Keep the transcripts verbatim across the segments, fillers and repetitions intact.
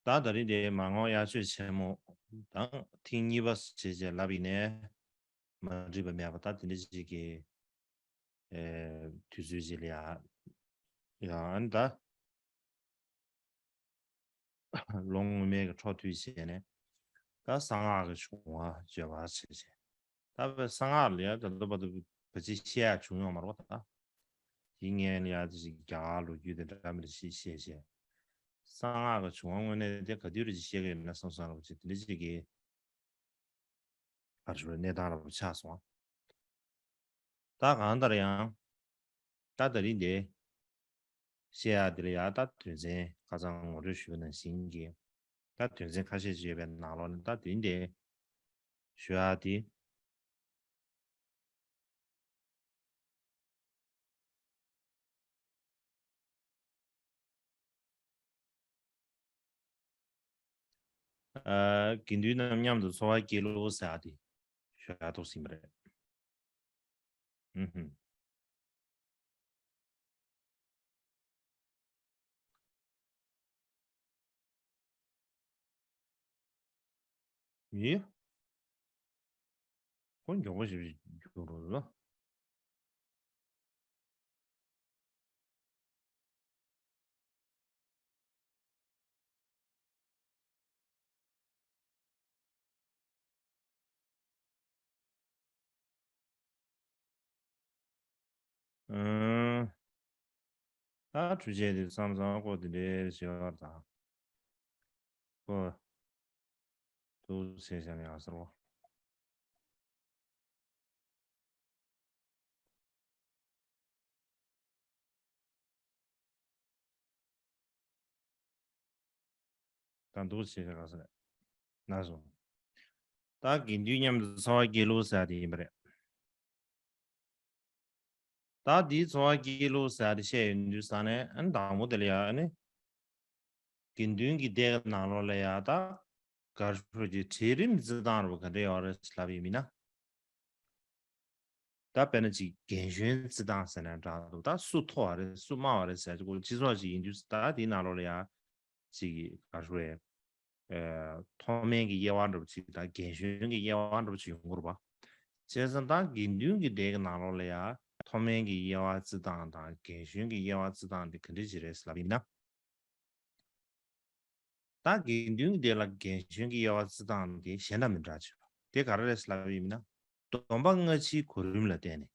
ད་ད་རིང་དེ་མར་ངོ་དབྱར་ཆོས་ཆེན་མོ་དང་ཐེངས་གཉིས་པ་བྱས་བྱས་ལབ་ཡིན་ནའི་མ་འགྲིག་པ་མེད་པ། ད་དེ་འདྲ་ཞིག་གི་ཨེ་དུས་ཚོད་ཅིག་ལ་ཡ་ཡང་ད་ལོ་སྔོན་མའི་གི་འཕྲོ་མཐུད་བྱས་ནས་ད་གསང་སྔགས་ཀྱི་བྱུང་བ་བརྗོད་པ་བྱས་བྱས། ད་བས་གསང་སྔགས་ལ་ཡ་ད་ལྟ་བར་དུ་བ་ཅི་བཤད་ཡ་བྱུང་ཡོད་མ་རེད་པ། ད་དེ་སྔོན་ལ་ཡ་ཅིག་རྒྱ་གར་ལོ་རྒྱུས་དེ་འདྲ་མི་འདྲ་ཞིག་བཤད་བྱས། གསང་སྔགས་ཀྱི་བྱུང་བ་དངོས་གནས་དེ་ག་དུས་རེ་ཅིག་བཤད་ཀྱི་ཡོད་ན་བསམ་བསམ་ར་བ་ཅིག་དེ་འདྲ་ཅིག་གི་ཕར་ཞོག་གནས་སྟངས་ར་བ་ཆགས་སོང་། ད་གང་ལྟར་ཡང་ད་ད་རིང་འདི་བཤད་ཡ་འདི་ལ་ཡ་ད་དོན་ཚན་ཁ་སང་ངོ་སྤྲོད་ཞུས་པ་ནང་བཞིན་གྱི་ད་དོན་ཚན་ཁ་ཤས་ཅིག་ཡོད་པའི་ནང་ལོགས་ནས་ད་དེ་འདི་ཞུ་ཡ་དེ། ཨ། དགེ་འདུན་རྣམས་མཉམ་དུ་འཚོ་བ་སྐྱེལ་ལོ་ཟེར་ཡ་དེ་ཞུ་ཡ་ཐོག་ཟིན་པ་རེད། ཨུ་ཧུམ། ཡེ། ཁོ་མགྱོགས་པོ་ཞིག་རྒྱུགས་རོགས་ལ། ཨང་། ད་འཕྲུལ་ཆས་དེ་བསམ་བསམ་ཀོ་དེ་འདྲའི་བྱེད་པར་དང་། ཀོ། ཏུ་ཟེར་བྱ་ནས་ཨ་སར་བ། དང་འདུག་བྱེད་ཤག་ཟེར། ན་སོང་། ད་དགེ་འདུན་མཉམ་དུ་འཚོ་བ་སྐྱེལ་ལོ་ཟེར་དེ་ཡིན་པ་རེད། ད་འདིའི་འཚོ་བ་སྐྱེལ་ལོ་ཟེར་དེ་བཤད་ཡོང་དུས་ས་ནས་ཨ་ནི་དང་པོ་དེ་ལ་ཡ་ཨ་ནི། དགེ་འདུན་གྱི་སྡེ་གི་ནང་ལོགས་ལ་ཡ་ད་གར་ཧྲུལ་གྱི་གྲལ་རིམ་བརྩི་སྟངས་རུ་ག་འདྲ་ཡོད་རེད་ལབ་ཡིན་མིན་ན། ད་དཔེར་ན་ཅིག་རྒན་གཞོན་བརྩི་སྟངས་ཟེར་ན་འདྲ་འདུག་ད་སུ་མཐོ་བ་རེད་སུ་དམའ་བ་རེད་ཟེར་ཅིག་སྤྱི་ཚོགས་ཅིག་ཡིན་དུས་ད་དེའི་ནང་ལོགས་ལ་ཡ་ཅིག་ག་རེ་ཟེར། མཐོ་དམན་གྱི་དབྱེ་བ་འདྲ་པོ་ཅིག་དང་རྒན་གཞོན་གྱི་དབྱེ་བ་འདྲ་པོ་ཅིག་ཡོང་གི་རེད་པ། བྱས་ཙང་ད་དགེ་འདུན་གྱི་སྡེ་གི་ནང་ལོགས་ལ་ཡ་མཐོ་དམན་གྱི་དབྱེ་བ་བརྩི་སྟངས་དང་རྒན་གཞོན་གྱི་དབྱེ་བ་བརྩི་སྟངས་དེ་ག་འདྲ་ཅིག་རེད་ལབ་ཡིན་ན། ད་དགེ་འདུན་གྱི་སྡེ་ལ་རྒན་གཞོན་གྱི་དབྱེ་བ་བརྩི་སྟངས་དེ་གཞན་དང་མི་འདྲ་ཅིག་རེད། དེ་ག་རེ་རེད་ལབ་ཡིན་ན། སྡོམ་པ་སྔ་ཕྱིའི་གོ་རིམ་ལ་བརྟེན་ནས།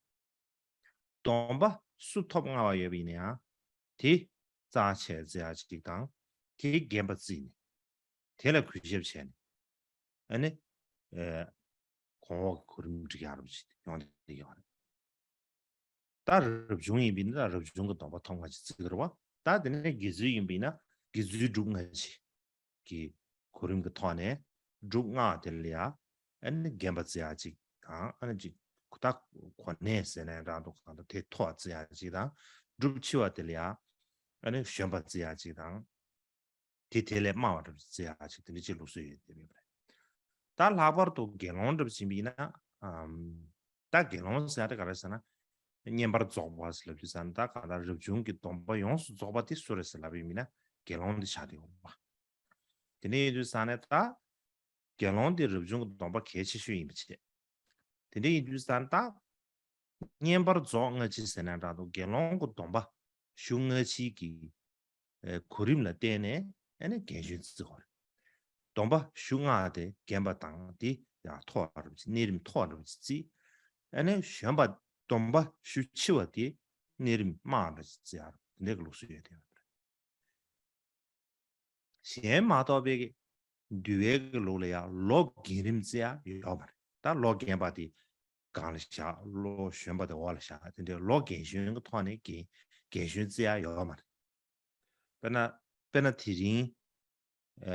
སྡོམ་པ་སུ་ཐོབ་སྔ་བ་ཡོད་པ་ཡིན་ན་ཡང་། དེ་རྩ་ཆེ་བརྩི་ཡ་ཅིག་དང་། དེ་རྒན་པ་བརྩིས་ནས། དེ་ལ་གུས་ཞབས་བྱས་ནས། ཨ་ནི། ཨེ། གོང་འོག་གི་གོ་རིམ་སྒྲིག་ཡག་རུ་བྱེད་ཡོང་བསྡད་ཡོད་རེད། ད་རབ་བྱུང་ཡིན་པས་ན་ད་རབ་བྱུང་གི་སྡོམ་པ་ཐོབ་སྔ་ཕྱི་བརྩི་གི་རེད་བ། ད་དེ་ནས་དགེ་ཚུལ་ཡིན་པས་ན་དགེ་ཚུལ་སྒྲུབ་སྔ་ཕྱི་གི་གོ་རིམ་གྱི་ཐོག་ནས་སྒྲུབ་སྔགས་དེ་ལ་ཡ་ཨ་ནི་རྒན་པ་བརྩི་ཡག་ཅིག་དང་ཨ་ནི་ཅིག་ད་གོ་གནས་ཟེར་ནའི་འདྲ་འདུག་གང་ལྟར་དེ་མཐོ་བ་བརྩི་ཡག་ཅིག་དང་སྒྲུབ་ཆེ་བ་དེ་ལ་ཡ་ཨ་ནི་གཞོན་པ་བརྩི་ཡག་ཅིག་དང་། དེ་དེ་ལས་དམའ་བ་འདྲ་བརྩི་ཡག་ཅིག་དེ་འདྲ་ཅིག་ལུགས་སྲོལ་ཡོད་དེ་མེད་པ་རེད། ད་ལྷག་པར་དུ་དགེ་སློང་འདྲ་བ་ཕྱིན་པ་ཡིན་ན། ཨམ། ད་དགེ་སློང་ཟེར་ཡག་དེ་ག་རེ་ཟེར་ན། བསྙེན་པར་རྫོགས་པ་ཟེར་ལབ་དུས་ཙང་ད་གང་ལྟར་རབ་བྱུང་གི་སྡོམ་པ་ཡོངས་སུ་རྫོགས་པ་དེ་སུ་རེད་ཟེར་ལབ་པ་ཡིན་ན་དགེ་སློང་དེ་ཆགས་བསྡད་ཡོད་པ། དེ་འདྲ་ཡིན་དུས་ཙང་ནས་ད། དགེ་སློང་དེ་རབ་བྱུང་གི་སྡོམ་པ་གལ་ཆེ་ཤོས་ཡིན་པ་བྱས། དེ་འདྲ་ཡིན་དུས་ཙང་ད། བསྙེན་པར་རྫོགས་སྔ་ཕྱི་ཟེར་ན་འདྲ་འདུག་དགེ་སློང་གི་སྡོམ་པ་ཞུ་སྔ་ཕྱི་གི་ཨེ་གོ་རིམ་ལ་བརྟེན་ནས་ཨ་ནི་རྒན་གཞོན་བརྩི་དགོས་རེད། སྡོམ་པ་ཞུ་སྔ་དེ་རྒན་པ་དང་དེ་ཡང་མཐོ་བ་འདྲ་པོ་ཅིག་གནས་རིམ་མཐོ་བ་འདྲ་པོ་ཅིག་བརྩི། ཨ་ནི་གཞོན་པ་སྡོམ་པ་ཞུ་ཆེ་བ་དེ་གནས་རིམ་དམའ་བ་འདྲ་ཅིག་བརྩི་ཡག་དེ་འདྲ་གི་ལུགས་སྲོལ་ཡོད་དེ། གཞན་མ་གཏོགས་པའི་གི་འདུལ་བའི་གི་ལུགས་ལ་ཡང་ལོ་རྒན་རིམ་བརྩི་ཡག་ཡོད་མ་རེད། ད་ལོ་རྒན་པ་དེ་སྒང་ལ་བཞག་ལོ་གཞོན་པ་དེ་འོག་ལ་བཞག་དེ་འདྲའི་ལོ་རྒན་གཞོན་གྱི་ཐོག་ནས་རྒན་རྒན་གཞོན་བརྩི་ཡག་ཡོད་མ་རེད། དཔེར་ན་དཔེར་ན་དེ་རིང་ཨ་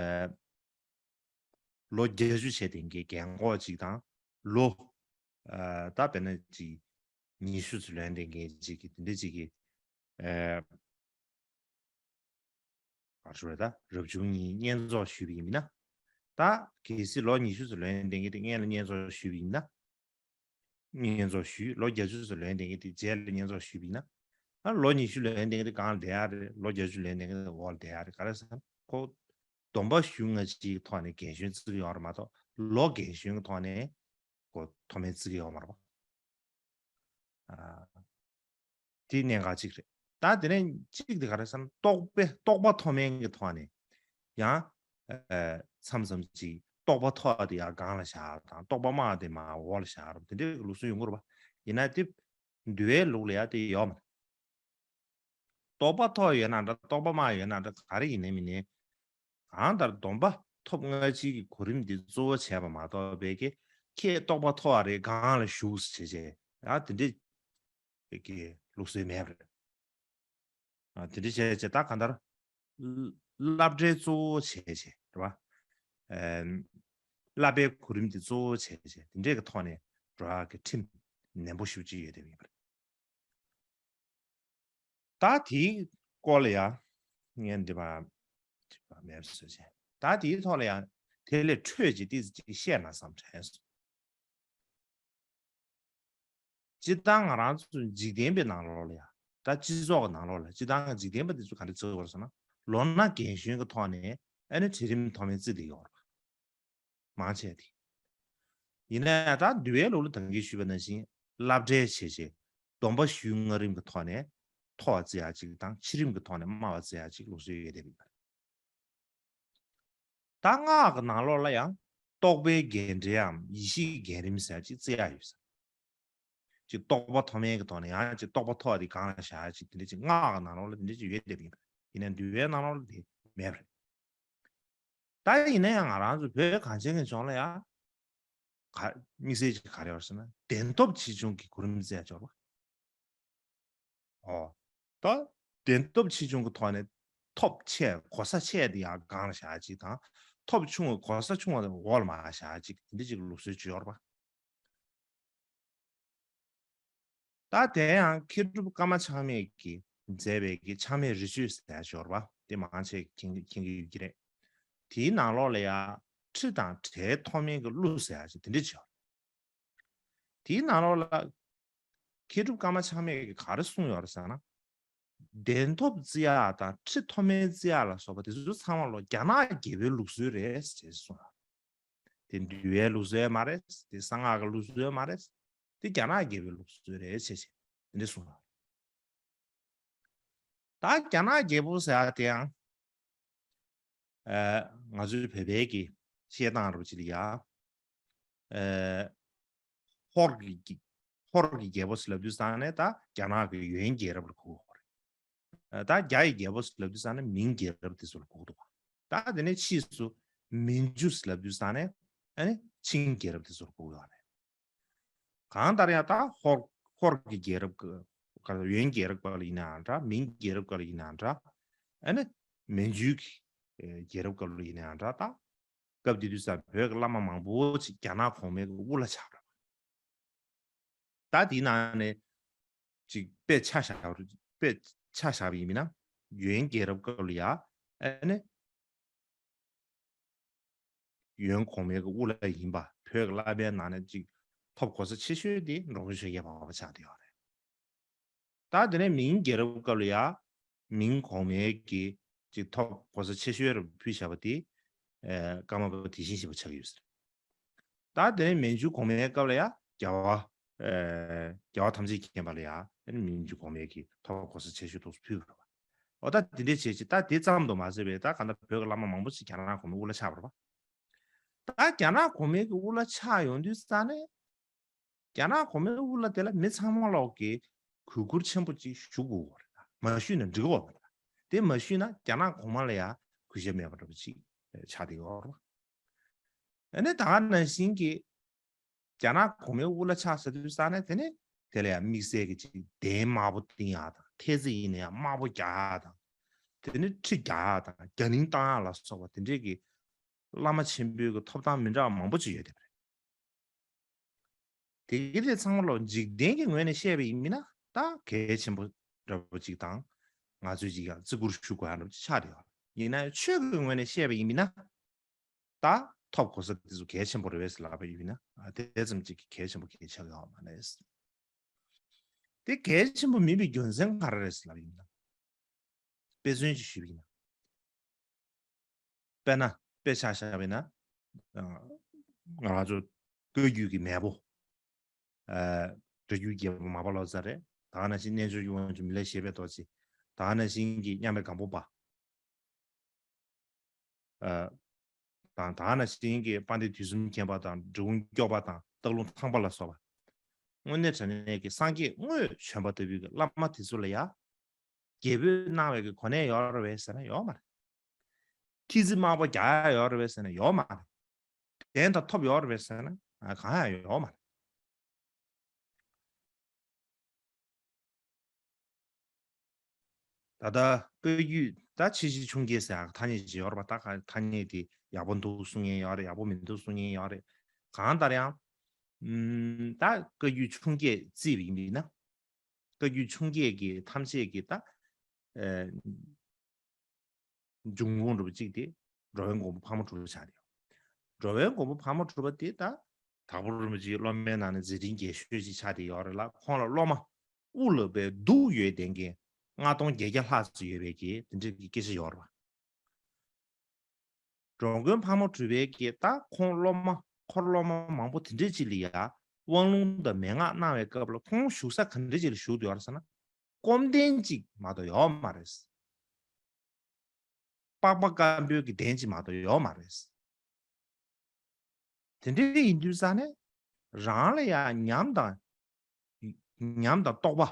ལོ་བརྒྱད་ཅུ་བྱས་བསྡད་མཁན་རྒན་གོག་ཅིག་དང་ལོ་ཨ་ད་དཔེར་ན་ཅིག་ཉི་ཤུ་ཙམ་ལོན་བསྡད་མཁན་ཅིག་གི་དེ་འདྲ་ཅིག་གི་ཨ་ག་རེ་ཟེར་དགོས་རེད། ད་རབ་བྱུང་གཉིས་བསྙེན་རྫོགས་ཞུས་པ་ཡིན་ན། ད་གལ་སྲིད་ལོ་ཉི་ཤུ་ཙམ་ལོན་བསྡད་མཁན་དེ་སྔོན་ལ་བསྙེན་རྫོགས་ཞུས་པ་ཡིན་ན། བསྙེན་རྫོགས་ཞུས། ལོ་བརྒྱད་ཅུ་ཙམ་ལོན་བསྡད་མཁན་དེ་རྗེས་ལ་བསྙེན་རྫོགས་ཞུས་པ་ཡིན་ན། ཨ་ལོ་ཉི་ཤུ་ལོན་བསྡད་མཁན་དེ་སྒང་ལ་བསྡད་ཡག་རེད། ལོ་བརྒྱད་ཅུ་ལོན་བསྡད་མཁན་དེ་འོག་ལ་བསྡད་ཡག་རེད། ག་རེ་ཟེར་ན་ཁོ། སྡོམ་པ་ཞུ་སྔ་ཕྱིའི་ཐོག་ནས་རྒན་གཞོན་བརྩི་གི་ཡོད་རེད་མ་གཏོགས་ལོ་རྒན་གཞོན་གྱི་ཐོག་ནས་གོ་མཐོ་དམན་བརྩི་གི་ཡོད་མ་རེད་པ། ཨ། དེ་གནད་འགག་གཅིག་རེད། ད་དེ་ནས་གཅིག་དེ་ག་རེ་ཟེར་ན་རྟོགས་པའི་རྟོགས་པ་མཐོ་དམན་གྱི་ཐོག་ནས་ཡང་ཨ་མཚམས་མཚམས་ཅིག་རྟོགས་པ་མཐོ་བ་དེ་ཡར་སྒང་ལ་བཞག་དང་རྟོགས་པ་དམའ་བ་དེ་མར་འོག་ལ་བཞག་རོགས་དེ་འདྲའི་ལུགས་སྲོལ་ཡོང་གི་རེད་པ། ཡིན་ན་དེ་འདུལ་བའི་ལུགས་ལ་ཡང་དེ་ཡོད་མ་རེད། རྟོགས་པ་མཐོ་ཡོད་ན་འདྲ་རྟོགས་པ་དམའ་ཡོད་ན་འདྲ་ག་རེ་ཡིན་ནའི་མིན་ནའི། གང་ལྟར་སྡོམ་པ་ཐོབ་སྔ་ཕྱིའི་གོ་རིམ་འདི་གཙོ་བོ་བྱས་པ་མ་གཏོགས་པའི་གི་ཁྱེད་རྟོགས་པ་མཐོ་བ་རེད་སྒང་ལ་བཞུགས་བྱས་བྱས་ཡང་དེ་འདྲའི་གི་ལུགས་སྲོལ་མེད་པ་རེད། ཨ། དེ་འདྲ་བྱས་བྱས་ད་གང་ལྟར་བསླབ་གྲྭའི་གཙོ་བོ་བྱས་བྱས་རེད་བ། ཨ། བསླབ་པའི་གོ་རིམ་དེ་གཙོ་བོ་བྱས་བྱས་དེ་འདྲའི་གི་ཐོག་ནས་འགྲོ་ཡག་གི་ཁྲིམས་ནན་པོ་ཞེ་པོ་ཅིག་ཡོད་བསྡད་པ་ཡིན་པ་རེད། ད་དེའི་སྐོར་ལ་ཡང་ངས་འདི་མ་མེད་པ་བཟོས་བྱས་ད་དེའི་ཐོག་ལ་ཡང་དེ་ལས་འཕྲོས་ཀྱི་ཏིས་ཅིག་བཤད་ན་བསམ་དྲན་སོང་། སྤྱིར་བཏང་ང་རང་ཚོ་འཇིག་རྟེན་པའི་ནང་ལོགས་ལ་ཡང་ད་སྤྱི་ཚོགས་ཀྱི་ནང་ལོགས་ལ་སྤྱིར་བཏང་འཇིག་རྟེན་པ་དེ་ཚོ་ག་འདྲ་བརྩི་དགོས་རེད་ཟེར་ན་ལོ་ན་རྒན་གཞོན་གྱི་ཐོག་ནས་ཨ་ནི་གྲལ་རིམ་མཐོ་དམན་བརྩི་བསྡད་ཡོད་རེད་པ། མང་ཆེ་དེ། ཡིན་ན་ཡང་ད་འདུལ་བའི་ལུགས་ལ་ད་གིན་ཞུས་པ་ནང་བཞིན་བསླབ་གྲྭའི་བྱས་རྗེས་སྡོམ་པ་ཞུས་སྔ་རིམ་གྱི་ཐོག་ནས་མཐོ་བ་བརྩི་ཡག་ཅིག་དང་ཕྱི་རིམ་གྱི་ཐོག་ནས་དམའ་བ་བརྩི་ཡག་ཅིག་ལུགས་སྲོལ་ཡོད་བསྡད་པ་ཡིན་པ་རེད། ད་སྔགས་ཀྱི་ནང་ལོགས་ལ་ཡང་རྟོགས་པའི་རྒྱས་འགྲེལ་འམ་ཡེ་ཤེས་རྒྱས་རིམ་ཟེར་ཡག་ཅིག་བརྩི་ཡག་ཡོད་ས། ཅིག་རྟོགས་པ་མཐོ་དམན་གྱི་ཐོག་ནས་ཡང་ཅིག་རྟོགས་པ་མཐོ་བ་དེ་སྒང་ལ་བཞག་ཡག་ཅིག་དེ་འདྲ་ཅིག་སྔགས་ཀྱི་ནང་ལོགས་ལ་དེ་འདྲ་ཅིག་ཡོད་བསྡད་པ་ཡིན་པ་རེད། ཡིན་ན་འདུལ་བའི་ནང་ལོགས་ལ་དེ་མེད་པ་རེད། ད་ཡིན་ན་ཡང་ང་རང་ཚོ་བོད་གངས་ཅན་གྱི་ལྗོངས་ལ་ཡང་ག་དམིགས་བསལ་ཅིག་ག་རེ་ཡོད་ཟེར་ན་གདན་ཐོབ་ཆེ་ཆུང་གི་གོ་རིམ་བརྩི་ཡག་ཅིག་ཡོད་རེད་པ། ཨོ། ད་གདན་ཐོབ་ཆེ་ཆུང་གི་ཐོག་ནས་ཐོབ་ཆེ་གོ་ས་ཆེ་དེ་ཡང་སྒང་ལ་བཞག་ཡག་ཅིག་དང་ཐོབ་ཆུང་བ་གོ་ས་ཆུང་བ་དེ་འོག་ལ་མར་བཞག་ཡག་ཅིག་དེ་འདྲ་ཅིག་ལུགས་སྲོལ་ཅིག་ཡོད་རེད་པ། ད་དེ་ཡང་མཁས་གྲུབ་ཀརྨ་ཆགས་མེད་ཀྱིས་མཛད་པའི་གི་ཆགས་མེད་རི་ཆོས་ཟེར་ཡག་ཅིག་ཡོད་རེད་པ། དེ་མང་ཆེ་མཁྱེན་མཁྱེན་གྱི་ཡོད་ཀྱི་རེད། དེའི་ནང་ལོགས་ལ་ཡང་ཁྲི་དང་གྲལ་མཐོ་དམན་གྱི་གླུ་ཟེར་ཡག་ཅིག་དེ་འདྲ་ཅིག་ཡོད་རེད། དེའི་ནང་ལོགས་ལ་མཁས་གྲུབ་ཀརྨ་ཆགས་མེད་ཀྱིས་ག་རེ་གསུངས་ཡོད་རེད་ཟེར་ན། གདན་ཐོབ་བརྩི་ཡག་དང་ཁྲི་མཐོ་དམན་བརྩི་ཡག་ལ་སོགས་པ་དེ་ཚོ་ཚང་མ་ལོ་རྒྱ་ནག་རྒྱལ་པོའི་ལུགས་སྲོལ་རེད་ཅེས་གསུངས་ཡོད་རེད། དེ་འདུལ་བའི་ལུགས་སྲོལ་མ་རེད། དེ་གསང་སྔགས་ཀྱི་ལུགས་སྲོལ་མ་རེད། དེ་རྒྱ་ནག་རྒྱལ་པོའི་ལུགས་སྲོལ་རེད་ཅེས་བྱས་དེ་འདྲ་གསུངས་ཡོད་རེད། ད་རྒྱ་ནག་རྒྱལ་པོ་ཟེར་ཡག་དེ་ཡང་ཨ། ང་ཚོའི་བོད་པའི་གི་བཤད་སྟངས་རུ་ཅིག་ལ་ཡ། ཨ། ཧོར་གྱི་ཧོར་གྱི་རྒྱལ་པོ་ཟེར་ལབ་དུས་ཙང་ནས་ད་རྒྱ་ནག་གི་ཡོན་རྒྱལ་རབས་ལ་གོ་དགོས་རེད། ད་རྒྱ་ཡི་རྒྱལ་པོ་ཟེར་ལབ་དུས་ཙང་ནས་མིང་རྒྱལ་རབས་དེ་ཚོ་ལ་གོ་གི་འདུག་ད་དེ་ནས་ཕྱིས་སུ་མན་ཇུ་ཟེར་ལབ་དུས་ཙང་ནས་ཨ་ནི་ཆིང་རྒྱལ་རབས་དེ་ཚོ་ལ་གོ་གི་ཡོད་རེད། གང་ལྟར་ཡང་ད་ཧོར་ཧོར་གྱི་རྒྱལ་རབས་ཀྱི་ཡོན་རྒྱལ་རབས་སྐབས་ལ་ཡིན་ནའང་འདྲ། མིང་རྒྱལ་རབས་སྐབས་ལ་ཡིན་ནའང་འདྲ། ཨ་ནི་མན་ཇུའི་གི་རྒྱལ་རབས་སྐབས་ལ་ཡིན་ནའང་འདྲ། ད་སྐབས་དེ་དུས་ཙམ་བོད་ཀྱི་བླ་མ་མང་པོ་ཅིག་རྒྱ་ནག་གོང་མའི་གི་དབུ་བླ་ཆགས་པ་རེད། ད་དེའི་ནང་ནས་ཅིག་དཔེ་ཆ་བཞག་པ་དཔེ་ཆ་བཞག་པ་ཡིན་ན་ཡོན་རྒྱལ་རབས་སྐབས་ལ་ཡ་ཨ་ནི། ཡོན་གོང་མའི་གི་དབུ་བླ་ཡིན་པ་བོད་ཀྱི་བླ་མའི་ནང་ནས་ཅིག་ཐོབ་གོ་ས་ཆེ་ཤོས་དེ་འགྲོ་མགོན་ཆོས་རྒྱལ་འཕགས་པ་ཆགས་བསྡད་ཡོད་རེད། ད་དེ་ནས་མིང་རྒྱལ་རབས་སྐབས་ལ་ཡ་མིང་གོང་མའི་གི་ཅིག་ཐོབ་གོ་ས་ཆེ་ཤོས་རུ་ཕུལ་བཞག་པ་དེ་ཀརྨ་པ་དེ་བཞིན་གཤེགས་པ་ཆགས་ཀྱི་ཡོད་ཟེར། ད་དེ་ནས་མན་ཇུ་གོང་མའི་སྐབས་ལ་ཡ་རྒྱལ་བ། ཨེ། རྒྱལ་བ་ཐམས་ཅད་མཁྱེན་པ་ལ་ཡ་ཨེ་ནི་མན་ཇུ་གོང་མའི་གི་ཐོབ་གོ་ས་ཆེ་ཤོས་ཐོག་ཕུལ་བ་རེད་པ། འོ་ད་དེ་འདྲའི་བྱས་ཅིག་ད་དེ་ཙམ་དུ་མ་ཟད་པའི་ད་ག་ད་བོད་ཀྱི་བླ་མ་མང་པོ་ཅིག་རྒྱ་ནག་གོང་མའི་དབུ་བླ་ཆགས་པ་རེད་པ། ད་རྒྱ་ནག་གོང་མའི་གི་དབུ་བླ་ཆགས་ཡོང་དུས་ཙ་ནས་རྒྱ་ནག་གོང་མའི་དབུ་བླ་དེ་ལ་མི་ཚང་མ་ལོག་གི་གུས་བཀུར་ཆེན་པོ་ཅིག་ཞུ་དགོས་པ་རེད། མ་ཞུས་ན་འགྲིག་གི་ཡོད་མ་རེད། དེ་མ་ཞུས་ན་རྒྱ་ནག་གོང་མ་ལ་ཡ་གུས་ཞབས་མེད་པ་འདྲ་པོ་ཅིག་ཆགས་བསྡད་ཡོད་རེད་པ། ཨ་ནི་ད་ག་ནང་བཞིན་གྱི་རྒྱ་ནག་གོང་མའི་དབུ་བླ་ཆགས་ཟེར་དུས་ཙ་ནས་དེ་ནས་དེ་ལ་ཡང་དམིགས་བསལ་གྱི་ཅིག་གདན་དམར་པོ་བཏིང་ཡག་དང་ཐེལ་ཙེ་ཡིན་ན་ཡང་དམར་པོ་རྒྱག་ཡག་དང་། དེ་ནས་ཁྲི་རྒྱག་ཡག་དང་རྒྱ་གླིང་བཏང་ཡག་ལ་སོགས་པ་དེ་འདྲས་ཀྱི་བླ་མ་ཆེན་པོའི་གི་ཐོབ་ཐང་མི་འདྲ་བ་མང་པོ་ཅིག་ཡོད་བསྡད་པ་རེད། དེ་གི་དེ་ཚང་མ་ལོ་འཇིག་རྟེན་གྱི་ངོས་ནས་བཤད་པ་ཡིན་མིན་ན་ད་གལ་ཆེན་པོ་འདྲ་པོ་ཅིག་དང་ང་ཚོས་ཅིག་ཡང་བརྩི་བཀུར་ཞུ་དགོས་ཡག་འདྲ་པོ་ཅིག་ཆགས་བསྡད་ཡོད་རེད། ཡིན་ན་ཆོས་ཀྱི་ངོས་ནས་བཤད་པ་ཡིན་མིན་ན། ད་ཐོབ་གོ་ས་དེ་ཚོ་གལ་ཆེན་པོ་རེད་པས་ལབ་པ་ཡིན་ན་ཨ་དེ་ཙམ་ཅིག་གི་གལ་ཆེན་པོ་གལ་ཆགས་ཡོད་མ་རེད། དེ་གལ་ཆེན་པོ་མིན་པའི་རྒྱུ་མཚན་ག་རེ་རེད་ལབ་ཡིན་ན། དཔེ་མཚོན་ཅིག་ཞུས་པ་ཡིན་ན། དཔེར་ན་དཔེ་ཆ་བཞག་པ་ཡིན་ན། ང་རང་ཚོ་བཀའ་བརྒྱུད་ཀྱི་མེས་པོ། སྒྲ་བསྒྱུར་རྒྱལ་པོ་མར་པ་ལོ་ཙཱ་རེད། ད་ག་ནང་བཞིན་རྣལ་འབྱོར་གྱི་དབང་ཕྱུག་མི་ལས་བཞད་པའི་རྡོ་རྗེ། ད་ག་ནང་བཞིན་གྱི་མཉམ་མེད་སྒམ་པོ་པ། ཨ། དང་ད་ག་ནང་བཞིན་གྱི་དཔལ་ལྡན་དུས་གསུམ་མཁྱེན་པ་དང་འབྲི་གུང་སྐྱོབ་པ་དང་སྟག་ལུང་ཐང་པ་ལ་སོགས་པ། དངོས་གནས་དྲང་གནས་ཀྱི་སངས་རྒྱས་དངོས་བྱོན་པ་ལྟ་བུའི་བླ་མ་དེ་ཚོ་ལ་ཡ། རྒྱལ་པོས་གནང་བའི་གི་གོ་གནས་ཡོད་རེད་པས་ཟེར་ན་ཡོད་མ་རེད། ཁྱི་རྩིད་དམག་པ་རྒྱག་ཡ་ཡོད་རེད་པས་ཟེར་ན་ཡོད་མ་རེད། གདན་དང་ཐོབ་ཡོད་རེད་པས་ཟེར་ན་གང་ཡང་ཡོད་མ་རེད། ད་ལྟ་བཀའ་བརྒྱུད་ད་ཆེ་བཞི་ཆུང་བརྒྱད་ཟེར་ཡག་ཐ་སྙད་ཅིག་ཡོད་རེད་པ། ད་ག་ཐ་སྙད་དེ་ཡག་པོ་འདུག་གསུང་མཁན་ཡོད་རེད། ཡག་པོ་མི་འདུག་གསུང་མཁན་ཡོད་རེད། གང་ལྟར་ཡང་། ཨུམ། ད་བཀའ་བརྒྱུད་ཆུང་བརྒྱད་བརྩིས་པ་ཡིན་ན། བཀའ་བརྒྱུད་ཆུང་བརྒྱད་ཀྱི་ཐམས་ཅད་ཀྱི་ད། ཨེ། འབྱུང་ཁུངས་འདྲ་པོ་གཅིག་དེ་འགྲོ་བའི་མགོན་པོ་ཕག་མོ་གྲུ་པ་ཆགས་ཡོད། འགྲོ་བའི་མགོན་པོ་ཕག་མོ་གྲུ་པ་དེ་ད་དྭགས་པོ་རིན་པོ་ཆེའི་སློབ་མའི་ནང་ནས་མཛད་འཕྲིན་རྒྱས་ཤོས་ཅིག་ཆགས་བསྡད་ཡོད་རེད་ལ། ཁོང་ལ་སློབ་མ་དབུ་ལ་བའི་གདུགས་ཡོད་བསྡད་མཁན་ལྔ་སྟོང་བརྒྱད་བརྒྱ་ལྷག་ཙམ་ཡོད་པའི་གི་དེ་འདྲའི་གི་སྐད་ཆ་ཡོད་རེད་པ། འགྲོ་མགོན་ཕག་མོ་གྲུ་པའི་གི་ད་ཁོང་སློབ་མ་འཁོར་སློབ་མ་མང་པོ་དེ་འདྲའི་ཅིག་ལ་ཡ་དབང་ལུང་དང་མན་ངག་གནང་བའི་སྐབས་ལ་ཁོང་བཞུགས་ས་ག་འདྲ་ཅིག་ལ་བཞུགས་བསྡད་ཡོད་རེད་ཟེར་ན། སྐོམ་གདན་གཅིག་མ་གཏོགས་ཡོད་མ་རེད། པགས་པ་སྐམ་པོའི་གི་གདན་གཅིག་མ་གཏོགས་ཡོད་མ་རེད། དེ་འདྲ་ཡིན་དུས་ཙང་ནས་རང་ལ་ཡང་ཉམས་དང་། ཉམས་དང་རྟོགས་པ།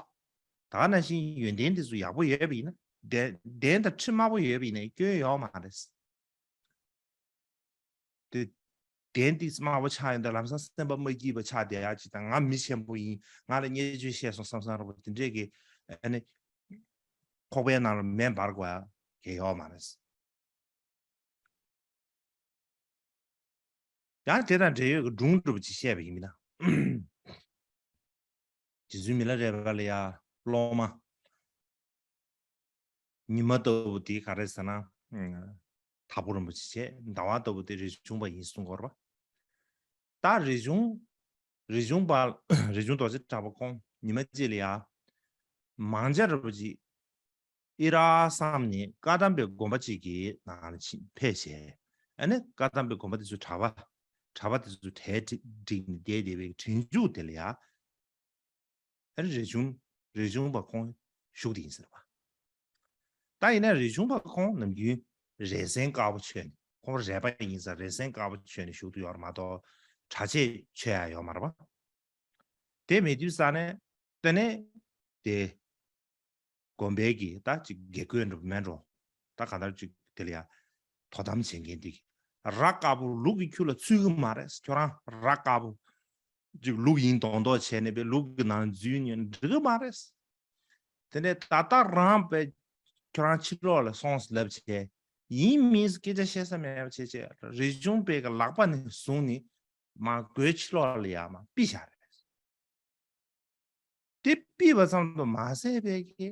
ད་ག་ནང་བཞིན་ཡོན་ཏན་དེ་ཚོ་ཡག་པོ་ཡོད་པ་ཡིན་ན། གདན་གདན་དང་ཁྲི་དམར་པོ་ཡོད་པ་ཡིན་ན་སྐྱོན་ཡོད་མ་རེད། དེ་གདན་དེ་དམར་པོ་ཆགས་ཡོང་དུས་ལམ་སང་སེམས་པ་མ་སྐྱིད་པ་ཆགས་བསྡད་ཡག་ཅིག་དང་། ང་མི་ཆེན་པོ་ཡིན། ང་ལ་བརྙས་བཅོས་བཤད་སོང་བསམ་བསམ་འདྲ་པོ་དེ་འདྲས་ཀྱི་ཨ་ནི་ཁོག་པའི་ནང་ལ་མེ་འབར་དགོས་ཡག་གི་ཡོད་མ་རེད། ཡང་དེ་དང་འབྲེལ་ཡོད་ཀྱི་སྒྲུང་འདྲ་པོ་ཅིག་བཤད་པ་ཡིན་ན། རྗེ་བཙུན་མི་ལ་རས་པ་ལ་ཡ་སློབ་མ་ཉི་མ་ལྟ་བུ་དེ་ག་རེ་ཟེར་ན། ཨ། དྭགས་པོ་རིན་པོ་ཆེ་བྱས། ཟླ་བ་ལྟ་བུ་དེ་རས་ཆུང་པ་ཡིན་གསུང་གི་ཡོད་རེད་པ། ད་རས་ཆུང་། རས་ཆུང་པ། རས་ཆུང་རྡོ་རྗེ་གྲགས་པ་ཁོང་ཉི་མ་གཅིག་ལ་ཡ་མང་ཇ་འདྲ་པོ་ཅིག་ཨེ་རག་བསམ་ནས་བཀའ་གདམས་པའི་དགོན་པ་གཅིག་གི་ནང་ལ་ཕྱིན་ཕེབས་བྱས། ཨ་ནི་བཀའ་གདམས་པའི་དགོན་པ་དེ་ཚོའི་གྲྭ་པ། གྲྭ་པ་དེ་ཚོ་གྲལ་བསྒྲིགས་ནས་བསྡད་བསྡད་པའི་དྲུང་འཇུག་དེ་ལ་ཡ། ཨ་ནི་རས་ཆུང་། རས་ཆུང་པ་ཁོང་བཞུགས་བསྡད་ཡིན་ཟེར་བ། ད་ཡིན་ན་རས་ཆུང་པ་ཁོང་ནམ་རྒྱུན་རས་གཟན་དཀར་པོ་མཆོད་ནས། ཁོང་རས་པ་ཡིན་ཙང་རས་གཟན་དཀར་པོ་མཆོད་ནས་བཞུགས་བསྡད་ཡོད་རེད་མ་གཏོགས་གྲྭ་ཆས་མཆོད་ཡག་ཡོད་མ་རེད་པ། དེ་མེད་དུས་ཙང་ནས་དེ་ནས་དེ་དགོན་པའི་གི་ད་ཅིག་དགེ་བསྐོས་འདྲ་པོ་མེད་འགྲོ། ད་གང་ལྟར་ཅིག་དེ་ལ་ཡ་དོ་དམ་བྱེད་མཁན་དེ་གི་ར་དཀར་པོ་ལུག་གི་ཁྱུ་ལ་ཚུད་གི་མ་རེད། ཁྱོད་རང་ར་དཀར་པོ་ཅིག་ལུག་ཡིན་མདོག་མདོག་བྱས་ནས་པའི་ལུག་གི་ནང་འཛུལ་ནས་འགྲིག་གི་མ་རེད། དེ་ནས་ད་ལྟ་རང་པའི་ཁྱོད་རང་ཕྱི་ལོགས་ལ་སོང་ལབ་བྱས། ཡིན་མིན་སྐད་ཆ་བཤད་ས་མེད་པ་བྱས་བྱས། རས་ཆུང་པའི་གི་ལག་པ་ནས་བཟུང་ནས་མར་སྒོའི་ཕྱི་ལོགས་ལ་ཡར་མར་ཕུད་བཞག་རེད། དེ་ཕུད་པ་ཙམ་དུ་མ་ཟད་པའི་གི་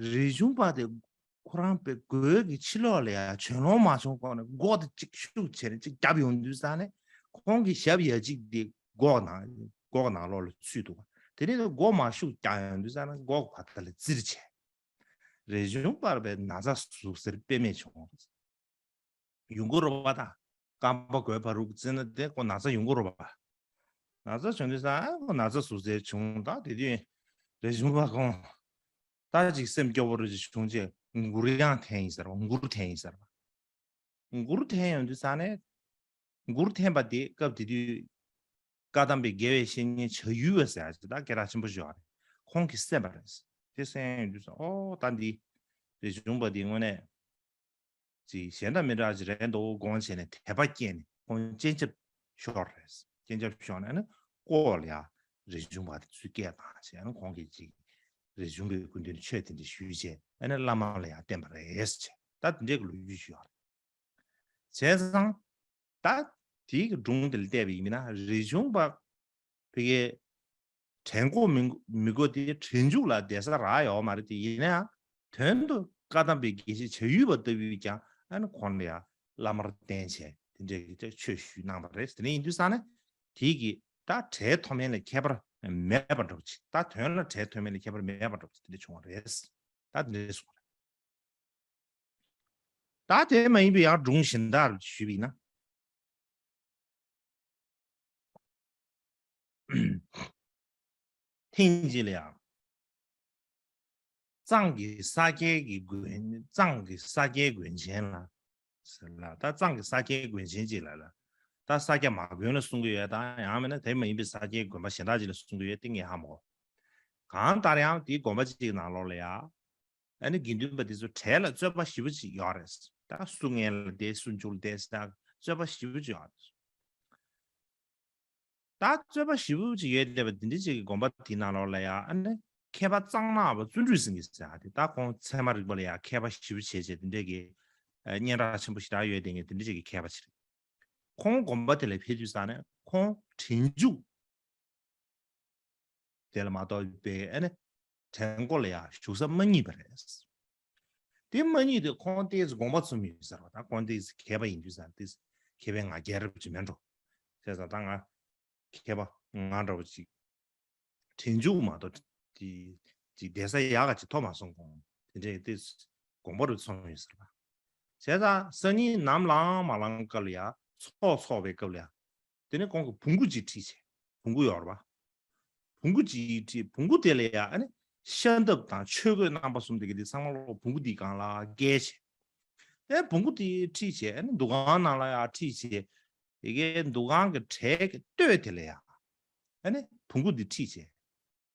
རས་ཆུང་པ་དེ་ཁོ་རང་པའི་སྒོའི་གི་ཕྱི་ལོགས་ལ་ཡར་བྱོན་ལོང་མ་བྱུང་གོང་ནས་སྒོ་དེ་གཅིག་ཤུགས་བྱས་ནས་གཅིག་བརྒྱབ་ཡོང་དུས་ཙང་ནས་ཁོང་གི་ཞབས་ཡ་གཅིག་དེ་སྒོ་ནང་སྒོ་ནང་ལོགས་ལ་ཚུད་འདུག་དེ་ནས་སྒོ་མར་ཤུགས་བརྒྱབ་ཡོང་དུས་ཙང་ནས་སྒོ་བར་ཐག་ལ་བཙིར་བྱས། རས་ཆུང་པར་པའི་ན་ཚ་ཟུག་གཟེར་དཔེ་མེད་བྱུང་། ཡོང་གི་རེད་པ། ད་རྐང་པ་སྒོའི་ཕ་རུ་བཙིར་ན་དེ་ཁོ་ན་ཚ་ཡོང་གི་རེད་པ། ན་ཚ་བྱུང་དུས་ཙང་ཁོ་ན་ཚ་ཟུག་གཟེར་བྱུང་། ད་དེ་དུས་རས་ཆུང་པ་ཁོང་ད་ཅིག་སེམས་སྐྱོ་བོ་རུ་ཅིག་བྱུང་རྗེས་མགུར་ཡང་འཐེན་ཡིན་ཟེར་བ། མགུར་འཐེན་ཡིན་ཟེར་བ། མགུར་འཐེན་ཡོང་དུས་ཙང་ནས། མགུར་འཐེན་པ་དེ་སྐབས་དེ་དུས་བཀའ་གདམས་པའི་དགེ་བའི་བཤེས་གཉེན་བྱ་ཡུལ་བ་ཟེར་ཡག་ཅིག་ད་སྐད་གྲགས་ཆེན་པོ་ཞིག་ཡོད་རེད། ཁོང་གིས་གསན་པ་རེད། དེ་གསན་ཡོང་དུས་ཙང་ཨོ་ད་འདི་རས་ཆུང་པ་འདི་དངོས་གནས་ཅིག་གཞན་དང་མི་འདྲ་ཅིག་རེད་འདུག་དགོངས་བྱས་ནས་དད་པ་སྐྱེས་ནས་ཁོང་སྤྱན་ཆབ་ཤོར་རེད། སྤྱན་ཆབ་ཤོར་ནས་ཨ་ནི་ལྐོག་ལ་ཡ་རས་ཆུང་པ་དེ་ཚུར་སྐད་བཏང་བྱས། ཨ་ནི་ཁོང་གིས་ཅིག་རས་ཆུང་པའི་སྐུ་མདུན་ནས་ཆོས་དེ་འདྲ་ཞུས་བྱས། ཨ་ནི་བླ་མ་ལ་ཡང་བསྟན་པ་རེད་ཟེར་བྱས། ད་དེ་འདྲའི་གི་ལོ་རྒྱུས་ཤིག་ཡོད་རེད། བྱས་ཙང་ད་དེའི་གི་སྒྲུང་དེ་ལ་བལྟས་པ་ཡིན་ན་རས་ཆུང་པ་ཕ་གིའི་དྲན་གོ་མི་མི་གོ་དེ་དྲན་འཇུག་ལ་བསྡད་ས་རག་ཡོད་མ་རེད། དེ་ཡིན་ན་ཡང་དོན་དུ་བཀའ་གདམས་པའི་དགེ་བཤེས་བྱ་ཡུལ་བ་ལྟ་བུས་ཀྱང་ཨ་ནི་ཁོང་ལ་ཡང་བླ་མར་བསྟེན་བྱས་དེ་འདྲའི་གི་ཆོས་ཞུས་གནང་བ་རེད། དེ་འདྲ་ཡིན་དུས་ཙང་ནས་དེའི་གི་ད་གྲལ་མཐོ་དམན་ལ་ཁྱད་པར་མེད་པ་འདྲ་པོ་ཅིག་ད་དོན་ལ་གྲལ་མཐོ་དམན་ལ་ཁྱད་པར་མེད་པ་འདྲ་པོ་ཅིག་དེ་འདྲ་བྱུང་བ་རེད། ད་དེ་འདྲ་གསུངས་པ་རེད། ད་དེ་མ་ཡིན་པའི་ཡང་སྒྲུང་གཞན་དག་ཞུས་པ་ཡིན་ན། ཐེངས་གཅིག་ལ་ཡང་གཙང་གི་ས་སྐྱའི་གི་དགོན། གཙང་གི་ས་སྐྱའི་དགོན་ཆེན་ལ་ཟེར་ལ། ད་གཙང་གི་ས་སྐྱའི་དགོན་ཆེན་གཅིག་ལ་ལ། ད་ས་སྐྱ་མ་དགོན་ལ་གསུང་གི་ཡོད། ད་ཡང་མིན་ན་དེ་མ་ཡིན་པའི་ས་སྐྱའི་དགོན་པ་གཞན་དག་ཅིག་ལ་གསུང་གི་ཡོད། ཏིང་ངེ་ཧ་མོ། གང་ལྟར་ཡང་དེའི་དགོན་པ་གཅིག་ནང་ལོགས་ལ་ཡ། ཨ་ནི་དགེ་འདུན་པ་དེ་ཚོ་གྲལ་ལ་རྩོད་པ་ཞེ་པོ་ཅིག་ཡོད་རེད། ད་སུ་སྔོན་ལ་བསྡད་སུ་མཇུག་ལ་བསྡད་ཟེར། ད་རྩོད་པ་ཞེ་པོ་ཅིག་ཡོད་རེད། ད་རྩོད་པ་ཞེ་པོ་ཅིག་ཡོད་བསྡད་པ་འདི་འདྲ་ཅིག་གི་དགོན་པ་དེའི་ནང་ལོགས་ལ་ཡ། ཨ་ནི་མཁས་པ་གཙང་ནག་པ་བརྩོན་འགྲུས་སེང་གེ་ཟེར་ཡ་དེ། ད་ཁོང་ཚད་མ་རིག་པ་ལ་ཡ་མཁས་པ་ཞེ་པོ་བྱས་བྱས་དེ་འདྲ་གི་ཨ་སྙན་གྲགས་ཆེན་པོ་ཞེ་དྲག་ཡོད་བསྡད་མཁན་དེ་འདྲ་ཅིག་གི་མཁས་པ་ཅིག་རེད། ཁོང་དགོན་པ་དེ་ལ་ཕེབས་དུས་ཙང་ནས་ཁོང་དྲན་འཇུག་དེ་ལ་མ་གཏོགས་པའི་ཨ་ནི་བྲན་གོ་ལ་ཡ་བཞུགས་ས་མ་རྙེད་པ་རེད། དེ་མ་རྙེད་དུས་ཁོང་ཏོག་ཙམ་དགོངས་པ་ཚུམ་ཡོད་ཟེར་བ། ད་ཁོང་ཏོག་ཙམ་མཁས་པ་ཡིན་དུས་ཙང་ཏོག་ཙམ་མཁས་པའི་ང་རྒྱལ་རབ་ཅིག་མེད་འགྲོ། བྱས་ཙང་ད་ང་མཁས་པ་ང་འདྲ་བོ་ཅིག་དྲན་འཇུག་མ་གཏོགས་དེ་ཅིག་བསྡད་ས་ཡག་ག་ཅིག་ཐོབ་མ་སོང་། ཁོང་དེ་འདྲའི་ཏོག་ཙམ་དགོངས་པ་རུ་ཚུམ་ཡོད་ཟེར་བ། བྱས་ཙང་སང་ཉིན་ནམ་ལངས་མ་ལངས་སྐབས་ལ་ཡ། ཚོགས་འཚོགས་པའི་སྐབས་ལ་ཡ། དེ་ནས་ཁོང་གིས་བོང་གུ་ཅིག་ཁྲིད་བྱས། བོང་གུ་ཡོད་རེད་པ། བོང་གུ་ཅིག་ཁྲིད། བོང་གུ་དེ་ལ་ཡ་ཨ་ནི་ཤམ་ཐབས་དང་ཆོས་གོས་རྣམ་པ་གསུམ་དེ་གི་དེ་ཚང་མ་ལོག་བོང་གུ་དེའི་སྒང་ལ་བཀལ་བྱས། དེ་བོང་གུ་དེ་ཁྲིད་བྱས་ཨ་ནི་འདུ་ཁང་ནང་ལ་ཡ་ཁྲིད་བྱས། དེ་གའི་འདུ་ཁང་གི་གྲལ་གྱི་སྟོད་དེ་ལ་ཡ་ཨ་ནི་བོང་གུ་དེ་ཁྲིད་བྱས་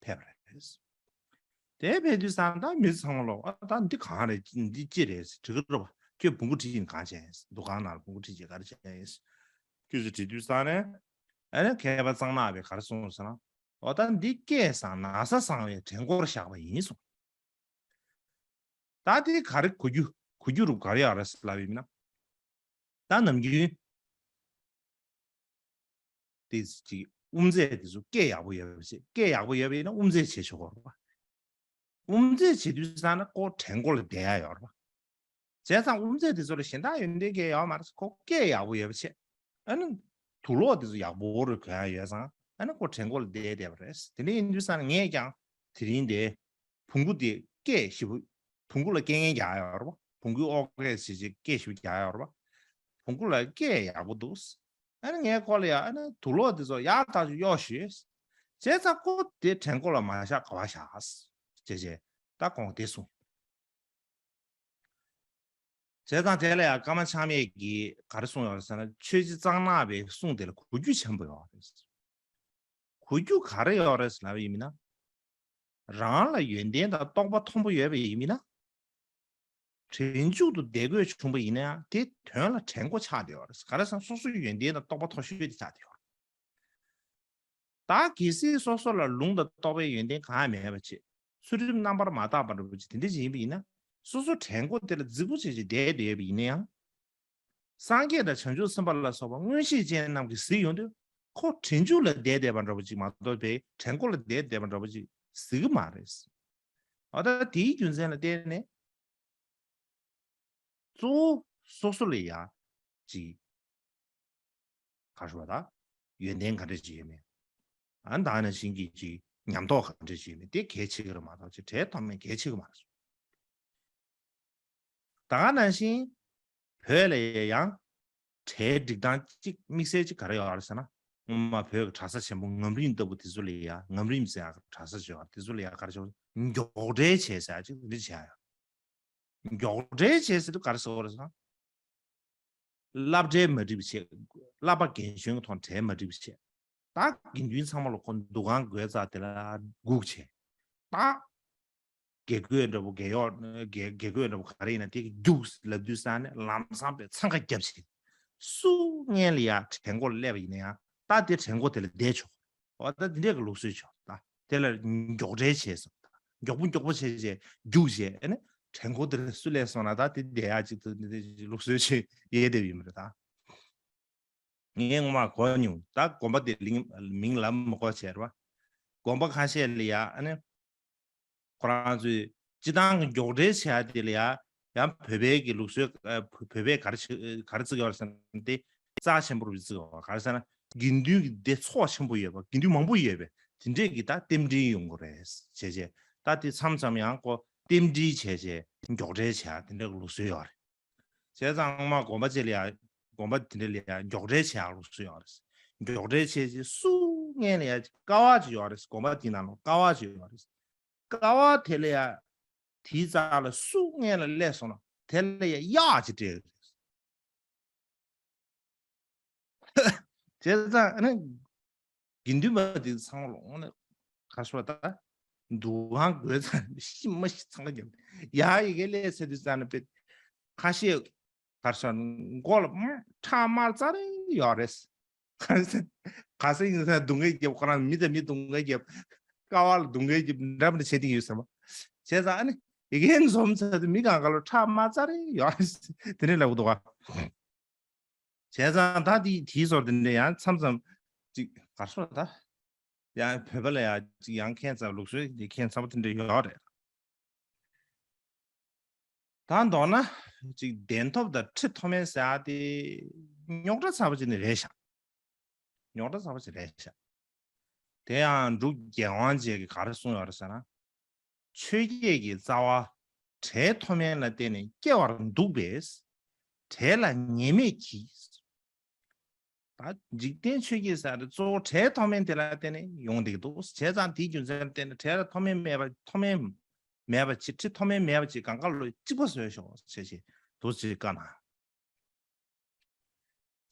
ཕེབས་པ་རེད། དེ་ཕེབས་དུས་ཙང་ད་མི་ཚང་མ་ལོག་ཨ་ད་འདི་གང་རེད། འདི་ཅི་རེད་དྲི་གི་རེད་པ། ཁྱོད་བོང་གུ་ཁྲིད་ཡིན་གང་བྱས། འདུ་ཁང་ནང་ལ་བོང་གུ་ཁྲིད་བྱས་ག་རེ་བྱས་ཡིན། ཁྱོད་ཚོ་དྲི་དུས་ཙང་ནས་ཨ་ནི་མཁས་པ་གཙང་ནག་པས་ག་རེ་གསུངས་ཟེར་ན། འོ་ད་འདི་སྐད་བཟང་ན་བཟའ་བཟང་བའི་བྲན་གོར་བཞག་པ་ཡིན་གསུངས། ད་དེ་ག་རེ་གོ་རྒྱུ་གོ་རྒྱུ་རུ་ག་རེ་ཡོད་རེད་ཟེར་ལབ་ཡིན་ན། ད་ནམ་རྒྱུན་དེ་ཅིག་དབུ་མཛད་དེ་ཚོ་སྐད་ཡག་པོ་ཡོད་པ་བྱས། སྐད་ཡག་པོ་ཡོད་པ་ཡིན་ན་དབུ་མཛད་བྱེད་ཆོག་གི་རེད་པ། དབུ་མཛད་བྱེད་དུས་ཙང་ན་ཁོ་བྲན་གོ་ལ་བསྡད་ཡ་ཡོད་རེད་པ། བྱས་ཙང་དབུ་མཛད་དེ་ཚོ་ལ་གཞན་དག་ཡོན་ཏན་གང་ཡང་ཡོད་མ་རེད། ཁོ་སྐད་ཡག་པོ་ཡོད་པ་བྱས། ཨ་ནི་དུག་ལོག་དེ་ཚོ་ཡག་པོ་རུ་གོན་ཡ་ཡོད་ཙང་ཨ་ནི་ཁོ་བྲན་གོ་ལ་བསྡད་བསྡད་པ་རེད། དེ་འདྲ་ཡིན་དུས་ཙང་ན་ངས་ཀྱང་དེ་རིང་དེ་བོང་གུ་དེ་སྐད་ཞེ་པོ། བོང་གུ་ལ་སྐད་ངན་རྒྱག་ཡ་ཡོད་རེད་པ། བོང་གུའི་ཨོ་སྐད་ཞེ་ཅིག་སྐད་ཞེ་པོ་རྒྱག་ཡ་ཡོད་རེད་པ། བོང་གུ་ལ་སྐད་ཡག་པོ་འདུག། ཨ་ནི་ངས་ཁོ་ལ་ཡ་ཨ་ནི་དུག་ལོག་དེ་ཚོ་ཡག་ཐག་ཆོད་གཡོག་ཞུས། བྱས་ཙང་ཁོ་དེ་བྲན་གོ་ལ་མ་བཞག་ག་པར་བཞག་བྱས་བྱས་ད་ཁོང་དེ་གསུངས། བྱས་ཙང་དེ་ལ་ཡང་ཀརྨ་ཆགས་མེད་ཀྱིས་ག་རེ་གསུངས་ཡོད་རེད་ཟེར་ན། ཆོས་རྗེ་གཙང་ནག་པའི་གསུང་དེ་ལ་གོ་རྒྱུ་ཆེན་པོ་ཡོད་རེད། གོ་རྒྱུ་ག་རེ་ཡོད་རེད་ཟེར་ལབ་པ་ཡིན་ན། རང་ལ་ཡོན་ཏན་དང་རྟོགས་པ་མཐོན་པོ་ཡོད་པ་ཡིན་ན། གྲལ་མཇུག་ཏུ་བསྡད་དགོས་བྱུང་པ་ཡིན་ན་ཡང་དེ་དོན་ལ་བྲན་གོ་ཆགས་བསྡད་ཡོད་རེད། ག་རེ་ཟེར་ན་སོ་སོའི་ཡོན་ཏན་དང་རྟོགས་པ་མཐོ་ཤོས་དེ་ཆགས་བསྡད་ཡོད་རེད། ད་གལ་སྲིད་སོ་སོ་ལ་ལུང་དང་རྟོགས་པའི་ཡོན་ཏན་གང་ཡང་མེད་པ་བྱས། ཚུལ་ཁྲིམས་རྣམ་པར་མ་དག་པ་འདྲ་པོ་ཅིག་དེ་འདྲ་ཅིག་ཡིན་པ་ཡིན་ན། སོ་སོ་བྲན་གོ་དེ་ལ་རྫིག་པོ་བྱས་བྱས་བསྡད་བསྡད་ཡོད་པ་ཡིན་ན་ཡང་། སངས་རྒྱས་དང་བྱང་ཆུབ་སེམས་དཔའ་ལ་སོགས་པ་མངོན་ཤེས་ཅན་རྣམས་ཀྱིས་གཟིགས་ཡོང་དུས། ཁོ་གྲལ་མཇུག་ལ་བསྡད་བསྡད་པ་འདྲ་པོ་ཅིག་མ་གཏོགས་པའི་བྲན་གོ་ལ་བསྡད་བསྡད་པ་འདྲ་པོ་ཅིག་གཟིགས་ཀྱི་མ་རེད། འོ་ད་དེའི་རྒྱུ་མཚན་ལ་བརྟེན་ནས། གཙོ་བོ་སོ་སོ་ལ་ཡ་ཅིག་ག་རེ་ཞུ་བ་ད། ཡོན་ཏན་ག་འདྲ་ཅིག་ཡོད་མེད། ཨ་ད་ནང་བཞིན་གྱི་ཅིག་ཉམས་རྟོགས་ག་འདྲ་ཅིག་ཡོད་མེད་དེ་གལ་ཆེ་གི་རེད་མ་གཏོགས་ཅིག་གྲལ་མཐོ་དམན་གལ་ཆེ་གི་མ་རེད། ད་ག་ནང་བཞིན་བོད་ལ་ཡང་གྲལ་སྒྲིག་སྟངས་གཅིག་དམིགས་བསལ་གཅིག་ག་རེ་ཡོད་རེད་ཟེར་ན། སྔོན་མ་བོད་ཀྱི་གྲྭ་ས་ཆེན་པོ་ངམ་རིང་ལྟ་བུ་དེ་ཚོ་ལ་ཡ། ངམ་རིང་ཟེར་ཡག་གྲྭ་ས་ཅིག་ཡོད་རེད། དེ་ཚོ་ལ་ཡ་ག་རེ་ཞུ། མགྱོགས་གྲལ་བྱས་ཟེར་ཡག་ཅིག་འདི་བྱས་ཡ། མགྱོགས་གྲལ་བྱས་ཟེར་དུས་ག་རེ་ཟེར་བ་རེད་ཟེར་ན། སློབ་གྲྭའི་མ་འགྲིག་པ་བྱས། བསླབ་པ་རྒན་གཞོན་གྱི་ཐོག་གྲལ་མ་འགྲིག་པ་བྱས། ད་དགེ་འདུན་ཚང་མ་ལ་ཁོ་འདུ་ཁང་བགོས་ཚར་དེ་ལ་སྒུག་བྱས། ད་དགེ་བསྐོས་འདྲ་པོ་རྒས་གཡོག་རྒས་རྒས་བསྐོས་འདྲ་པོ་ག་རེ་ཡིན་ན་དེ་རྒྱུགས་ལབ་དུས་ཙང་ནས་ལམ་སང་པས་འཚང་ཁ་བརྒྱབ་བྱས། སུ་སྔོན་ལ་ཡ་གྲལ་མགོ་ལ་སླེབས་པ་ཡིན་ན་ཡང་ད་དེ་གྲལ་མགོ་དེ་ལ་བསྡད་ཆོག་འོ་ད་འདི་འདྲས་ཀྱི་ལུགས་སྲོལ་བྱུང་། ད་དེ་ལ་མགྱོགས་གྲལ་བྱས་སོང་། མགྱོགས་པོ་མགྱོགས་པོ་བྱས་བྱས་རྒྱུགས་བྱས། ཨ་ནི་གྲལ་མགོ་དེ་ལ་སུ་སླེབས་སོང་ན་ད་དེ་བསྡད་ཡག་ཅིག་ཏུ་འདི་འདྲས་ལུགས་སྲོལ་ཅིག་ཡོད་བསྡད་ཡོད་མ་རེད་ད། ངས་ངོ་མ་གོ་མྱོང་། ད་དགོན་པ་དེ་གླིང་མིང་ལབ་མི་དགོས་བྱས་རེད་པ། དགོན་པ་ཁ་ཤས་ལ་ཡ་ཨ་ནི་ཁོ་རང་ཚོས་སྤྱི་བཏང་གི་མགྱོགས་གྲལ་བྱས་དེ་ལ་ཡ། ཡང་བོད་པའི་གི་ལུགས་སྲོལ། ཨ་བོད་པའི་ག་རེ་བྱེད་ག་རེ་བརྩི་གི་ཡོད་རེད་ཟེར་ན་དེ་རྩ་ཆེན་པོ་རུ་བརྩི་གི་ཡོད། ག་རེ་ཟེར་ན་དགེ་འདུན་གྱི་སྡེ་ཚོགས་ཆེན་པོ་ཡོད་པ། དགེ་འདུན་མང་པོ་ཡོད་པས་དེ་འདྲས་ཀྱི་ད་རྟེན་འབྲེལ་ཡོང་གི་རེད་བྱས་བྱས། ད་དེ་མཚམས་མཚམས་ཡང་ཁོ་རྟེན་འབྲེལ་བྱས་བྱས་མགྱོགས་གྲལ་བྱས་དེ་འདྲས་ཀྱི་ལུགས་སྲོལ་ཡོད་རེད། བྱས་ཙང་སྔོན་མ་དགོན་པ་ཅིག་ལ་ཡ། དགོན་པ་དེ་འདྲ་ལ་ཡ་མགྱོགས་འཕྲད་བྱེད་ཡག་ལུགས་སྲོལ་ཡོད་རེད། མགྱོགས་འཕྲད་བྱས་རྗེས་སུ་སྔོན་ལ་ཡ་ཀ་བ་ཅིག་ཡོད་རེད། དགོན་པ་དེའི་ནང་ལ་ཀ་བ་ཅིག་ཡོད་རེད། ཀ་བ་དེ་ལ་ཡ་དེའི་རྩ་ལ་སུ་སྔོན་ལ་སླེབས་སོང་ན་དེ་ལ་ཡ་གཡག་ཅིག་སྤྲད་ཡོད་རེད། བྱས་ཙང་ཨ་ནི་དགེ་འདུན་པ་དེ་ཚང་མ་ལོག་ནས་ག་སོ་ད་འདུ་ཁང་དགོས་ཙང་ཤི་མ་ཤི་ཚང་ག་རྒྱབ་ཡ་ཡི་གེ་ལས་ཚེ་དུས་ཙང་ནས་དཔེ་ཁ་ཤས་ག་སོ་མགོ་ལ་ཁྲག་དམར་ཙ་རེ་ཡོད་རེད། ག་ས་ག་ས་ཡིན་ས་སྡུག་བསྔལ་རྒྱབ་ཁོ་རང་མི་དང་མི་སྡུག་བསྔལ་རྒྱབ། ཀ་བ་ལ་སྡུག་བསྔལ་རྒྱབ་འདྲ་མི་འདྲ་བྱེད་དེ་ཡོད་ཟེར་མ། བྱས་ཙང་ཨ་ནི་ཡི་གེ་འཛོམས་ཚར་དུས་མི་གང་ག་ལ་ཁྲག་དམར་ཙ་རེ་ཡོད་རེད། དེ་ནས་ལབ་འདུག་ག་བྱས་ཙང་ད་དེ་དེའི་ཟོར་དེ་འདྲ་ཡང་མཚམས་མཚམས་ཅིག་གར་སོང་ད། ཡང་བོད་པ་ལ་ཡང་ཅིག་ཡང་ཁྱད་མཚར་ལུགས་སྲོལ་དེ་ཁྱད་མཚར་པོ་དེ་འདྲ་ཡོད་རེད། ད་མདོར་ན་ཅིག་གདན་ཐོབ་དང་ཁྲི་ཐོབ་མིན་ཟེར་ཡ་དེ་རྙོག་དྲ་ཚ་པོ་ཅིག་ནི་རེད་ཤག་རྙོག་དྲ་ཚ་པོ་ཅིག་རེད་ཤག་དེ་ཡང་འབྲུག་རྒྱལ་དབང་རྗེ་གིས་ག་རེ་གསུངས་ཡོད་རེད་ཟེར་ན། ཆོས་བརྒྱད་ཀྱི་རྩ་བ་གྲལ་མཐོ་དམན་ལ་བརྟེན་ནས་སྐྱེ་བར་འདུག་པས། གྲལ་ལ་ངེས་མེད་ཀྱིས། ད་འཇིག་རྟེན་ཆོས་བརྒྱད་ཟེར་ཏེ་གཙོ་བོ་གྲལ་མཐོ་དམན་དེ་ལ་བརྟེན་ནས་ཡོང་བསྡད་ཀྱི་འདུག་བྱས་ཙང་དེའི་རྒྱུ་མཚན་ལ་བརྟེན་ནས་གྲལ་ལ་མཐོ་དམན་མེད་པ་མཐོ་དམན་མེད་པ་ཅིག་ཁྲི་མཐོ་དམན་མེད་པ་ཅིག་གང་ག་ལོ་གཅིག་པ་བཟོས་ཤོག་ཅེས་ཅེས་འདུག་ཅེས་བཀའ་གནང་།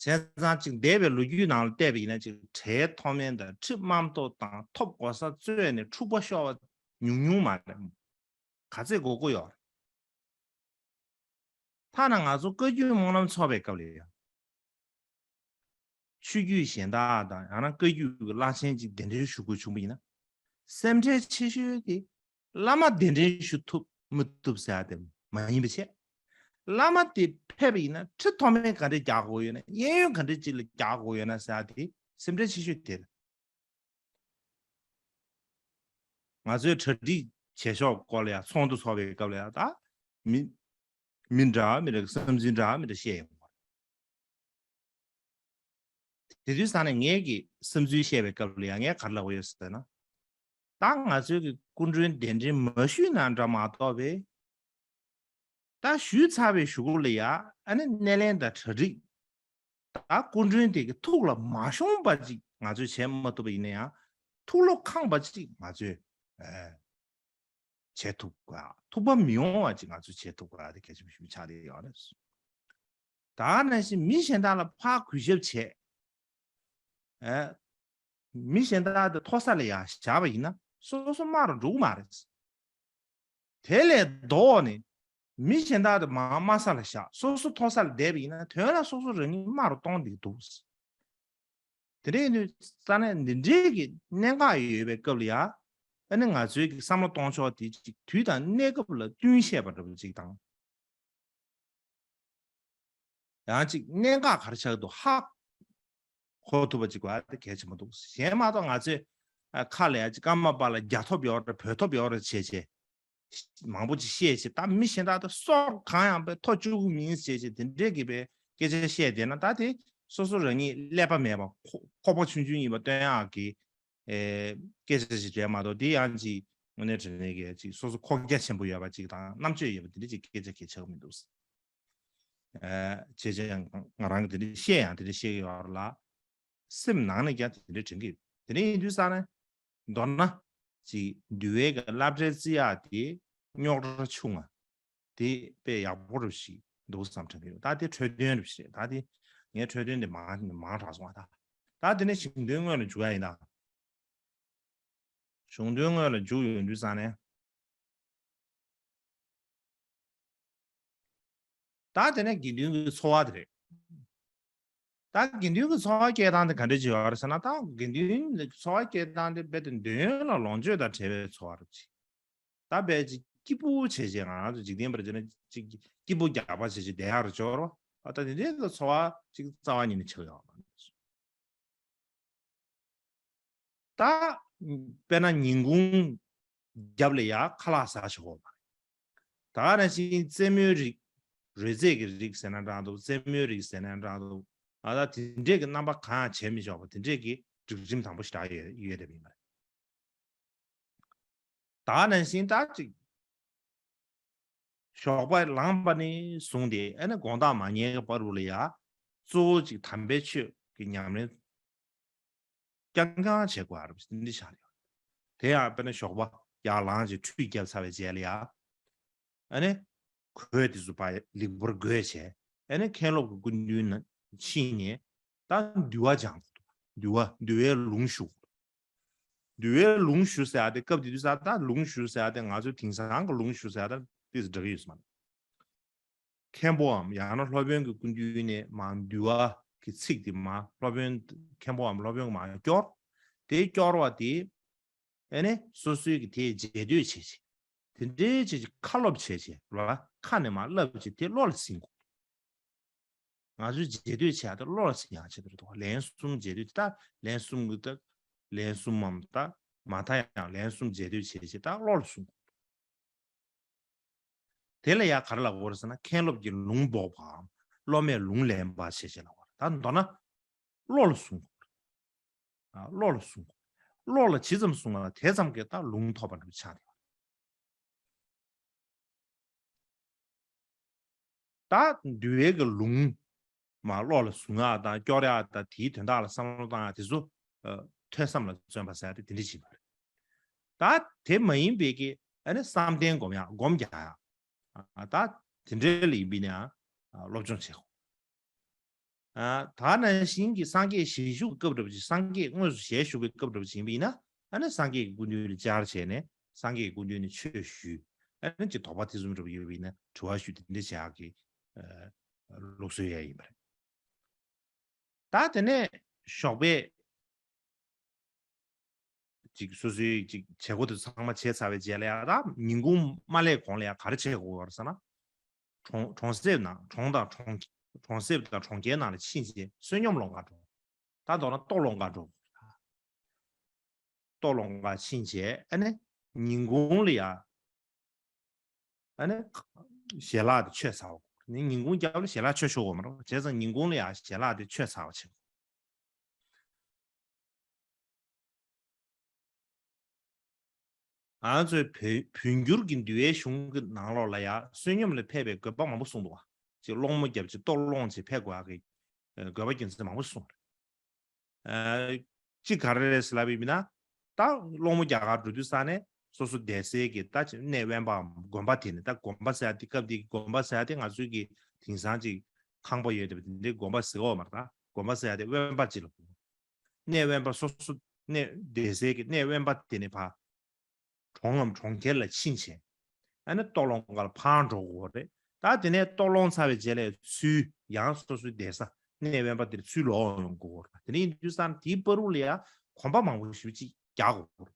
བྱས་ཙང་ཅིག་འདས་པའི་ལོ་རྒྱུས་ནང་ལ་བལྟས་པ་ཡིན་ན་ཅིག་གྲལ་མཐོ་དམན་དང་ཁྲི་དམའ་མཐོ་དང་ཐོབ་གོ་ས་རྩོད་ནས་འཁྲུག་པ་ཤོར་བ་ཉུང་ཉུང་མ་རེད། ག་ཚད་དགོས་མཁོ་ཡོད་རེད། ཐ་ན་ང་ཚོ་བཀའ་བརྒྱུད་སྨོན་ལམ་ཚོགས་པའི་སྐབས་ལ་ཡང་། ཆོས་བརྒྱུད་གཞན་དག་དང་ཡང་ན་བཀའ་བརྒྱུད་ཀྱི་བླ་ཆེན་ཅིག་གདན་འདྲེན་ཞུ་དགོས་བྱུང་བ་ཡིན་ན། སེམས་ཁྲལ་ཆེ་ཤོས་དེ་བླ་མ་གདན་འདྲེན་ཞུ་ཐུབ་མི་ཐུབ་ཟེར་ཡ་དེ་མ་ཡིན་པ་བྱས། བླ་མ་དེ་ཕེབས་པ་ཡིན་ན་ཁྲི་མཐོ་དམན་ག་འདྲས་རྒྱག་དགོས་ཡོད་ན་གཡས་གཡོན་ག་འདྲས་ཅིག་ལ་རྒྱག་དགོས་ཡོད་ན་ཟེར་ཡ་དེ་སེམས་ཁྲལ་ཆེ་ཤོས་དེ་རེད། ང་ཚོས་གྲ་སྒྲིག་བྱེད་ཕྱོགས་སྐོར་ལ་ཡང་ཚོགས་འདུ་ཚོགས་པའི་སྐབས་ལ་ཡང་ད་མི་མི་འདྲ་མི་འདྲ་བསམ་ཚུལ་འདྲ་མི་འདྲ་བཤད་ཡོང་བ་རེད། དེ་དུས་ས་ནས་ངས་ཀྱི་བསམ་ཚུལ་བཤད་པའི་སྐབས་ལ་ཡང་ངས་ག་རེ་ལབ་ཡོད་ཟེར་ན། ད་ང་ཚོའི་གི་སྐུ་མགྲོན་གདན་འདྲེན་མ་ཞུས་ན་འདྲ་མ་གཏོགས་པའི། ད་ཞུས་ཚར་བའི་གཞུག་གུ་ལ་ཡ་ཨ་ནི་སྣེ་ལེན་དང་གྲ་སྒྲིག་ད་སྐུ་མགྲོན་དེ་གི་ཐུགས་ལ་མ་ཤོང་པ་ཅིག་ང་ཚོས་བྱེད་མ་ཐུབ་པ་ཡིན་ན་ཡང་ཐུགས་བློ་ཁེངས་པ་ཅིག་ང་ཚོས་ཨ་བྱེད་ཐུབ་དགོས། ཐུགས་ཕམ་མི་ཡོང་བ་ཅིག་ང་ཚོས་བྱེད་ཐུབ་དགོས་དེ་གལ་ཆེན་པོ་ཞིག་ཆགས་བསྡད་ཡོད་རེད། ད་ནང་བཞིན་མི་གཞན་དག་ལ་ཕར་གུས་ཞབས་བྱེད། ཨ། མི་གཞན་དག་དེ་མཐོ་ས་ལ་ཡར་བཞག་པ་ཡིན་ན་སོ་སོ་དམའ་རུ་འགྲོ་གི་མ་རེད། དེ་ལས་ལྡོག་ནས་མི་གཞན་དག་དེ་མར་དམའ་ས་ལ་བཞག་སོ་སོ་མཐོ་ས་ལ་བསྡད་པ་ཡིན་ན་དོན་ལ་སོ་སོ་རང་ཉིད་དམའ་རུ་གཏོང་བསྡད་འདུག་དེ་འདྲ་ཡིན་དུས་ས་གནས་འདི་འདྲའི་གི་གནད་འགག་ཡོད་པའི་སྐབས་ལ་ཡ། ཨ་ནི་ང་ཚོའི་གི་བསམ་བློ་གཏོང་ཕྱོགས་དེ་ཅིག་དུས་དང་གནས་སྐབས་ལ་བསྟུན་བཤད་པ་འདྲ་པོ་ཅིག་དང་། ཡང་ཅིག་གནད་འགག་ག་རེ་ཆགས་འདུག་ཧ་གོ་ཐུབ་པ་ཅིག་དགོས་ཡ་དེ་གལ་ཆེན་པོ་འདུག་གཞན་མ་གཏོགས་ང་ཚོས་ཨ་ཁ་ལ་ཡ་ཅིག་ཀརྨ་པ་ལ་རྒྱ་ཐོབ་ཡོད་རེད་བོད་ཐོབ་ཡོད་རེད་བྱས་བྱས། མང་པོ་ཅིག་བཤད་བྱས་ད་མི་གཞན་དག་ད་སྲོག་གང་ཡང་པའི་ཐོ་བཅུག་གི་མིན་བྱས་བྱས་དེ་འདྲས་ཀྱི་པའི་སྐད་ཆ་བཤད་བསྡད་ན་ད་དེ་སོ་སོ་རང་ཉིད་ཀླད་པ་མེད་པ་ཁོག་ཁོག་པ་ཆུང་ཆུང་ཡིན་པ་སྟོན་ཡག་གི་ཨེ་སྐད་ཆ་ཞིག་རེད་མ་གཏོགས་དེ་ཡང་ཅིག་དངོས་གནས་དྲང་གནས་ཀྱི་ཅིག་སོ་སོ་ཁོག་རྒྱ་ཆེན་པོ་ཡོད་པ་ཅིག་དང་རྣམ་དཔྱོད་ཡོད་པ་དེ་འདྲས་ཅིག་སྐད་ཆ་གལ་ཆགས་མི་འདུག་ཨེ་བྱས་བྱས་ང་རང་གི་དེ་འདྲས་བཤད་ཡང་དེ་འདྲས་བཤད་ཀྱི་ཡོད་རེད་ལ། སེམས་ནང་ནས་ཀྱང་དེ་འདྲའི་དྲན་གྱི་ཡོད། དེ་འདྲ་ཡིན་དུས་ཙང་ནས་མདོར་ན་ཅིག་འདུལ་བའི་གི་བསླབ་གྲྭའི་རྩིས་ཡག་དེ་རྙོག་དྲ་ཆུང་ང་དེ་དཔེ་ཡག་པོ་རུ་ཞིག་འདུག་བསམ་དྲན་གྱི་ཡོད། ད་དེ་འཕྲོས་དོན་རུ་ཞིག་རེད། ད་དེ་ངའི་འཕྲོས་དོན་དེ་མང་མང་དྲགས་སོང་བ་ད། ད་དེ་ནས་གཞུང་དོན་དངོས་ལ་འཇུག་ཡ་ཡིན་ད། གཞུང་དོན་དངོས་ལ་འཇུག་ཡོང་དུས་ཙང་ནས། ད་དེ་ནས་དགེ་འདུན་གྱི་འཚོ་བ་དེ་རེད། ད་དགེ་འདུན་གྱི་འཚོ་བ་སྐྱེལ་སྟངས་དེ་ག་འདྲ་ཅིག་ཡོད་རེད་ཟེར་ན་ད་དགེ་འདུན་གྱི་འཚོ་བ་སྐྱེལ་སྟངས་དེ་རྦད་དེ་འདོད་ཡོན་ལ་ལོངས་སྤྱོད་དང་བྲལ་བའི་འཚོ་བ་རེད་ཅིག་ད་རྦད་ཅིག་སྐྱིད་པོ་བྱས་བྱས་ང་རང་ཚོ་འཇིག་རྟེན་པར་བྱས་ན་ཅིག་སྐྱིད་པོ་རྒྱག་པ་བྱས་བྱས་བསྡད་ཡག་རུ་འབྱོར་བ་ད་དེ་འདྲའི་གི་འཚོ་བ་ཅིག་རྩ་བ་ཉིད་ནས་ཆགས་ཡོད་མ་རེད། ད། དཔེར་ན་ཉིན་གུང་རྒྱབ་ལ་ཡ་ཁ་ལག་ཟ་ཆོག་གོ་མ་རེད། ད་ག་ནང་བཞིན་རྩེད་མོའི་རིགས། རོལ་རྩེད་ཀྱི་རིགས་ཟེར་ན་འདྲ་འདུག་རྩེད་མོའི་རིགས་ཟེར་ན་འདྲ་འདུག་ཨ་ད་དེ་འདྲས་ཀྱི་རྣམ་པ་གང་ཡང་བྱེད་མི་ཆོག་པ་དེ་འདྲས་ཀྱི་སྒྲིག་ཁྲིམས་དམ་པོ་ཞེ་དྲག་ཡོད་ཡོད་བསྡད་པ་ཡིན་པ་རེད། ད་ག་ནང་བཞིན་ད་ཅིག་ཞོགས་པ་ལངས་པ་ནས་བཟུང་སྟེ་ཨ་ནི་དགོང་དག་མ་ཉལ་གྱི་བར་དུ་ལ་ཡ་གཙོ་བོ་ཅིག་དམ་པའི་ཆོས་ཀྱི་ཉམས་ལེན་རྐྱང་རྐྱང་བྱེད་དགོས་རབས་འདི་འདྲ་ཆགས་ཡོད། དེ་ཡང་དཔེར་ན་ཞོགས་པ་ཡར་ལངས་ཅིག་ཁྲུས་བརྒྱབ་ཚར་བའི་རྗེས་ལ་ཡ། ཨ་ནི་གོས་དེ་ཚོ་ཕར་ལེགས་པར་བགོས་བྱས། ཨ་ནི་མཁན་སློབ་ཀྱི་སྐུ་མདུན་ན་ཕྱིན་ནས་ད་འདུལ་བ་སྦྱང་དགོས་འདུག་འདུལ་བ་འདུལ་བའི་ལུང་ཞུ་དགོས་འདུག་འདུལ་བའི་ལུང་ཞུ་ཟེར་ཡ་དེ་སྐབས་དེ་དུས་ས་ད་ལུང་ཞུ་ཟེར་ཡ་དེ་ང་ཚོའི་དེང་སང་གི་ལུང་ཞུ་ཟེར་ཡ་ད་ཏོག་ཙམ་འདྲ་གི་ཡོད་ས་མ་རེད། མཁན་པོའམ་ཡང་ན་སློབ་དཔོན་གྱི་སྐུ་མདུན་ནས་མར་འདུལ་བ་གི་ཚིག་དེ་མར་སློབ་དཔོན་མཁན་པོའམ་སློབ་དཔོན་གྱིས་མར་སྐྱོར། དེ་སྐྱོར་བ་དེ་ཨེ་ནས་སོ་སོའི་གི་དེ་རྗེས་ཟློས་བྱེད་བྱེད། དེ་འདྲའི་བྱེད་བྱེད་ཁ་སློབ་བྱེད་བྱེད་ལ་ཁ་ནས་མར་བསླབ་བྱེད་དེ་བློ་ལ་ཟིན་དགོས། ང་ཚོའི་རྗེས་ཟློས་བྱེད་ཡ་དེ་བློ་ལ་ཟིན་ཡ་ཆེད་དུ་རེད་དོ། ལན་གསུམ་རྗེས་ཟློས་དེ་ད་ལན་གསུམ་གི་ད་ལན་གསུམ་མམ་ད་མ་མཐའ་ཡང་ལན་གསུམ་རྗེས་ཟློས་བྱེད་བྱེད་ད་བློ་ལ་ཟུན་དགོས། དེ་ལ་ཡང་ག་རེ་ལབ་དགོས་རེད་ཟེར་ན་མཁན་སློབ་ཀྱིས་ལུང་འབོགས་པའམ་སློབ་མས་ལུང་ལེན་པ་ཞེས་བྱ་ལབ་དགོས་རེད། ད་མདོར་ན་བློ་ལ་ཟུང་དགོས་རེད། ཨ། བློ་ལ་ཟུང་དགོས། བློ་ལ་ཇི་ཙམ་ཟུང་བ་དེ་ཙམ་གྱིས་ད་ལུང་ཐོབ་པ་འདྲ་པོ་ཆགས་བསྡད་པ་རེད། ད་འདུལ་བའི་གི་ལུང་མ་བློ་ལ་ཟུང་ཡག་དང་སྐྱོར་ཡག་དང་དེའི་དོན་དག་ལ་བསམ་བློ་བཏང་ཡག་དེ་ཚོ་ཨ། ཐོས་བསམ་ལ་བརྩོན་པ་ཟེར་ཡག་དེ་དེ་འདྲ་ཅིག་ཡིན་པ་རེད། ད་དེ་མ་ཡིན་པའི་གི་ཨ་ནི་བསམ་གཏན་སྒོམ་ཡག་སྒོམ་རྒྱག་ཡག་ཨ། ད་དེ་འདྲའི་ལ་ཡིན་པ་ཡིན་ན་ཡང་ཨ། སློབ་སྦྱོང་བྱེད་དགོས། ཨ། ད་ནང་བཞིན་གྱི་སངས་རྒྱས་ཞལ་བཞུགས་ཀྱི་སྐབས་འདྲ་པོ་ཅིག་སངས་རྒྱས་དངོས་སུ་ཞལ་བཞུགས་པའི་སྐབས་འདྲ་པོ་ཅིག་ཡིན་པ་ཡིན་ན་ཨ་ནི་སངས་རྒྱས་ཀྱི་སྐུ་མདུན་ལ་བཅར་བྱས་ནས་སངས་རྒྱས་ཀྱི་སྐུ་མདུན་ནས་ཆོས་ཞུས། ཨ་ནི་ཅིག་དོགས་པ་དེ་ཚོ་འདྲ་པོ་ཡོད་པ་ཡིན་ན་དྲི་བ་ཞུས་དེ་འདྲ་བྱེད་ཡག་གི་ཨ། ལུགས་སྲོལ་ཡང་ཡིན་པ་རེད། ད་དེ་ནས་ཞོགས་པའི་ཅིག་སོ་སོའི་ཅིག་བྱེད་སྒོ་དེ་ཚང་མ་བྱས་ཚར་བའི་རྗེས་ལ་ཡང་ད་ཉིན་གུང་མ་སླེབས་གོང་ལ་ཡང་ག་རེ་བྱེད་དགོས་པ་རེད་ཟེར་ན། གྲོང་གྲོང་གསེབ་ནང་གྲོང་དང་གྲོང་གྲོང་གསེབ་དང་གྲོང་ཁྱེར་ནང་ལ་ཕྱིན་བྱས་བསོད་སྙོམས་སློང་ག་འགྲོ། ད་མདོར་ན་ལྟོ་སློང་ག་འགྲོ། ལྟོ་སློང་ག་ཕྱིན་བྱས་ཨ་ནི་ཉིན་གུང་ལ་ཡང་ཨ་ནི་ཞལ་ལག་དེ་མཆོད་ཚར་བ། ནི་ཉིན་གུང་རྒྱབ་ལ་ཞལ་ལག་མཆོད་ཆོག་གོ་མ་རེད། བྱས་ཙང་ཉིན་གུང་ལ་ཡང་ཞལ་ལག་དེ་མཆོད་ཚར་བ་བྱེད། ང་ཚོའི་བོད་བོད་འགྱུར་གྱི་འདུལ་བའི་གཞུང་གི་ནང་ལོགས་ལ་ཡང་བསོད་སྙོམས་ལ་ཕེབས་པའི་དགོས་པ་མང་པོ་གསུངས་འདུག་བ། ཅིག་སློང་མོ་བརྒྱབ་ཅིག་ལྟོ་སློང་ཅིག་ཕེབས་དགོས་ཡག་གི་དགོས་པ་རྒྱུ་མཚན་མང་པོ་གསུངས་རེད། ཨ། གཅིག་ག་རེ་རེད་ཟེར་ལབ་པ་ཡིན་ན། ད་སློང་མོ་རྒྱག་གར་འགྲོ་དུས་ས་ནས་སོ་སོ་བསྡད་སའི་གི་ད་གནས་དབེན་པའམ་དགོན་པ་དེ་ནས་ད་དགོན་པ་ཟེར་ཡ་དེ་སྐབས་དེའི་དགོན་པ་ཟེར་ཡ་དེ་ང་ཚོའི་གི་དེང་སང་ཅིག་ཁང་པ་ཡོད་བསྡད་པ་དེ་འདྲའི་དགོན་པ་ཟེར་གི་ཡོད་མ་རེད། ད་དགོན་པ་ཟེར་ཡ་དེ་དབེན་པ་ཅིག་ལ་གོ། གནས་དབེན་པ་སོ་སོ་གནས་བསྡད་སའི་གི་གནས་དབེན་པ་དེ་ནས་ཕར་གྲོང་ངམ་གྲོང་ཁྱེར་ལ་ཕྱིན་བྱས། ཨ་ནི་ལྟོ་སློང་ག་ལ་ཕར་འགྲོ་དགོས་རེད། ད་དེ་ནས་ལྟོ་སློང་ཚར་བའི་རྗེས་ལ་ཚུར་ཡང་སོ་སོའི་བསྡད་ས་གནས་དབེན་པ་དེར་ཚུར་ལོག་ཡོང་དགོས་རེད། དེ་ནས་ཡིན་དུས་ཙང་དེའི་བར་དུ་ལ་ཡང་གོམ་པ་མང་པོ་ཞིག་ཅིག་རྒྱག་དགོས་རེད།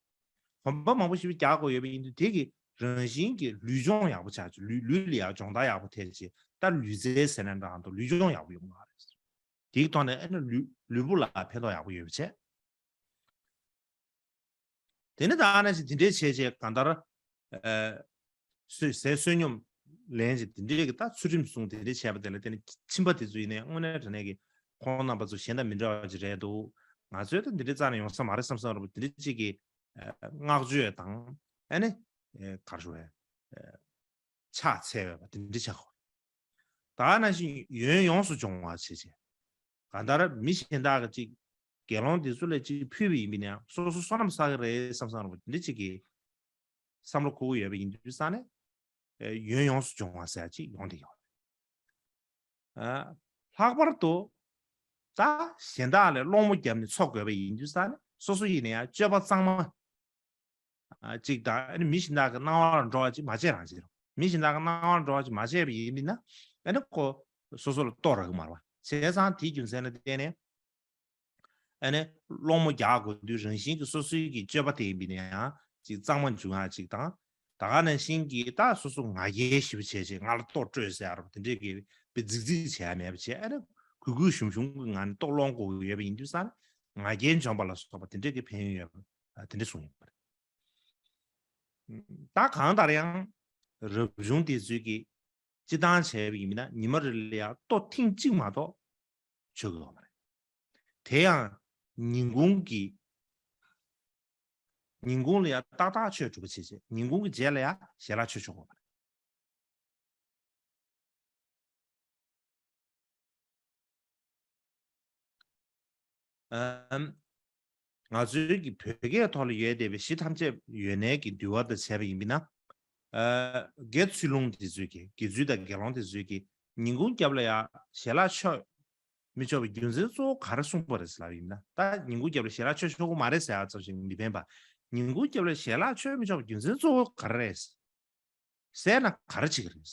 གོམ་པ་མང་པོ་ཞིག་རྒྱག་དགོས་ཡོད་པ་ཡིན་དུས་དེ་གི་རང་བཞིན་གྱི་ལུས་སྦྱོང་ཡག་པོ་ཆགས་ཀྱི་ལུས་ལུས་ལ་ཡང་སྦྱོང་བརྡར་ཡག་པོ་ཐེབས་ཀྱི་ད་ལུས་རྩལ་ཟེར་ན་འདྲ་འདུག་ལུས་སྦྱོང་ཡག་པོ་ཡོང་གི་རེད། དེའི་ཐོག་ནས་ཨ་ནི་ལུས་ལུས་པོ་ལ་ཕན་ཐོགས་ཡག་པོ་ཡོད་པ་བྱས། དེ་ནི་ད་ནང་བཞིན་དེ་འདྲའི་བྱས་བྱས་གང་ལྟར། ཨ། ཟས་ཟས་བསོད་སྙོམས་ལེན་བྱས་དེ་འདྲའི་གི་ད་ཚུལ་ཁྲིམས་སྲུང་དེ་འདྲའི་བྱས་པ་དེ་ལ་བརྟེན་ནས་ཁྱིམ་པ་དེ་ཚོ་ཡིན་ནའི་དངོས་གནས་དྲང་གནས་ཀྱི་ཁོང་རྣམ་པ་ཚོ་གཞན་དང་མི་འདྲ་བ་ཅིག་རེད་འདུག་ང་ཚོའི་ད་འདི་འདྲའི་རྩ་ནས་ཡོང་ས་མ་རེད་བསམ་བསམ་རེད་པ། དེ་འདྲའི་ཅིག་གི་ཨ། བསྔགས་བརྗོད་དང་ཨ་ནི་ཨ། ག་རེ་ཞུ་བས་ཨ། ཕྱག་འཚལ་བས་པ་དེ་འདྲ་བྱ་དགོས། ད་ནང་བཞིན་ཡོན་ཡོངས་སུ་སྦྱོང་བ་བྱེད་ཅིང་། གང་ལྟར་མི་གཞན་དག་གིས་ཅིག་དགེ་སློང་དེ་ཚོ་ལ་ཅིག་ཕུལ་བ་ཡིན་པ་ཡིན་ན་ཡང་སོ་སོ་བསོད་ནམས་བསགས་ཀྱི་རེད་བསམ་བསམ་རེད་པ། དེ་འདྲ་ཅིག་གི་བསམ་བློ་འཁོར་གྱི་ཡོད་པ་ཡིན་དུས་ཙང་ནས་ཨ། ཡོན་ཡོངས་སུ་སྦྱོང་བ་ཟེར་ཅིག་ཡོང་བསྡད་ཡོད་རེད། ཨ། ལྷག་པར་དུ་ད་གཞན་དག་ལ་སློང་མོ་བརྒྱབ་ནས་འཚོ་དགོས་པ་ཡིན་དུས་ཙང་ནས་སོ་སོ་ཡིན་ན་ཡང་སྤྱོད་པ་གཙང་མ་ཨ། ཅིག་དང་ཨ་ནི་མི་གཞན་དག་གི་སྣང་བར་འགྲོ་བ་ཅིག་མ་བྱས་རང་བྱས་རུང་། མི་གཞན་དག་གི་སྣང་བར་འགྲོ་བ་ཅིག་མ་བྱས་པ་ཡིན་ན་ཨ་ནི་ཁོ་སོ་སོ་ལ་གཏོར་རག་གི་མ་རེད་པ། བྱས་ཙང་དེའི་རྒྱུ་མཚན་ལ་བརྟེན་ནས། ཨ་ནི་སློང་མོ་རྒྱག་དགོས་དུས་རང་བཞིན་གྱིས་སོ་སོའི་གི་སྤྱོད་པ་དེ་ཡིན་པ་ཡིན་ན་ཡང་ཅིག་གཙང་མ་འབྱུང་ཡག་ཅིག་དང་། ད་ག་ནང་བཞིན་གྱིས་ད་སོ་སོ་ང་རྒྱལ་ཞེ་པོ་བྱས་བྱས་ང་ལ་ལྟོ་སྤྲོད་ཟེར་ཡ་རབས་དེ་འདྲས་ཀྱི་དཔེ་རྫིག་རྫིག་བྱས་ཡ་མེད་པ་བྱས། ཨ་ནི་གུས་གུས་ཞུམ་ཞུམ་གྱི་ངང་ནས་ལྟོ་སློང་དགོས་ཀྱི་ཡོད་པ་ཡིན་དུས་ཙང་ང་རྒྱལ་འཇོམས་པ་ལ་སོགས་པ་དེ་འདྲས་ཀྱི་ཕན་ཡོན་ཡོད་པ་དེ་འདྲས་གསུངས་ཡོད་པ་རེད། ད་གང་ལྟར་ཡང་རབ་བྱུང་དེ་ཚོས་ཀྱིས་སྤྱི་བཏང་བྱས་པ་ཡིན་ན་ཉི་མ་རེ་ལ་ཡང་ལྟོ་ཐེངས་གཅིག་མ་གཏོགས་མཆོད་ཀྱི་ཡོད་མ་རེད། དེ་ཡང་ཉིན་གུང་གི་ཉིན་གུང་ལ་ཡང་ཏག་ཏག་ཆོས་སྒྲུབ་པ་བྱེད་བྱེད་ཉིན་གུང་གི་རྗེས་ལ་ཡང་ཞལ་ལག་མཆོད་ཆོག་གི་ཡོད་མ་རེད། ཨམ། ང་ཚོའི་གི་བོད་སྐད་ཐོག་ལ་ཡོད་བསྡད་པའི་གཞི་ཐམས་ཅད་ཡོད་གནས་ཀྱི་འདུལ་བ་དང་བྱས་པ་ཡིན་པས་ན། ཨ། དགེ་ཚུལ་སློང་དེ་ཚོས་ཀྱི་དགེ་ཚུལ་དང་དགེ་སློང་དེ་ཚོས་ཀྱི་ཉིན་གུང་རྒྱབ་ལ་ཡ་ཞལ་ལག་མཆོད་མི་ཆོག་པའི་རྒྱུ་མཚན་གཙོ་བོ་ག་རེ་གསུངས་པ་རེད་ཟེར་ལབ་ཡིན་ན། ད་ཉིན་གུང་རྒྱབ་ལ་ཞལ་ལག་མཆོད་ཆོག་གི་མ་རེད་ཟེར་ཡ་ཙམ་ཞིག་མི་ཕན་པ། ཉིན་གུང་རྒྱབ་ལ་ཞལ་ལག་མཆོད་མི་ཆོག་པའི་རྒྱུ་མཚན་གཙོ་བོ་ག་རེ་རེད། ཟས་ན་ག་རེ་བྱེད་ཀྱི་རེད།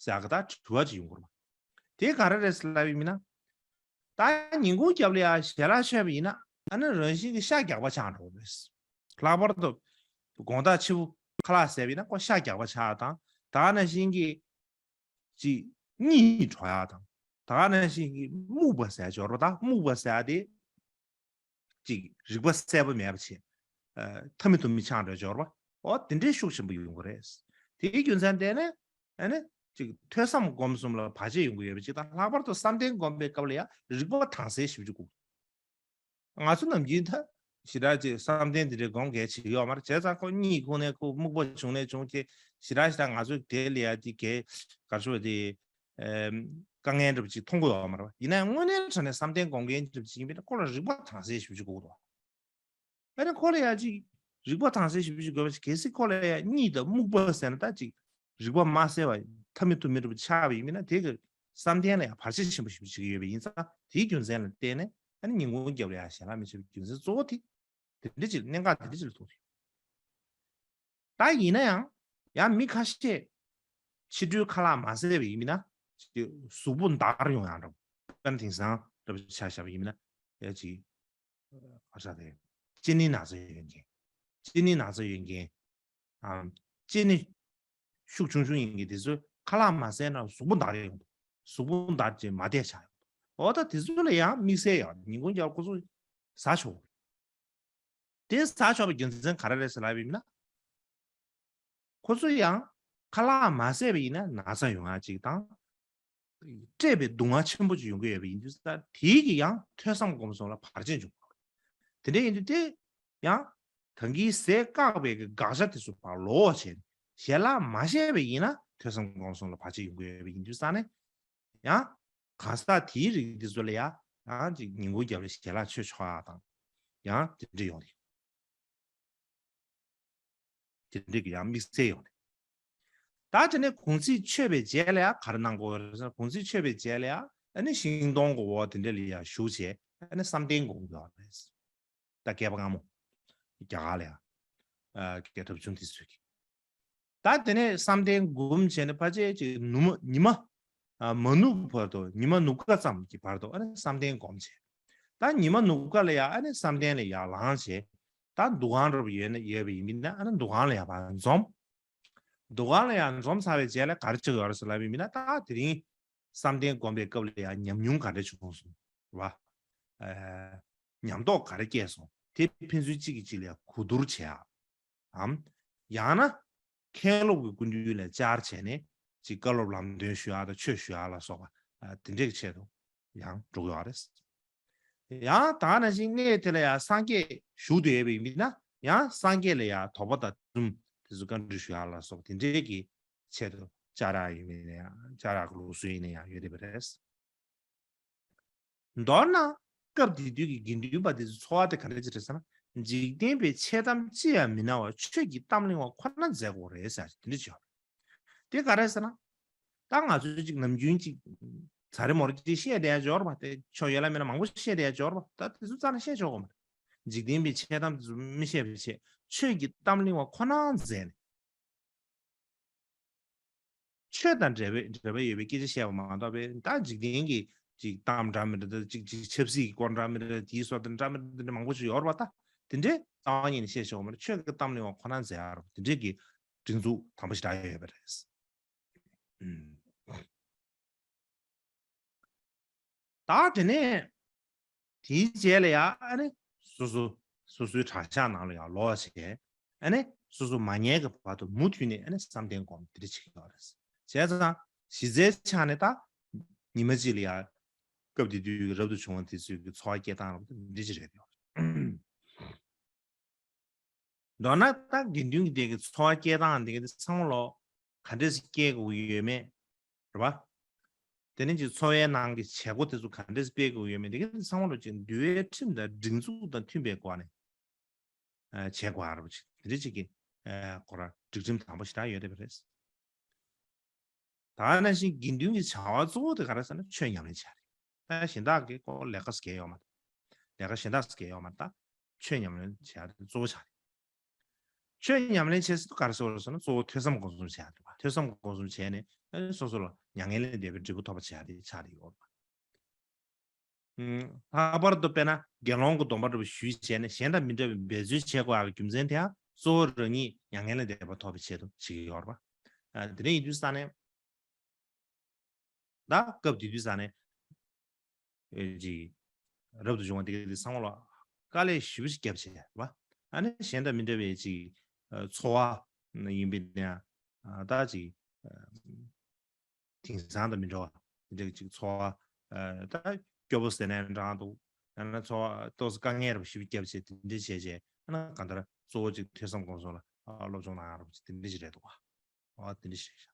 ཟེར་ག་ད་དྲི་བ་ཅིག་ཡོང་གི་རེད་པ། དེ་ག་རེ་རེད་ཟེར་ལབ་ཡིན་ན། ད་ཉིན་གུང་རྒྱབ་ལ་ཡ་ཞལ་ལག་མཆོད་པ་ཡིན་ན། ཨ་ནི་རང་བཞིན་གྱི་ཤ་རྒྱགས་པ་ཆགས་འགྲོ་གི་རེད། ལྷག་པར་དུ་དགོང་དག་ཕྱི་པོ་ཁ་ལག་ཟས་པ་ཡིན་ན་ཁོ་ཤ་རྒྱགས་པ་ཆགས་དང་། ད་ནང་བཞིན་གྱི་ཅིག་གཉིད་བྲོ་ཡ་དང་། ད་ནང་བཞིན་གྱི་སྨུག་པ་ཟེར་ཡ་འབྱོར་པ། ད་སྨུག་པ་ཟེར་ཡ་དེ་ཅིག་རིག་པ་གསལ་པོ་མེད་པ་བྱས། ཨ། ཐ་མི་དུ་མི་ཆགས་འགྲོ་འབྱོར་པ། འོ་དེ་འདྲའི་ཤུགས་ཆེན་པོ་ཡོང་གི་རེད། དེའི་རྒྱུ་མཚན་བརྟེན་ནས་ཨ་ནི་ཅིག་ཐོས་བསམ་སྒོམ་གསུམ་ལ་བར་ཆད་ཡོང་གི་ཡོད་པ་ཅིག་དང་། ལྷག་པར་དུ་བསམ་གཏན་སྒོམ་པའི་སྐབས་ལ་ཡང་རིག་པ་དྭངས་གསལ་ཞེ་པོ་ཅིག་དགོས། ང་ཚོ་ནམ་རྒྱུན་ད་ཞེ་དྲག་ཅིག་བསམ་གཏན་དེ་འདྲའི་སྒོམ་མཁན་བྱེད་ཀྱི་ཡོད་མ་རེད། བྱས་ཙང་ཁོ་གཉིད་ཁུག་ནས་ཁོ་སྨུག་པ་བྱུང་ནས་བྱུང་ཅིག་ཞེ་དྲག་ཞེ་དྲག་ང་ཚོ་དེ་ལ་ཡ་དེ་གའི་ག་རེ་ཞུ་བ་དེ། ཨེམ། དཀའ་ངལ་འདྲ་པོ་ཅིག་མཐོང་གི་ཡོད་མ་རེད་པ། ཡིན་ན་ཡང་དངོས་གནས་དྲང་གནས་བསམ་གཏན་སྒོམ་མཁན་འདྲ་པོ་ཅིག་ཡིན་པས་ན་ཁོ་ལ་རིག་པ་དྭངས་གསལ་ཞེ་པོ་ཅིག་དགོས་ཀྱི་འདུག་ཨ་ནི་ཁོ་ལ་ཡ་ཅིག་རིག་པ་དྭངས་གསལ་ཞེ་པོ་ཅིག་དགོས་པ་ཅིག་གལ་སྲིད་ཁོ་ལ་ཡ་གཉིད་དང་སྨུག་པ་ཟེར་ན་ད་ཅིག་རིག་པ་མ་གསལ་བ་ཐ་མི་དུ་མི་འདྲ་པོ་ཆགས་པ་ཡིན་པས་ན། དེ་གི་བསམ་གཏན་ལ་ཡ་བར་ཆད་ཆེན་པོ་ཞེ་པོ་ཅིག་ཡོད་པ་ཡིན་ཙང་། དེའི་རྒྱུ་མཚན་ལ་བརྟེན་ནས་ཨ་ནི་ཉིན་གུང་རྒྱབ་ལ་ཡ་ཞལ་ལག་མི་མཆོད་པའི་རྒྱུ་མཚན་གཙོ་བོ་དེ་དེ་འདྲ་ཅིག་གནད་འགག་དེ་འདྲ་ཅིག་ལ་ཐུག་རེད། ད་ཡིན་ན་ཡང་ཡང་མི་ཁ་ཤས་ཕྱི་དྲོའི་ཁ་ལག་མ་ཟས་པ་ཡིན་ན་ཅིག་གཟུགས་པོ་འདར་ཡོང་ཡག་འདྲ་པོ། དཔེར་ན་དེང་སང་འདྲ་པོ་ཆ་བཞག་པ་ཡིན་ན་ཡ་ཅིག་ག་རེ་ཟེར། གཅིན་སྙི་ན་ཚ་ཡོད་མཁན། གཅིན་སྙི་ན་ཚ་ཡོད་མཁན། ཨམ། གཅིན་སྙི་ཤུགས་ཆུང་ཆུང་ཡིན་མཁན་དེ་ཚོས་ཁ་ལག་མ་ཟས་ན་གཟུགས་པོ་འདར་ཡོང་། གཟུགས་པོ་འདར་ཅིག་མ་བདེ་ཆགས་ཡོང་། འོ་ད་དེ་ཚོ་ལ་ཡང་དམིགས་བསལ་ཡང་ཉིན་གུང་རྒྱབ་ཁོ་ཚོ་ཟ་ཆོག་དེ་ཟ་ཆོག་པའི་རྒྱུ་མཚན་ག་རེ་རེད་ཟེར་ལབ་ཡིན་ན། ཁོ་ཚོ་ཡང་ཁ་ལག་མ་ཟས་པ་ཡིན་ན་ན་ཚ་ཡོང་ཡག་ཅིག་དང་། སྤྲད་པའི་སྡུག་བསྔལ་ཆེན་པོ་ཅིག་ཡོང་གི་ཡོད་པ་ཡིན་དུས་ཙང་། དེའི་གི་ཡང་ཐོས་བསམ་སྒོམ་གསུམ་ལ་བར་ཆད་འབྱུང་གི་རེད། དེ་འདྲ་ཡིན་དུས་དེ་ཡང་ད་གིན་ཟས་བཀག་པའི་གི་དགག་བྱ་དེ་ཚོ་ཕར་ལོག་བྱས་ནས་ཞལ་ལག་མ་བཞེས་པ་ཡིན་ན་ཐོས་བསམ་སྒོམ་གསུམ་ལ་བར་ཆད་ཡོང་གི་ཡོད་པ་ཡིན་དུས་ཙང་ནས། ཡང་གང་ཟག་དེའི་རིགས་དེ་ཚོ་ལ་ཡང་ཡང་ཅིག་ཉིན་གུང་རྒྱབ་ལ་ཞལ་ལག་མཆོད་ཆོག་ཡག་དང་། ཡང་དེ་འདྲ་ཡོང་དེ། དེ་འདྲ་གི་ཡང་དམིགས་བསལ་ཡོང་དེ། ད་དེ་ནས་གུང་ཚིགས་མཆོད་པའི་རྗེས་ལ་ཡང་ག་རེ་གནང་དགོས་རེད་ཟེར་ན། གུང་ཚིགས་མཆོད་པའི་རྗེས་ལ་ཡང་ཨ་ནི་ཤིང་སྡོང་གི་འོག་དེ་འདྲ་ལ་ཡང་བཞུགས་བྱས་ཨ་ནི་བསམ་གཏན་སྒོམ་དགོས་རེད། ད་བསྐལ་པ་སྔ་མོ། རྒྱ་གར་ལ་ཡང་། ཨ། རྒྱལ་ཐབས་ཆུང་དེ་ཚོས་ཀྱིས། ད་དེ་ནས་བསམ་གཏན་སྒོམ་བྱས་ནས་ཕལ་ཆེར་ཅིག་ནུབ་མོ་ཉི་མ། ཨ། མ་ནུབ་བར་དུ། ཉི་མ་ནུབ་ཁ་ཙམ་གྱི་བར་དུ་ཨ་ནི་བསམ་གཏན་སྒོམ་བྱས། ད་ཉི་མ་ནུབ་ཁ་ལ་ཡ་ཨ་ནི་བསམ་གཏན་ལ་ཡར་ལངས་བྱས། ད་འདུ་ཁང་འདྲ་པོ་ཡོད་ན་ཡོད་པ་ཡིན་ན་ཨ་ནི་འདུ་ཁང་ལ་ཡར་ཕར་འཛོམས། འདུ་ཁང་ལ་ཡར་འཛོམས་ཚར་བའི་རྗེས་ལ་ག་རེ་བྱེད་ཀྱི་ཡོད་རེད་ཟེར་ལབ་པ་ཡིན་ན། ད་དེ་རིང་བསམ་གཏན་སྒོམ་པའི་སྐབས་ལ་ཡང་ཉམས་མྱོང་ག་འདྲ་བྱུང་སོང་བ། ཨ། ཉམས་རྟོགས་ག་རེ་སྐྱེས་སོང་། དེ་ཕན་ཚུན་གཅིག་གིས་གཅིག་ལ་ཡང་གོ་བསྡུར་བྱེད་ཡག་གམ། ཡང་ན་མཁན་སློབ་ཀྱི་སྐུ་མདུན་ལ་བཅར་བྱས་ནས་ཅིག་བཀའ་སློབ་ལམ་སྟོན་ཞུ་ཡག་དང་ཆོས་ཞུ་ཡག་ལ་སོགས་པ། ཨ། དེ་འདྲའི་ཆེད་དུ་ཡང་འགྲོ་གི་ཡོད་རེད། ཡང་ད་ག་ནང་བཞིན་གནས་དེ་ལ་ཡང་སངས་རྒྱས་བཞུགས་བསྡད་ཡོད་པ་ཡིན་ན་ཡང་སངས་རྒྱས་ལ་ཡང་དོགས་པ་དང་འཛུམ་དེ་ཚོ་བཀའ་འདྲི་ཞུ་ཡག་ལ་སོགས་པ་དེ་འདྲའི་གི་ཆེད་དུ་བཅར་ཡག་ཡིན་ན་ཡང་བཅར་ཡག་གི་ལུགས་སྲོལ་ཡིན་ན་ཡང་ཡོད་བསྡད་པ་རེད། མདོར་ན་སྐབས་དེ་དུས་ཀྱི་དགེ་འདུན་པ་དེ་ཚོའི་འཚོ་བ་དེ་ག་འདྲ་ཅིག་རེད་ཟེར་ན། འཇིག་རྟེན་པའི་ཆོས་གཏམ་ཅི་ཡང་མི་སྣང་བར་ཆོས་ཀྱི་གཏམ་གླེང་བ་ཁོ་ན་མཛད་དགོས་རེད་ཟེར་དེ་འདྲ་ཅིག་ཡོད་རེད། དེ་ག་རེ་ཟེར་ན། ད་ང་ཚོས་ཅིག་ནམ་རྒྱུན་ཅིག་ཚ་རེ་མོ་རེ་ཅིག་བཤད་བསྡད་ཡག་ཅིག་ཡོད་རེད་པ། དེ་ཆོ་ཡོད་ལ་མེད་ལ་མང་པོ་བཤད་བསྡད་ཡག་ཅིག་ཡོད་རེད་པ། ད་དེ་ཚོ་རྩ་ནས་བཤད་ཆོག་གི་མ་རེད། འཇིག་རྟེན་པའི་ཆོས་གཏམ་དེ་ཚོ་མི་བཤད་པ་བྱས། ཆོས་ཀྱི་གཏམ་གླེང་བ་ཁོ་ན་མཛད་ནས། ཆོས་དང་འབྲེལ་བའི་འབྲེལ་བ་ཡོད་པའི་སྐད་ཆ་བཤད་པ་མ་གཏོགས་པའི། ད་འཇིག་རྟེན་གྱི་ཅིག་གཏམ་འདྲ་མི་འདྲ། ད་ཅིག་ཅིག་ཆབ་སྲིད་ཀྱི་སྐོར་འདྲ་མི་འདྲ། དེའི་སོགས་དང་འདྲ་མི་འདྲ་མང་པོ་ཞིག་ཡོད་རེད་པ། ད་དེ་འདྲའི་རྩ་བ་ཉིད་ནས་བཤད་ཆོག་གི་མ་རེད། ཆོས་ཀྱི་གཏམ་གླེང་བ་ཁོ་ན་མཛད་ཡག་རེད་པ། དེ་འདྲའི་གི་སྒྲིག་འཛུགས་དམ་པོ་ཞེ་དྲག་ཡོད་པ་རེད། ཨུམ། ད་དེ་ནས་དེའི་རྗེས་ལ་ཡང་ཨ་ནི་སོ་སོ་སོ་སོའི་གྲྭ་ཤག་ནང་ལ་ཡང་ལོག་བྱས། ཨ་ནི་སོ་སོ་མ་ཉལ་གྱི་བར་དུ་མུ་མཐུད་ནས་ཨ་ནི་བསམ་གཏན་སྒོམ་དེ་འདྲ་བྱེད་ཀྱི་ཡོད་རེད། བྱས་ཙང་གཞི་རྩའི་ཆ་ནས་ད་ཉི་མ་གཅིག་ལ་ཡང་སྐབས་དེ་དུས་ཀྱི་རབ་ཏུ་བྱུང་བ་དེ་ཚོའི་གི་འཚོ་བ་སྐྱེལ་སྟངས་རབ་ཏུ་འདི་ཅི་རེད་ཡོད། མདོར་ན་ད་དགེ་འདུན་གྱི་སྡེ་གི་འཚོ་བ་སྐྱེལ་སྟངས་འདི་གི་ཚང་མ་ལོ་ག་འདྲས་སེ་སྐྱེལ་དགོས་ཀྱི་ཡོད་མེད་རེད་པ། དེ་ནས་ཅིག་འཚོ་བའི་ནང་གི་བྱེད་སྒོ་དེ་ཚོ་ག་འདྲས་སྤེལ་དགོས་ཡོད་མེད་དེ་ག་ཚང་མ་ལོ་ཅིག་འདུལ་བའི་ཁྲིམས་དང་སྒྲིག་འཛུགས་དང་མཐུན་པའི་སྒོ་ནས་བྱེད་དགོས་ཨ་རོ་ཅིག་དེ་འདྲས་ཅིག་གི་ཁོ་ར་སྒྲིག་ཁྲིམས་དང་པོ་ཞེ་དྲག་ཡོད་བསྡད་པ་རེད། ད་ནང་བཞིན་དགེ་འདུན་གྱི་བྱ་བ་གཙོ་བོ་དེ་ག་རེ་ཟེར་ན་ཆོས་ཉམས་ལེན་བྱ་རེད། ད་གཞན་དག་གི་ཁོ་ལས་ཀ་སྐྱེལ་ཡོད་མ་རེད། ལས་ཀ་གཞན་དག་སྐྱེལ་ཡོད་མ་རེད། ད་ཆོས་ཉམས་ལེན་བྱ་དེ་གཙོ་བོ་ཆགས་རེད། ཆོས་ཉམས་ལེན་བྱེད་ཟེར་དུས་ག་རེ་ཟེར་བ་རེད་ཟེར་ན་གཙོ་བོ་ཐོས་བསམ་སྒོམ་གསུམ་བྱ་དགོས་པ། ཐོས་བསམ་སྒོམ་གསུམ་བྱས་ནས་ཨ་ནི་སོ་སོ་ལ་མྱ་ངན་ལས་འདས་པའི་འབྲས་བུ་ཐོབ་པ་བྱ་དེ་ཆགས་རེད་ཡོད་པ། ལྷག་པར་དུ་དཔེར་ན་དགེ་སློང་གི་སྡོམ་པ་འདྲ་བ་ཞུས་བྱས་ནས་གཞན་དང་མི་འདྲ་བའི་འབད་རྩོལ་བྱེད་དགོས་ཡག་གི་རྒྱུ་མཚན་དེ་ཡང་གཙོ་བོ་རང་ཉིད་མྱ་ངན་ལས་འདས་པ་ཐོབ་པའི་ཆེད་དུ་བྱེད་ཀྱི་ཡོད་རེད་པ། ཨ་དེ་འདྲ་ཡིན་དུས་ཙང་ནས་ད་སྐབས་དེ་དུས་ཙང་ནས་ཨེ་ཅིག་རབ་ཏུ་བྱུང་བ་དེ་ག་དེ་ཚང་མ་ལ་དཀའ་ལས་ཞེ་པོ་ཅིག་བརྒྱབ་བྱས་རེད་པ། ཨ་ནི་གཞན་དང་མི་འདྲ་བའི་ཅིག་ཨ་འཚོ་བ་ཡིན་པའི་ནས་ཨ་ད་ཅིག་ཨ་དེང་སང་དང་མི་འདྲ་བ་དེ་འདྲ་ཅིག་འཚོ་བ་ཨ་ད་སྐྱོ་པོ་ཟེར་ནའི་འདྲ་འདུག་ཡང་ན་འཚོ་བ་ཏོག་ཙམ་དཀའ་ངལ་རབ་ཞེ་པོ་བརྒྱབ་བྱས་དེ་འདྲ་བྱས་བྱས་ཨ་ན་གང་ལྟར་གཙོ་བོ་ཅིག་ཐོས་བསམ་སྒོམ་གསུམ་ལ་ཨ་སློབ་སྦྱོང་གནང་ཡག་རབ་ཅིག་དེ་འདྲ་ཅིག་རེད་འདུག་བ། ཨ་དེ་འདྲ་ཞིག་རེད་ཤག་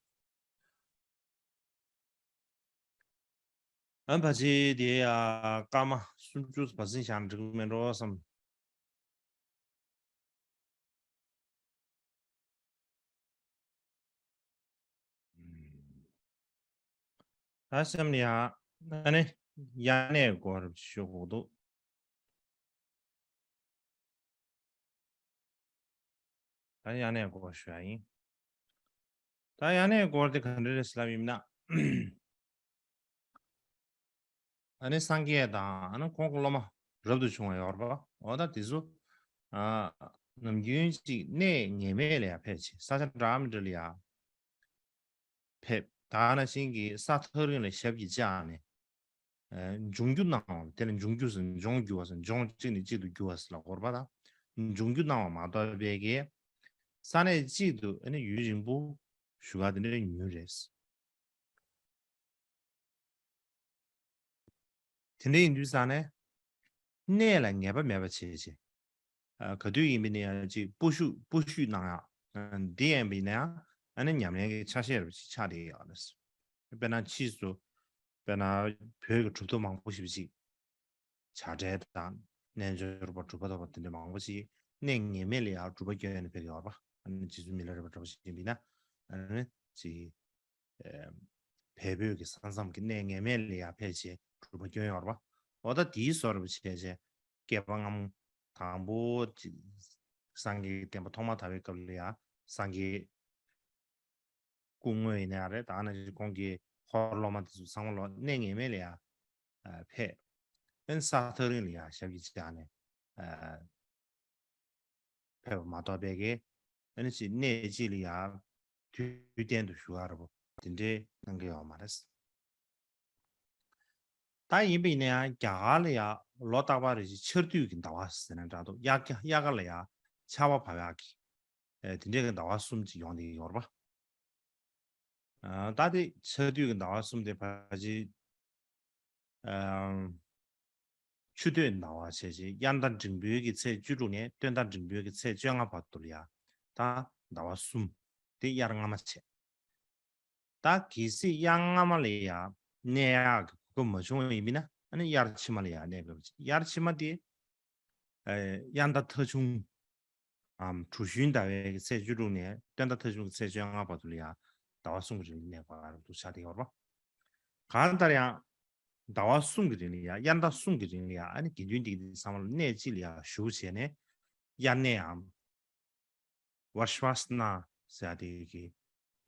ཨ་ནི་ཕལ་ཆེར་དེ་ཡ་སྐར་མ་སུམ་ཅུ་བར་ཟིན་བཞག་ན་འགྲིག་གི་མེད་འགྲོ་བསམ། ད་སེམས་ལ་ཡ་ཨ་ནི་དབྱར་གནས་སྐོར་ཞུ་དགོས་འདུག་ད་དབྱར་གནས་སྐོར་ཞུ་ཡ་ཡིན། ད་དབྱར་གནས་སྐོར་དེ་ག་འདྲ་རེད་ཟེར་ལབ་ཡིན་ན། ཨ་ནི་སངས་རྒྱས་དང་ཨ་ནི་ཁོང་གི་སློབ་མ་རབ་ཏུ་བྱུང་བ་ཡོད་རེད་པ། འོ་ད་དེ་ཚོ་ཨ་ནམ་རྒྱུན་ཅིག་གནས་ངེས་མེད་ལ་ཡ་ཕེབས་བྱས་ས་ཆ་འདྲ་མི་འདྲ་ལ་ཡ་ཕེབས། ད་ནང་བཞིན་གྱི་ས་ཐག་རིང་ལ་ཞབས་ཀྱིས་བཅགས་ནས་ཨ་འབྱུང་འགྱུར་གནང་བ། དེ་ལ་འབྱུང་འགྱུར་ཟེར་ན་འབྱུང་འགྱུར་བ་ཟེར་ན་འབྱུང་གཅིག་ནས་གཅིག་ཏུ་འགྱུར་བ་ཟེར་ལ་གོ་རེད་པ། ད་འབྱུང་འགྱུར་གནང་བ་མ་གཏོགས་པའི་གི་ས་གནས་གཅིག་ཏུ་ཨ་ནི་ཡུན་རིང་པོ་བཞུགས་ཡག་དེ་འདྲ་ཉུང་རེད། དེ་འདྲ་ཡིན་དུས་ཙང་ནས་གནས་ལ་ངེས་པ་མེད་པ་བྱས་བྱས། ཨ་ག་དུས་ཡིན་པ་ཡིན་ན་ཡང་ཅིག་སྤོ་བཤུད་སྤོ་བཤུད་གནང་ཡག་ཨ་འདི་ཡིན་པ་ཡིན་ན་ཡང་ཨ་ནི་ཉམས་ལེན་གྱི་ཆ་ཤས་རུ་ཅིག་ཆགས་བསྡད་ཡོད་རེད། དཔེར་ན་ཕྱིས་སུ་དཔེར་ན་བོད་ཀྱི་གྲུབ་ཐོབ་མང་པོ་ཞིག་ཅིག་བྱ་བྲལ་དང་རྣལ་འབྱོར་པ་གྲུབ་པ་ཐོབ་པ་དེ་འདྲ་མང་པོ་ཞིག་གནས་ངེས་མེད་ལ་ཡང་སྒྲུབ་པ་སྐྱོན་ནས་ཕེབས་ཡོད་པ། ཨ་ནི་རྗེ་བཙུན་མི་ལ་རས་པ་འདྲ་པོ་ཞིག་ཡིན་པ་ཡིན་ན་ཨ་ནི་ཅིག་ཨེ་བལ་བོད་ཀྱི་ས་མཚམས་ཀྱི་གནས་ངེས་མེད་ལ་ཡང་ཕེབས་བྱས་སྒྲུབ་པ་སྐྱོན་ཡོད་པ། འོ་ད་དེའི་བཟོ་འདྲ་པོ་བྱས་བྱས་བསྐལ་པ་སྔ་མོ་དང་པོ་ཅིག་སངས་རྒྱས་ཀྱི་བསྟན་པ་ཐོག་མ་དར་བའི་སྐབས་ལ་ཡང་སངས་རྒྱས་སྐུ་དངོས་ཡིན་ན་ཡང་རེད། ད་ནང་བཞིན་ཁོང་གི་ཧོར་སློབ་མ་དེ་ཚོ་ཚང་མ་ལོ་གནས་ངེས་མེད་ལ་ཡང་ཨ་ཕེབས། ཨ་ནི་ས་ཐག་རིང་ལ་ཡང་ཞབས་ཀྱིས་བཅགས་ནས་ཨ་ཕེབས་པ་མ་གཏོགས་པའི་གི་ཨ་ནི་ཅིག་གནས་གཅིག་ལ་ཡང་དུས་གཏན་དུ་བཞུགས་ཡག་འདྲ་པོ་དེ་འདྲའི་གནང་གི་ཡོད་མ་རེད། ད་ཡིན་པ་ཡིན་ན་ཡང་རྒྱ་གར་ལ་ཡང་ལོ་རྟག་པར་རེ་བཞིན་ཆར་དུས་ཀྱི་ཟླ་བ་ཟེར་ན་འདྲ་འདུག་དབྱར་ཁ་དབྱར་ཁ་ལ་ཡང་ཆར་པ་བབས་ཡག་གི་ཨ་དེ་འདྲའི་གི་ཟླ་བ་གསུམ་ཅིག་ཡོང་བསྡད་ཡོད་རེད་པ། ཨ་ད་དེ་ཆར་དུས་ཀྱི་ཟླ་བ་གསུམ་དེ་ཕལ་ཆེར་ཨམ་ཆུ་སྟོད་ཟླ་བ་བྱས་རྗེས་དབྱར་ཟླ་འབྲིང་པོའི་གི་ཚེས་བཅུ་དྲུག་ནས་སྟོན་ཟླ་འབྲིང་པོའི་གི་ཚེས་བཅོ་ལྔ་བར་དུ་ལ་ཡ་ད་ཟླ་བ་གསུམ་དེ་དབྱར་སྔ་མ་བྱས། ད་གལ་སྲིད་དབྱར་སྔ་མ་ལ་ཡ་གནས་ཡག་གི་གོ་སྐབས་མ་བྱུང་བ་ཡིན་པ་ཡིན་ན་ཨ་ནི་དབྱར་ཕྱི་མ་ལ་ཡ་གནས་དགོས་པ་བྱས། དབྱར་ཕྱི་མ་དེ་ཨ་དབྱར་ཟླ་ཐ་ཆུང་ཨམ་གྲུ་བཞོན་ཟླ་བའི་ཚེས་བཅུ་དྲུག་ནས་སྟོན་ཟླ་ཐ་ཆུང་གི་ཚེས་བཅོ་ལྔ་བར་དུ་ལ་ཡང་ཟླ་བ་གསུམ་གྱི་རིང་ལ་གནས་དགོས་པ་རབ་ཏུ་ཆགས་བསྡད་ཡོད་རེད་པ། གང་ལྟར་ཡང་ཟླ་བ་གསུམ་གྱི་རིང་ལ་ཡང་དབྱར་ཟླ་གསུམ་གྱི་རིང་ལ་ཡང་ཨ་ནི་དགེ་འདུན་འདི་གི་ཚང་མ་ལ་གནས་གཅིག་ལ་ཡང་བཞུགས་བྱས་ནས་དབྱར་གནས་ཨམ་ཝར་ཤ་བ་སི་ན་ཟེར་ཡ་དེ་གི་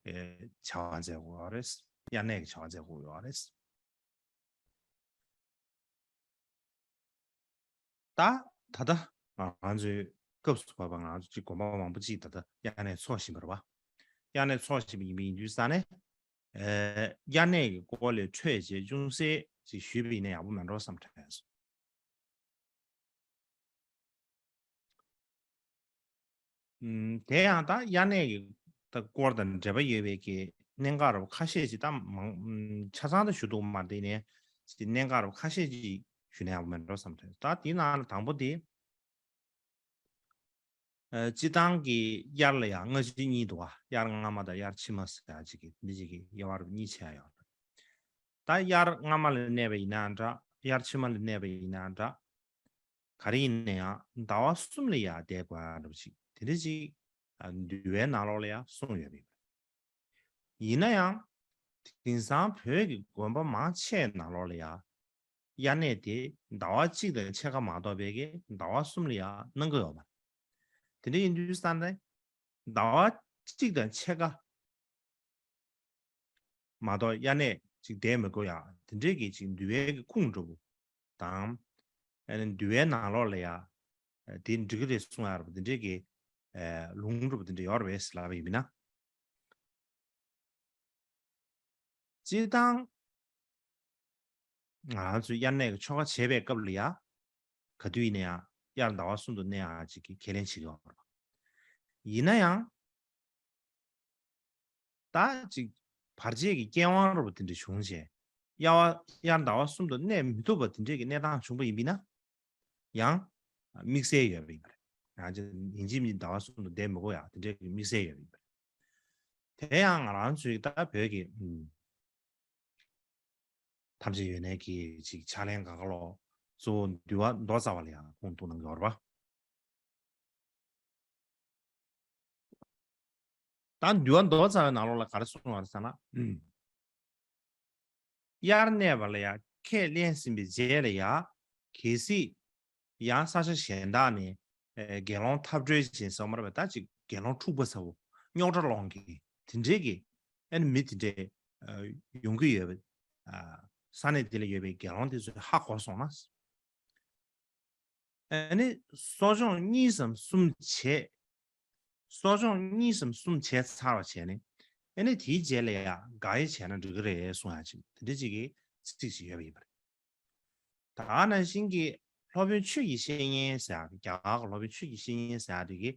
ཨེ་བྱ་བ་མཛད་དགོས་ཡོད་རེད། དབྱར་གནས་ཀྱི་བྱ་བ་མཛད་དགོས་ཡོད་རེད། ད་ད་ལྟ་ང་ཚོའི་སྐབས་སུ་བབས་པ་ང་ཚོ་གཅིག་དགོན་པ་མང་པོ་གཅིག་ད་ལྟ་དབྱར་གནས་འཚོགས་བཞིན་པ་རེད་པ། དབྱར་གནས་འཚོགས་བཞིན་པ་ཡིན་པ་ཡིན་དུས་ཙང་ནས་ཨེ་དབྱར་གནས་ཀྱི་སྐོར་ལས་འཕྲོས་བྱས་ཅུང་ཟད་ཅིག་ཞུས་པ་ཡིན་ན་ཡག་པོ་མེད་འགྲོ་བསམ་དྲན་སོང་། ཨུམ། དེ་ཡང་ད་དབྱར་གནས་ཀྱི་ད་སྐོར་དང་འབྲེལ་བ་ཡོད་པའི་གི་གནད་འགག་རབ་ཁ་ཤས་ཅིག་ད་མང་ཆ་ཚང་ད་ཞུ་ཐུབ་མ་རེད་ནས་ཅིག་གནད་འགག་རབ་ཁ་ཤས་ཅིག་ཞུ་ན་ཡག་པོ་མེད་འགྲོ་བསམ་ཐོས། ད་དེའི་ནང་ལ་དང་པོ་དེ་ཨ་སྤྱི་བཏང་གི་དབྱར་ལ་ཡང་སྔ་ཕྱི་གཉིས་འདུག་བ། དབྱར་སྔ་མ་དང་དབྱར་ཕྱི་མ་ཟེར་ཡ་ཅིག་གི་འདི་ཅིག་གི་དབྱེ་བ་རབ་གཉིས་ཕྱེ་ཡ་ཡོད། ད་དབྱར་སྔ་མ་ལ་གནས་པ་ཡིན་ན་འདྲ། དབྱར་ཕྱི་མ་ལ་གནས་པ་ཡིན་ན་འདྲ། ག་རེ་ཡིན་ན་ཡང་ཟླ་བ་གསུམ་ལ་ཡང་བསྡད་དགོས་ཡ་འདྲ་པོ་ཅིག་དེ་འདྲ་ཅིག་ཨ། འདུལ་བའི་ནང་ལོགས་ལ་ཡང་གསུངས་ཡོད་པ་ཡིན། ཡིན་ན་ཡང་དེང་སང་བོད་ཀྱི་དགོན་པ་མང་ཆེ་ནང་ལོགས་ལ་ཡང་དབྱར་གནས་དེ་ཟླ་བ་གཅིག་དང་ཕྱེད་ཀ་མ་གཏོགས་པའི་གི་ཟླ་བ་གསུམ་ལ་ཡང་གནང་གི་ཡོད་པ། དེ་འདྲ་ཡིན་དུས་ཙང་ནས་ཟླ་བ་གཅིག་དང་ཕྱེད་ཀ་མ་གཏོགས་དབྱར་གནས་ཅིག་བསྡད་མི་དགོས་ཡ། དེ་འདྲའི་གི་ཅིག་འདུལ་བའི་གི་ཁུངས་འདྲ་པོ་དང་། ཨ་ནི་འདུལ་བའི་ནང་ལོགས་ལ་ཡ་དེ་འགྲིག་གི་རེད་གསུང་ཡ་འདྲ་པོ་དེ་འདྲའི་གི་ཨ། ལུང་འདྲ་པོ་དེ་འདྲ་ཡོད་རེད་ཟེར་ལབ་པ་ཡིན་ན། སྤྱིར་བཏང་ང་རང་ཚོས་དབྱར་གནས་ཀྱི་ཆོ་ག་བྱེད་པའི་སྐབས་ལ་ཡ། ག་དུས་ཡིན་ན་ཡང་དབྱར་ཟླ་བ་གསུམ་དུ་གནས་ཡག་ཅིག་གི་ཁས་ལེན་བྱེད་ཀྱི་ཡོད་རེད། ཡིན་ན་ཡང་། ད་ཅིག་བར་ཆད་ཀྱི་རྐྱེན་དབང་འདྲ་པོ་དེ་འདྲ་བྱུང་བྱས། དབྱར་བ་དབྱར་ཟླ་བ་གསུམ་དུ་གནས་མི་ཐུབ་པ་དེ་འདྲའི་གི་གནས་སྟངས་བྱུང་པ་ཡིན་པས་ན། ཡང་དམིགས་བསལ་ཡོད་པ་ཡིན་པ་རེད། ཡང་ཅིག་ཡིན་གཅིག་མིན་གཅིག་ཟླ་བ་གསུམ་དུ་བསྡད་མི་དགོས་ཡ་དེ་འདྲའི་གི་དམིགས་བསལ་ཡོད་པ་ཡིན་པ་རེད། དེ་ཡང་ང་རང་ཚོའི་ད་བོད་ཀྱི་ཨུམ། ཐམས་ཅད་ཡོན་གནས་ཀྱི་ཅིག་ཕྱག་ལེན་གང་ག་ལོ། གཙོ་བོ་འདུལ་བ་མདོ་རྩ་བ་ལ་ཡང་ཁུངས་གཏུགས་གནང་གི་ཡོད་རེད་པ། ད་འདུལ་བ་མདོ་རྩ་བའི་ནང་ལོགས་ལ་ག་རེ་གསུངས་པ་རེད་ཟེར་ན། དབྱར་གནས་པ་ལ་ཡང་ཁས་ལེན་ཟིན་པའི་རྗེས་ལ་ཡང་། གལ་སྲིད་ཡང་ས་ཆ་གཞན་དག་ནས་ཨེ། དགེ་སློང་འཐབ་གྲོལ་བྱས་ཟེར་བ་མ་རེད་པས། ད་ཅིག་དགེ་སློང་འཁྲུག་པ་ཟེར་བོ། རྙོག་དྲ་སློང་མཁན་དེ་འདྲའི་གི་ཨ་ནི་མི་དེ་འདྲའི་ཨ། ཡོང་གི་ཡོད་པས། ཨ། ས་གནས་དེ་ལ་ཡོད་པའི་དགེ་སློང་དེ་ཚོས་ཧ་གོ་སོང་ན། ཨ་ནི་གསོ་སྦྱོང་གཉིས་སམ་གསུམ་བྱས། གསོ་སྦྱོང་གཉིས་སམ་གསུམ་བྱས་ཚར་བ་བྱས་ནས། ཨ་ནི་དེའི་རྗེས་ལ་ཡང་དགག་དབྱེ་བྱས་ན་འགྲིག་གི་རེད་གསུང་ཡ་ཅིག་དེ་འདྲ་ཅིག་གི་ཚིག་ཅིག་ཡོད་པ་ཡིན་པ་རེད། ད་ནང་བཞིན་གྱི་སློབ་དཔོན་ཆོས་ཀྱི་བཤེས་གཉེན་ཟེར་ཡ། རྒྱ་གར་གྱི་སློབ་དཔོན་ཆོས་ཀྱི་བཤེས་གཉེན་ཟེར་ཡ་དེ་གིས་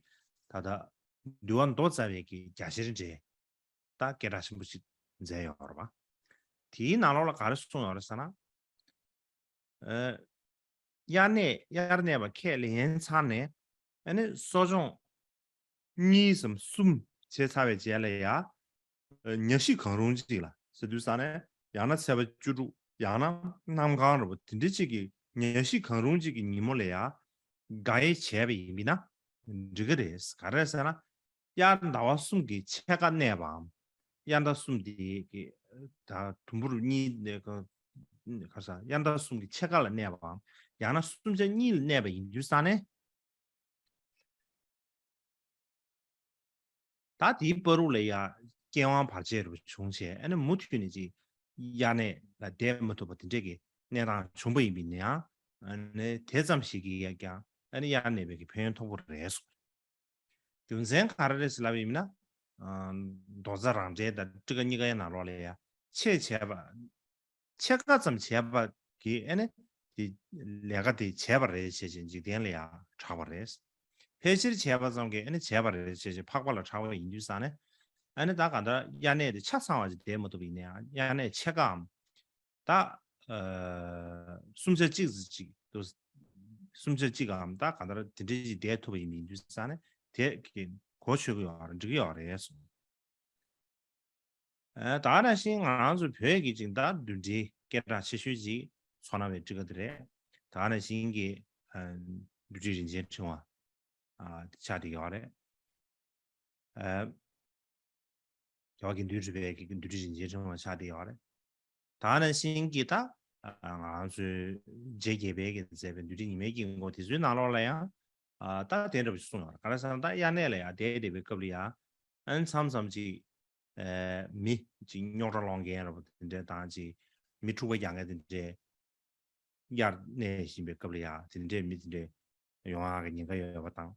ད་ལྟ་འདུལ་བ་མདོ་རྩ་བའི་གི་རྒྱ་ཆེར་འགྲེལ། ད་སྐད་གྲགས་ཆེན་པོ་ཞིག་མཛད་ཡོད་རེད་པ། དེའི་ནང་ལོགས་ལ་ག་རེ་གསུངས་ཡོད་རེད་ཟེར་ན། ཨ། དབྱར་གནས་དབྱར་གནས་པ་ཁས་ལེན་ཚར་ནས། ཨ་ནི་གསོ་སྦྱོང་གཉིས་སམ་གསུམ་བྱས་ཚར་བའི་རྗེས་ལ་ཡ། ཨ། ཉ་ཤི་གང་རུང་ཅིག་ལ་ཟེར་དུས་ཙང་ནས་ཡང་ན་ཚེས་པ་བཅུ་དྲུག་ཡང་ན་གནམ་གང་འདྲ་པོ་དེ་འདྲ་ཅིག་གི་ཉ་ཤི་གང་རུང་ཅིག་གི་ཉིན་མོ་ལ་ཡ། དགག་དབྱེ་བྱས་པ་ཡིན་པས་ན་འགྲིག་གི་རེད། ག་རེ་ཟེར་ན། དབྱར་ཟླ་བ་གསུམ་གྱི་ཕྱེད་ཀ་གནས་པའམ། དབྱར་ཟླ་གསུམ་དེ་གི་ད་དུམ་བུར་གཉིས་ནས་ག་ག་ས་དབྱར་ཟླ་གསུམ་གྱི་ཕྱེད་ཀ་ལ་གནས་པའམ། ཡང་ན་གསུམ་ཆ་གཉིས་ལ་གནས་པ་ཡིན་དུས་ཙང་ནས། ད་དེའི་བར་དུ་ལ་ཡ་རྐྱེན་དབང་བར་ཆད་རུ་བྱུང་བྱས། ཨ་ནི་མུ་མཐུད་ནས་ཅིག་དབྱར་གནས་ལ་བསྡད་མ་ཐུབ་པ་དེ་འདྲས་ཀྱི་གནས་སྟངས་བྱུང་པ་ཡིན་པས་ན་ཡང་། ཨ་ནི་དེ་ཙམ་ཞིག་གིས་ཀྱང་ཨ་ནི་དབྱར་གནས་པའི་གི་ཕན་ཡོན་ཐོགས་པོ་རེད་གསུངས། རྒྱུ་མཚན་ག་རེ་རེད་ཟེར་ལབ་པ་ཡིན་ན། ཨ། མདོ་རྩ་རང་འགྲེལ་དང་ཊཱི་ཀ་གཉིས་ཀའི་ནང་ལོགས་ལ་ཡ། ཆེད་བྱས་པ། ཕྱེད་ཀ་ཙམ་བྱས་པ་གིས་ཨ་ནི་དེ་ལས་ཀ་དེ་བྱས་པ་རེད་བྱས་བྱས་འཇིག་རྟེན་ལ་ཡ་གྲགས་པ་རེད། ཕལ་ཆེར་བྱས་པ་ཙམ་གྱིས་ཨ་ནི་བྱས་པ་རེད་བྱས་བྱས་འཕགས་པ་ལ་གྲགས་པ་ཡིན་དུས་ཙང་ནས། ཨ་ནི་ད་གང་ལྟར་དབྱར་གནས་དེ་ཆ་ཚང་བ་ཅིག་བསྡད་མ་ཐུབ་པ་ཡིན་ན་ཡང་། དབྱར་གནས་ཕྱེད་ཀའམ། ད། ཨ། གསུམ་ཆ་གཅིག་ཙམ་ཅིག་ཏུ། གསུམ་ཆ་གཅིག་གམ་ད་གང་ལྟར་དེ་འདྲའི་ཅིག་བསྡད་ཐུབ་པ་ཡིན་མིན་དུས་ཙང་ནས་དེ་གི་གོ་ཆོད་ཀྱི་ཡོད་རེད། འགྲིག་གི་ཡོད་རེད་གསུངས། ཨ། ད་ནང་བཞིན་ང་རང་ཚོ་བོད་ཀྱི་ཅིག་ད་འདུལ་འགྲེལ་སྐད་གྲགས་ཆེ་ཤོས་ཅིག་ཚོར་སྣང་བའི་ཊཱི་ཀ་དེ་རེད། ད་ནང་བཞིན་གྱི་ཨ། འདུལ་བྲིས་རིན་ཆེན་ཕྲེང་བ། ཨ། ཆགས་བསྡད་ཡོད་རེད། ཨ། རྒྱལ་བ་དགེ་འདུན་གྲུབ་པའི་གི་འདུལ་བྲིས་རིན་ཆེན་ཕྲེང་བ་ཆགས་བསྡད་ཡོད་རེད། ད་ནང་བཞིན་གྱི་ད་ང་རང་ཚོའི་རྗེ་བརྒྱད་པའི་གི་མཛད་པའི་འདུལ་བྲིས་ཉི་མའི་དཀྱིལ་འཁོར་དེ་ཚོའི་ནང་ལོགས་ལ་ཡང་ཨ། ད་དེ་འདྲ་པོ་ཞིག་གསུངས་ཡོད་རེད། ག་རེ་ཟེར་ན་ད་དབྱར་གནས་ལ་ཡང་བསྡད་བསྡད་པའི་སྐབས་ལ་ཡང་ཨ་ནི་མཚམས་མཚམས་ཅིག་ཨ། མི་ཅིག་རྙོག་དྲ་སློང་མཁན་འདྲ་པོ་དེ་འདྲ་དང་ཅིག་མི་འཁྲུག་པ་རྒྱག་མཁན་དེ་འདྲ། དབྱར་གནས་བཞིན་པའི་སྐབས་ལ་ཡང་དེ་འདྲའི་མི་དེ་འདྲའི་ཡོང་ཡག་གི་ཉེན་ཁ་ཡོད་པ་དང་།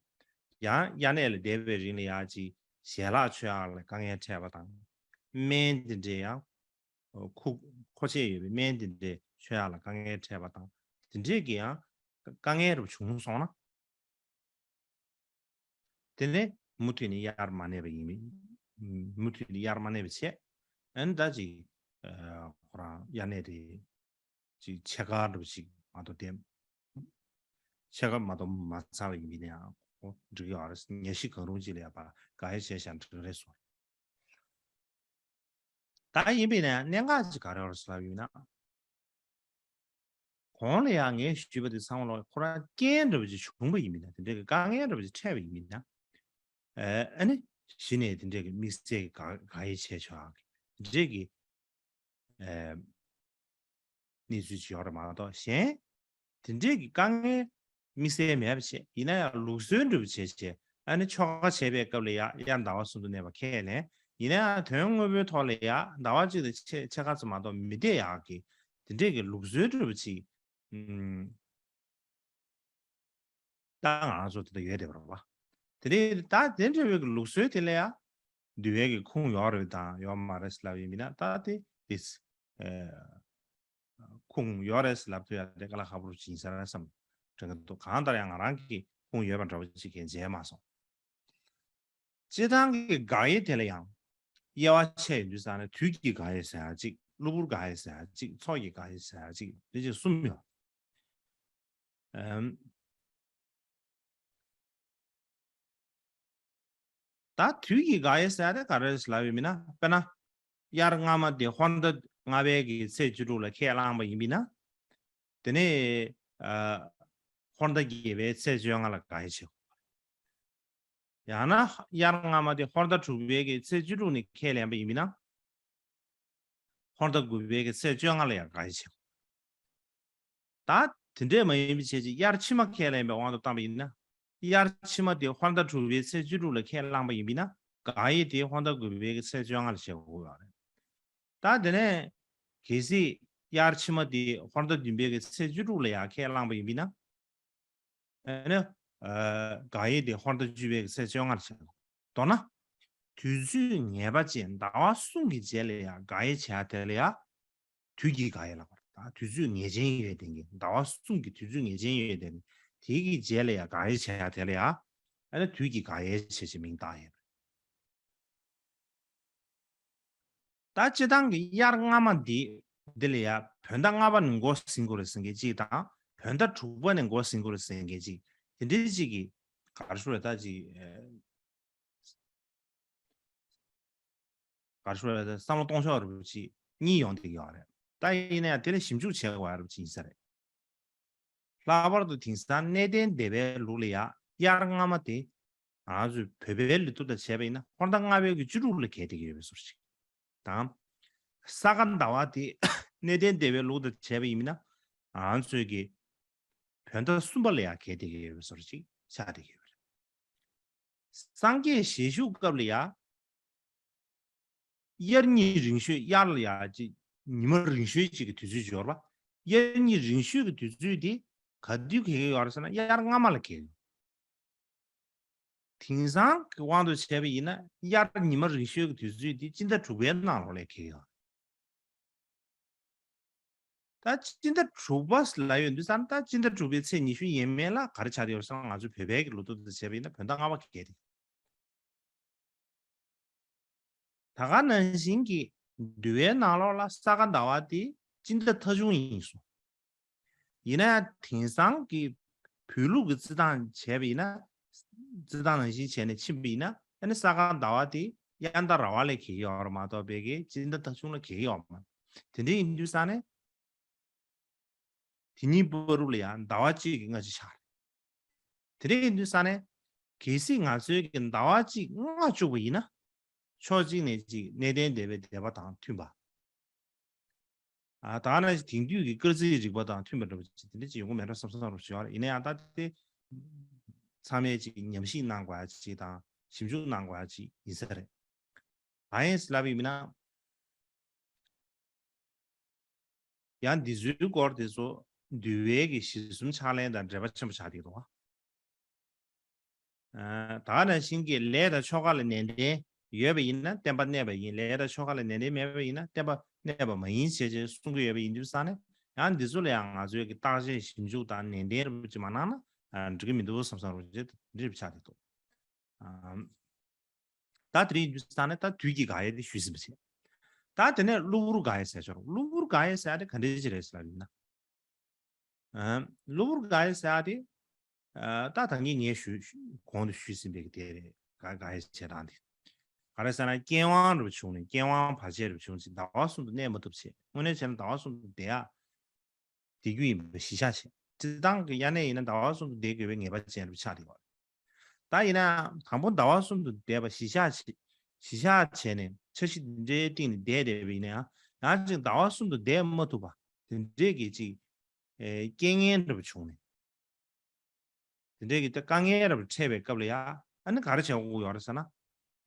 ཡང་དབྱར་གནས་ལ་བསྡད་པའི་རིང་ལ་ཡང་ཅིག་ཞལ་ལག་མཆོད་ཡག་ལ་དཀའ་ངལ་འཕྲད་པ་དང་། སྨན་དེ་འདྲའི་ཡང་མཁོ་མཁོ་ཆེ་ཡོད་པའི་སྨན་དེ་འདྲའི་མཆོད་ཡག་ལ་དཀའ་ངལ་འཕྲད་པ་དང་། དེ་འདྲའི་གི་ཡང་དཀའ་ངལ་རུ་བྱུང་སོང་ན། དེ་ནས་མུ་མཐུད་ནས་དབྱར་མ་གནས་པ་ཡིན་པས། མུ་མཐུད་ནས་དབྱར་མ་གནས་པ་བྱས། ཨ་ནི་ད་ཅིག་ཨ། ཁོ་རང་དབྱར་གནས་དེ་ཅིག་ཕྱེད་ཀ་འདྲ་པོ་ཞིག་མ་གཏོགས་བསྡད། ཕྱེད་ཀ་མ་གཏོགས་མ་ཚར་བ་ཡིན་པས་ན་ཡང་ཁོ་འགྲིག་གི་ཡོད་རེད། ཉ་ཤི་གང་རུང་ཅིག་ལ་ཡ་ཕར་དགག་དབྱེ་བྱས་བཞག་འགྲིག་གི་རེད་གསུངས། ད་ཡིན་པས་ན་གནད་འགག་ཅིག་ག་རེ་ཡོད་རེད་ཟེར་ལབ་ཡོད་ན། གོང་ལ་ཡང་ངས་ཞུས་པ་དེ་ཚང་མ་ལ་ཁོ་རང་རྐྱེན་འདྲ་བོ་ཅིག་བྱུང་བ་ཡིན་མིན་ན། དེ་འདྲའི་གི་དཀའ་ངལ་འདྲ་བོ་ཅིག་འཕྲད་པ་ཡིན་མིན་ན། ཨ་ནི་གཞི་ནས་དེ་འདྲའི་གི་དམིགས་བསལ་གྱི་དགག་དགག་དབྱེ་བྱས་ཆོག་གི་དེ་འདྲའི་གི་གནས་ཚུལ་ཅིག་ཡོད་རེད་མ་གཏོགས། གཞན་དེ་འདྲའི་གི་དཀའ་ངལ་དམིགས་བསལ་མེད་པ་བྱས། ཡིན་ན་ཡང་ལུགས་སྲོལ་འདྲ་བོ་བྱས་བྱས། ཨ་ནི་ཆོ་ག་བྱེད་པའི་སྐབས་ལ་ཡང་དབྱར་ཟླ་བ་གསུམ་དུ་གནས་པ་ཁས་ལེན། ཡིན་ན་ཡང་དོན་དངོས་པོའི་ཐོག་ལ་ཡང་ཟླ་བ་གཅིག་དང་ཕྱེད་ཕྱེད་ཀ་ཙམ་མ་གཏོགས་མི་བསྡད་ཡག་གི་དེ་འདྲའི་གི་ལུགས་སྲོལ་འདྲ་བོ་ཅིག་ད་ང་རང་ཚོ་དེ་འདྲ་ཡོད་བསྡད་པ་རེད་པ། དེ་ནས་ད་དེ་འདྲ་བའི་ལུགས་སྲོལ་དེ་ལ་ཡང་འདུལ་བའི་གི་ཁུངས་ཡོད་རེད་དང་ཡོད་མ་རེད་ལབ་ཡིན་མིན་ན། ད་དེ་དེ་ཨ་ཁུངས་ཡོད་རེད་ལབ་ཐུབ་ཡ་དེ་དཀའ་ལས་ཁག་པོ་ཅིག་ཡིན་ས་རེད་བསམ་དྲན་གྱི་འདུག་གང་ལྟར་ཡང་ང་རང་གི་ཁུངས་ཡོད་པ་འདྲ་བོ་ཅིག་གང་མཇལ་མ་སོང་། སྤྱིར་བཏང་གི་དགག་དབྱེ་དེ་ལ་ཡང་དབྱེ་བ་ཕྱེ་ཡོང་དུས་ཙང་ནས་དུས་ཀྱི་དགག་དབྱེ་ཟེར་ཡ་གཅིག། གློ་བུར་དགག་དབྱེ་ཟེར་ཡ་གཅིག། ཚོགས་ཀྱི་དགག་དབྱེ་ཟེར་ཡ་གཅིག། དེ་བཞིན་གསུམ་ཡོད། ཨམ། ད་དུས་ཀྱི་དགག་དབྱེ་ཟེར་ཡ་དེ་ག་རེ་ལབ་ཡོད་མིན་ན། དཔེར་ན། དབྱར་སྔ་མ་དེ་ཧོར་ཟླ་ལྔ་པའི་གི་ཚེས་བཅུ་དྲུག་ལ་ཁས་བླངས་པ་ཡིན་པས་ན། དེ་ནས་ཨ་ཧོར་ཟླ་བརྒྱད་པའི་ཚེས་བཅོ་ལྔ་ལ་དགག་དབྱེ་བྱེད་དགོས། ཡང་ན་དབྱར་སྔ་མ་དེ་ཧོར་ཟླ་དྲུག་པའི་གི་ཚེས་བཅུ་དྲུག་ནས་ཁས་ལེན་པ་ཡིན་པས་ན། ཧོར་ཟླ་དགུ་པའི་གི་ཚེས་བཅོ་ལྔ་ལ་ཡང་དགག་དབྱེ་བྱེད་དགོས། ད་དེ་འདྲས་མ་ཡིན་པའི་ཆེད་ཅིག་དབྱར་ཕྱི་མ་ཁས་ལེན་པའི་དབང་དུ་བཏང་པ་ཡིན་ན། དབྱར་ཕྱི་མ་དེ་ཧོར་ཟླ་དྲུག་པའི་ཚེས་བཅུ་དྲུག་ལ་ཁས་བླངས་པ་ཡིན་པས་ན། དགག་དབྱེ་དེ་ཧོར་ཟླ་དགུ་པའི་གི་ཚེས་བཅོ་ལྔ་ལ་བྱེད་དགོས་ཡོད་རེད། ད་དེ་ནས་གལ་སྲིད་དབྱར་ཕྱི་མ་དེ་ཧོར་ཟླ་བདུན་པའི་གི་ཚེས་བཅུ་དྲུག་ལ་ཡང་ཁས་བླངས་པ་ཡིན་པས་ན། ཨ་ནི་ཨ་དགག་དབྱེ་དེ་ཧོར་ཟླ་བཅུ་པའི་གི་ཚེས་བཅོ་ལྔ་ལ་བྱེད་དགོས། མདོར་ན། དུས་ཚོད་ངེས་པ་ཅན་ཟླ་བ་གསུམ་གྱི་རྗེས་ལ་ཡང་དགག་དབྱེ་བྱེད་ཡ་དེ་ལ་ཡང་དུས་ཀྱི་དགག་དབྱེ་ལབ་པ་རེད། ད་དུས་ཚོད་ངེས་ཅན་ཡོད་དེ་གི་ཟླ་བ་གསུམ་གྱི་དུས་ཚོད་ངེས་ཅན་ཡོད་དེ་གི་དེ་གི་རྗེས་ལ་ཡང་དགག་དབྱེ་བྱེད་ཡ་དེ་ལ་ཡང་ཨ་ནི་དུས་ཀྱི་དགག་དབྱེ་བྱེད་ཅེས་མིང་བཏགས་ཡོད་རེད། ད་སྤྱིར་བཏང་གི་དབྱར་སྔ་མ་འདི་འདི་ལ་ཡང་བོད་ཟླ་ལྔ་པ་ནས་འགོ་ཟིན་དགོས་རེད་ཟེར་མཁན་གཅིག་དང་། བོད་ཟླ་དྲུག་པ་ནས་འགོ་ཟིན་དགོས་རེད་ཟེར་མཁན་གཅིག། དེ་འདྲའི་གཅིག་གི་ག་རེ་ཞུ་རེད། ད་གཅིག་ཨ་ག་རེ་ཞུ་རེད། ད་བསམ་བློ་གཏོང་ཕྱོགས་རེད་པ་ཅིག་གཉིས་ཡོང་བསྡད་ཀྱི་ཡོད་རེད། ད་ཡིན་ན་ཡང་དེ་ལ་ཞིབ་འཇུག་བྱེད་དགོས་ཡ་རེད་པ་ཅིག་ཡིན་ས་རེད། ལྷག་པར་དུ་དེང་སང་གནས་བརྟན་སྡེ་པའི་ལུགས་ལ་ཡང་དབྱར་སྔ་མ་དེ་ང་ཚོས་བོད་པའི་ལུགས་སྟོབས་དང་བྱས་པ་ཡིན་ན་ཧོར་ཟླ་ལྔ་པའི་གི་བཅུ་དྲུག་ལ་གྱེས་བསྡད་ཀྱི་ཡོད་པའི་བཟོ་འདྲ་ཅིག་དང་། ས་ག་ཟླ་བ་དེ་གནས་བརྟན་སྡེ་པའི་ལུགས་དང་བྱས་པ་ཡིན་ན་ང་ཚོས་ཀྱི་བོད་ཟླ་གསུམ་པ་ལ་ཡང་གྱེས་བསྡད་ཀྱི་ཡོད་པའི་བཟོ་འདྲ་ཅིག་ཆགས་བསྡད་ཀྱི་ཡོད་པ་རེད། སངས་རྒྱས་ཞལ་བཞུགས་སྐབས་ལ་ཡང་དབྱར་གཉིད་རིང་ཤོས། དབྱར་ལ་ཡང་ཅིག་ཉི་མ་རིང་ཤོས་ཅིག་གི་དུས་ཚོད་ཅིག་ཡོད་རེད་པ། དབྱར་གཉིད་རིང་ཤོས་ཀྱི་དུས་ཚོད་དེ་ག་དུས་གྱེས་ཀྱི་ཡོད་རེད་ཟེར་ན་དབྱར་སྔ་མ་ལ་གྱེས་ཡོད། དེང་སང་གི་དབང་དུ་བྱས་པ་ཡིན་ན་དབྱར་ཉི་མ་རིང་ཤོས་ཀྱི་དུས་ཚོད་དེ་སྤྱི་ཟླ་དྲུག་པའི་ནང་ལོགས་ལ་གྱེས་ཡོད། ད་སྤྱི་ཟླ་དྲུག་པ་ལབ་ཡོང་དུས་ཙང་ད་སྤྱི་ཟླ་དྲུག་པའི་ཚེས་ཉི་ཤུ་ཡས་མས་ལ་ག་རེ་ཆགས་བསྡད་ཡོད་ཟེར་ན། ང་ཚོ་བོད་པའི་གི་ལོ་ཐོ་དེ་བྱས་པ་ཡིན་ན་བོད་ཟླ་ལྔ་པ་གྱེས་བསྡད། ད་ག་ནང་བཞིན་གྱི་འདུལ་བའི་ནང་ལོགས་ལ་ས་ག་ཟླ་བ་དེ་སྤྱི་ཟླ་ཐ་ཆུང་ཡིན་གསུངས། ཡིན་ན་ཡང་དེང་སང་གི་བོད་ལུགས་ཀྱི་རྩིས་སྟངས་བྱས་པ་ཡིན་ན། རྩིས་སྟངས་ནང་བཞིན་བྱས་ནས་ཕྱིན་པ་ཡིན་ན། ཨ་ནི་ས་ག་ཟླ་བ་དེ་དབྱར་ཟླ་ར་བ་ལ་གྱེས་ཀྱི་ཡོད་རེད་མ་གཏོགས་བོད་ཀྱི་སྤྱི་ཟླ་ཐ་ཆུང་ལ་གྱེས་ཀྱི་ཡོད་མ་རེད། དེ་འདྲ་ཡིན་དུས་ཙང་ནས། དེ་གཉིས་བར་དུ་ལ་ཡང་ཟླ་བ་གཅིག་གི་སྔ་ཕྱི་ཆགས་རེད། དེ་འདྲ་ཡིན་དུས་ཙང་ནས། གལ་སྲིད་ང་ཚོའི་གི་ཟླ་བ་གཅིག་སྔ་བཅུག་པ་ཡིན་ན། ཕྱོགས་གཅིག་ནས་གཅིག་གནས་བརྟན་སྡེ་པའི་སྡེ་པ་དང་མཐུན་པ། ཨ་ད་ནི་དེང་དུས་ཀྱི་སྐར་རྩིས་རིག་པ་དང་མཐུན་པ་འདྲ་པོ་ཅིག་དེ་འདྲ་ཅིག་ཡོང་གི་མེད་འགྲོ་བསམ་བསམ་རོགས་ཞུ་བ་རེད། ཡིན་ན་ཡང་ད་དེ་ཚང་མས་ཅིག་ཉམས་ཞིབ་གནང་དགོས་ཡ་ཅིག་དང་ཞིབ་འཇུག་གནང་དགོས་ཡ་ཅིག་ཡིན་ས་རེད། གང་ཡིན་ལབ་པ་ཡིན་ན། ཡང་འདི་ཚོའི་སྐོར་དེ་ཚོ་འདུལ་བའི་གི་གཞི་གསུམ་ཕྱག་ལེན་དང་འབྲེལ་བ་ཆེན་པོ་ཆགས་བསྡད་འདུག་བ། ཨ་ད་ག་ནང་བཞིན་གྱི་ལས་དང་ཆོ་ག་ལ་ནན་ཏན་ཡོད་པ་ཡིན་ན་བསྟན་པ་གནས་པ་ཡིན། ལས་དང་ཆོ་ག་ལ་ནན་ཏན་མེད་པ་ཡིན་ན་བསྟན་པ་གནས་པ་མ་ཡིན་ཞེས་བྱས་གསུང་གི་ཡོད་པ་ཡིན་དུས་ཙང་ནས། ཡང་འདི་ཚོ་ལ་ཡང་ང་ཚོས་ཀྱི་བརྟག་དཔྱད་ཞིབ་འཇུག་དང་ནན་ཏན་རིན་པོ་ཆེ་མ་གནང་ན་ཨ་འགྲིག་གི་མི་འདུག་བསམ་བསམ་རོགས་བྱེད། འདི་རིགས་ཆགས་བསྡད་འདུག་ཨ། ད་དེ་རིང་ཡིན་དུས་ཙང་ནས་ད་དུས་ཀྱི་དགག་དབྱེ་དེ་ཞུས་ཟིན་པ་བྱས། ད་དེ་ནས་གློ་བུར་དགག་དབྱེ་ཟེར་ཆོག་གློ་བུར་དགག་དབྱེ་ཟེར་ཡ་དེ་ག་འདྲ་ཅིག་རེད་ཟེར་ལབ་ཡིན་ན། ཨ་གློ་བུར་དགག་དབྱེ་ཟེར་ཡ་དེ། ཨ་ད་ད་གིན་ངས་ཞུ་ཞུ་གོང་དུ་ཞུས་ཟིན་པའི་གི་དེ་རེད། དགག་དགག་དབྱེ་བྱེད་སྟངས་དེ། ག་རེ་ཟེར་ན་རྐྱེན་དབང་འདྲ་བ་བྱུང་ནས་རྐྱེན་དབང་བར་ཆད་འདྲ་བ་བྱུང་ཞིང་ཟླ་བ་གསུམ་དུ་གནས་མ་ཐུབ་བྱས། དངོས་གནས་བྱས་ན་ཟླ་བ་གསུམ་དུ་བསྡད་ཡག་བསྡད་རྒྱུ་ཡིན་པ་གཞི་བཞག་བྱས། སྤྱིར་བཏང་གི་དབྱར་གནས་ཡིན་ན་ཟླ་བ་གསུམ་དུ་བསྡད་དགོས་པའི་ངེས་པ་ཅན་རུ་ཆགས་བསྡད་པ་རེད། ད་ཡིན་ན་དང་པོ་ཟླ་བ་གསུམ་དུ་བསྡད་པ་གཞི་བཞག་བྱས། གཞི་བཞག་བྱས་ནས་འཆར་གཞི་འདི་འདྲའི་སྟེང་ནས་བསྡད་བསྡད་པ་ཡིན་ན་ཡང་། ཡང་ཅིག་ཟླ་བ་གསུམ་དུ་བསྡད་མ་ཐུབ་པ་དེ་འདྲའི་གི་ཅིག་ཨེ་རྐྱེན་ངན་འདྲ་བ་བྱུང་ནས། དེ་འདྲའི་གི་དཀའ་ངལ་འདྲ་བ་འཕྲད་པའི་སྐབས་ལ་ཡ། ཨ་ནི་ག་རེ་བྱེད་དགོས་ཡོད་རེད་ཟེར་ན།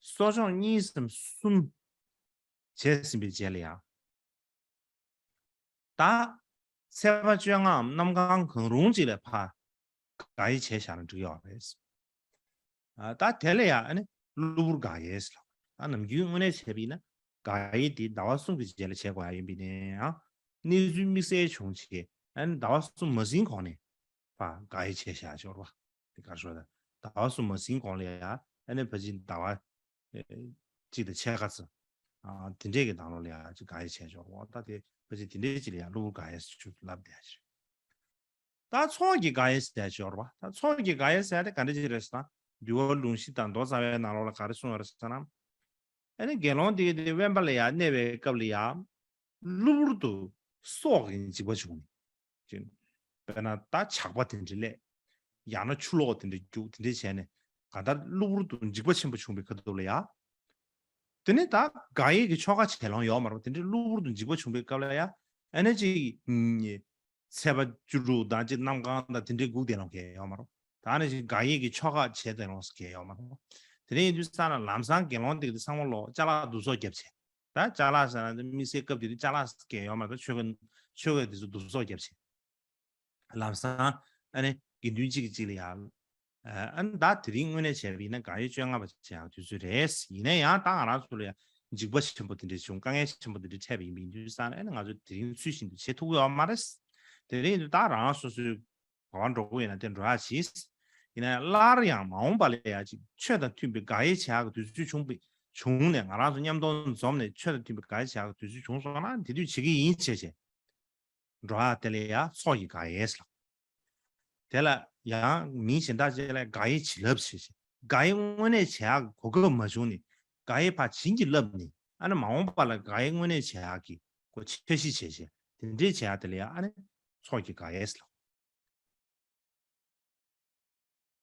གསོ་སྦྱོང་གཉིས་སམ་གསུམ་བྱས་ཟིན་པའི་རྗེས་ལ་ཡ། ད་ཚེས་པ་བཅོ་ལྔའམ་གནམ་གང་གང་རུང་ཅིག་ལ་ཕར་དགག་དབྱེ་བྱས་བཞག་ན་འགྲིག་ཡོད་རེད། ཨ་ད་དེ་ལ་ཡ་ཨ་ནི་གློ་བུར་དགག་དབྱེ་ཟེར་ལ། ད་ནམ་རྒྱུན་དངོས་གནས་བྱས་པ་ཡིན་ན་དགག་དབྱེ་དེ་ཟླ་བ་གསུམ་གྱི་རྗེས་ལ་བྱེད་དགོས་ཡ་ཡིན་པ་ཡིན་ན་ཡང་། གནས་ཚུལ་དམིགས་བསལ་བྱུང་བྱས་ཨ་ནི་ཟླ་བ་གསུམ་མ་ཟིན་གོང་ནས་ཕར་དགག་དབྱེ་བྱས་བཞག་ཡོད་རེད་པ། དེ་ག་རེ་ཟེར་ན། ཟླ་བ་གསུམ་མ་ཟིན་གོང་ལ་ཡ་ཨ་ནི་ཕལ་ཆེར་ཟླ་བ་ཨེ་གཅིག་དང་ཕྱེད་ཀ་ཙམ། ཨ་དེ་འདྲས་ཀྱི་ནང་ལོགས་ལ་ཡ་ཅིག་དགག་དབྱེ་བྱས་ཡོད་རེད་པ། ད་དེ་ཕལ་ཆེར་དེ་འདྲས་ཅིག་ལ་ཡ་གློ་བུར་དགག་དབྱེ་ཟེར་ལབ་བསྡད་ཡ་ཅིག་རེད། ད་ཚོགས་ཀྱི་དགག་དབྱེ་ཟེར་ཡ་ཅིག་ཡོད་རེད་པ། ད་ཚོགས་ཀྱི་དགག་དབྱེ་ཟེར་ཡ་དེ་ག་འདྲ་ཅིག་རེད་ཟེར་ན། འདུལ་བ་ལུང་གཞི་དང་མདོ་རྩ་བའི་ནང་ལོགས་ལ་ག་རེ་གསུངས་ཡོད་རེད་ཟེར་ན། ཨ་ནི་དགེ་སློང་དེ་གི་དེ་དབེན་པ་ལ་ཡ་གནས་པའི་སྐབས་ལ་ཡ། གློ་བུར་དུ་སྲོག་གི་འཇིགས་པ་བྱུང་ནས། ཅིང་། དཔེར་ན་ད་ཇག་པ་དེ་འདྲ་སླེབས། ཡང་ན་ཆུ་ལོག་དེ་འདྲ་རྒྱུག་དེ་འདྲ་བྱས་ནས་གང་ལྟར་གློ་བུར་དུ་འཇིགས་པ་ཆེན་པོ་བྱུང་བའི་ཁ་ཐུག་ལ་ཡ། དེ་ནས་ད་དགག་དབྱེ་གི་ཆོ་ག་བྱེད་ལོང་ཡོད་མ་རེད། དེ་འདྲའི་གློ་བུར་དུ་འཇིགས་པ་བྱུང་བའི་སྐབས་ལ་ཡ། ཨ་ནི་ཅིག་ཚེས་པ་བཅུ་དྲུག་དང་ཅིག་གནམ་གང་དང་དེ་འདྲའི་སྒུག་བསྡད་ལོང་གི་ཡོད་མ་རེད། ད་ནི་ཅིག་དགག་དབྱེ་གི་ཆོ་ག་བྱེད་བསྡད་ལོང་གི་ཡོད་མ་རེད། དེ་འདྲ་ཡིན་དུས་ཙང་ལ་ལམ་སང་དགེ་སློང་དེ་གི་ཚང་མ་ལོ་ཅ་ལག་བསྡུ་གསོག་བརྒྱབ་བྱས། ད་ཅ་ལག་ཟེར་ན་དམིགས་བསལ་སྐབས་དེ་དུས་ཅ་ལག་གི་ཡོད་མ་རེད། ཆོས་གོས་ཆོས་གོས་དེ་ཚོ་བསྡུ་གསོག་བརྒྱབ་བྱས། ལམ་སང་ཨ་ནི་དགེ་འདུན་གཅིག་གིས་གཅིག་ལ་ཡ། ཨ་ནི་ད་དེ་རིང་དངོས་གནས་བྱས་པ་ཡིན་ན་དགག་དབྱེ་བཅོ་ལྔ་པ་བྱེད་ཡག་དུས་ཚོད་རེད། ཡིན་ན་ཡང་ད་ང་རང་ཚོ་ལ་ཡ་འཇིགས་པ་ཆེན་པོ་དེ་འདྲ་བྱུང་། དཀའ་ངལ་ཆེན་པོ་དེ་འདྲ་འཕྲད་པ་ཡིན་པ་ཡིན་དུས་ཙང་ཨ་ནི་ང་ཚོ་དེ་རིང་ཚུལ་བཞིན་དུ་བྱེད་ཐུབ་ཀྱི་ཡོད་མ་རེད། དེ་རིང་དུ་ད་རང་སོ་སོའི་ག་པར་འགྲོ་དགོས་ཡིན་ན་དེ་འགྲོ་ཡག་གྱིས། ཡིན་ན་ཡང་སླར་ཡང་མ་འོངས་པ་ལ་ཡ་ཅིག་ཆོས་དང་མཐུན་པའི་དགག་དབྱེ་བྱེད་ཡག་གི་དུས་ཚོད་བྱུང་བའི་བྱུང་ནས་ང་རང་ཚོ་མཉམ་དུ་འཛོམས་ནས་ཆོས་དང་མཐུན་པའི་དགག་དབྱེ་བྱེད་ཡག་གི་དུས་ཚོད་བྱུང་སོང་ན་དེ་དུས་བྱེད་ཀྱི་ཡིན་བྱས་བྱས། འགྲོ་ཡག་དེ་ལ་ཡ་ཚོགས་ཀྱི་དགག་དབྱེ་ཟེར་ལ། དེ་ལ་ཡང་མིང་གཞན་དག་ཅིག་ལ་དགག་དབྱེ་བྱིན་རླབས་ཟེར་ཞིང་། དགག་དབྱེ་དངོས་གནས་བྱེད་ཡག་གི་གོ་སྐབས་མ་བྱུང་ནས་དགག་དབྱེ་ཕར་བྱིན་གྱིས་བརླབས་ནས་ཨ་ནི་མ་འོངས་པ་ལ་དགག་དབྱེ་དངོས་གནས་བྱེད་ཡག་གི་གོ་འཆར་གཞི་བྱས་བྱས་དེ་འདྲས་བྱེད་ཡག་དེ་ལ་ཡང་ཨ་ནི་ཚོགས་ཀྱི་དགག་དབྱེ་ཟེར་ལ།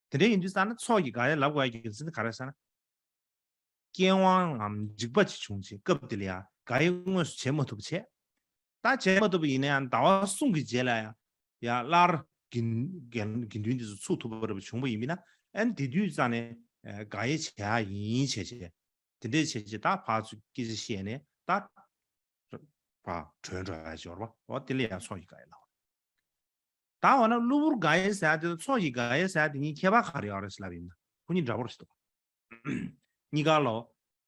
དེ་འདྲས་ཡིན་དུས་ཙང་ན་ཚོགས་ཀྱི་དགག་དབྱེ་ལབ་དགོས་ཡག་གི་རྒྱུ་མཚན་དེ་ག་རེ་ཟེར་ན། རྐྱེན་དབང་ངམ་འཇིགས་པ་ཅིག་བྱུང་བྱས་སྐབས་དེ་ལ་ཡང་དགག་དབྱེ་དངོས་སུ་བྱེད་མ་ཐུབ་བྱས། ད་བྱེད་མ་ཐུབ་པ་ཡིན་ན་ཡང་ཟླ་བ་གསུམ་གྱི་རྗེས་ལ་ཡང་ཡང་སླར་དགེ་དགེ་དགེ་འདུན་དེ་ཚོ་ཚུགས་ཐུབ་པ་རེ་བྱུང་བ་ཡིན་པ་ཡིན་ན་ཨ་ནི་དེ་དུས་ཙང་ནས་དགག་དབྱེ་བྱེད་ཡག་ཡིན་བྱས་བྱས་དེ་འདྲས་བྱས་བྱས་ད་ཕར་ཚུར་སྐད་ཆ་བཤད་ནས་ད་ཕར་གྲོལ་འགྲོ་ཡག་ཅིག་ཡོད་རེད་པ། འོ་དེ་ལ་ཡང་ཚོགས་ཀྱི་དགག་དབྱེ་ལབ། ད་འོ་ན་གློ་བུར་དགག་དབྱེ་ཟེར་ཡག་དེ་དང་ཚོགས་ཀྱི་དགག་དབྱེ་ཟེར་ཡག་དེ་གཉིས་ཁྱད་པར་ག་རེ་ཡོད་རེད་ལབ་ཡིན་ན་ཁོ་གཉིས་འདྲ་པོ་རེད་འདུག་གཉིས་ཀ་ལོ།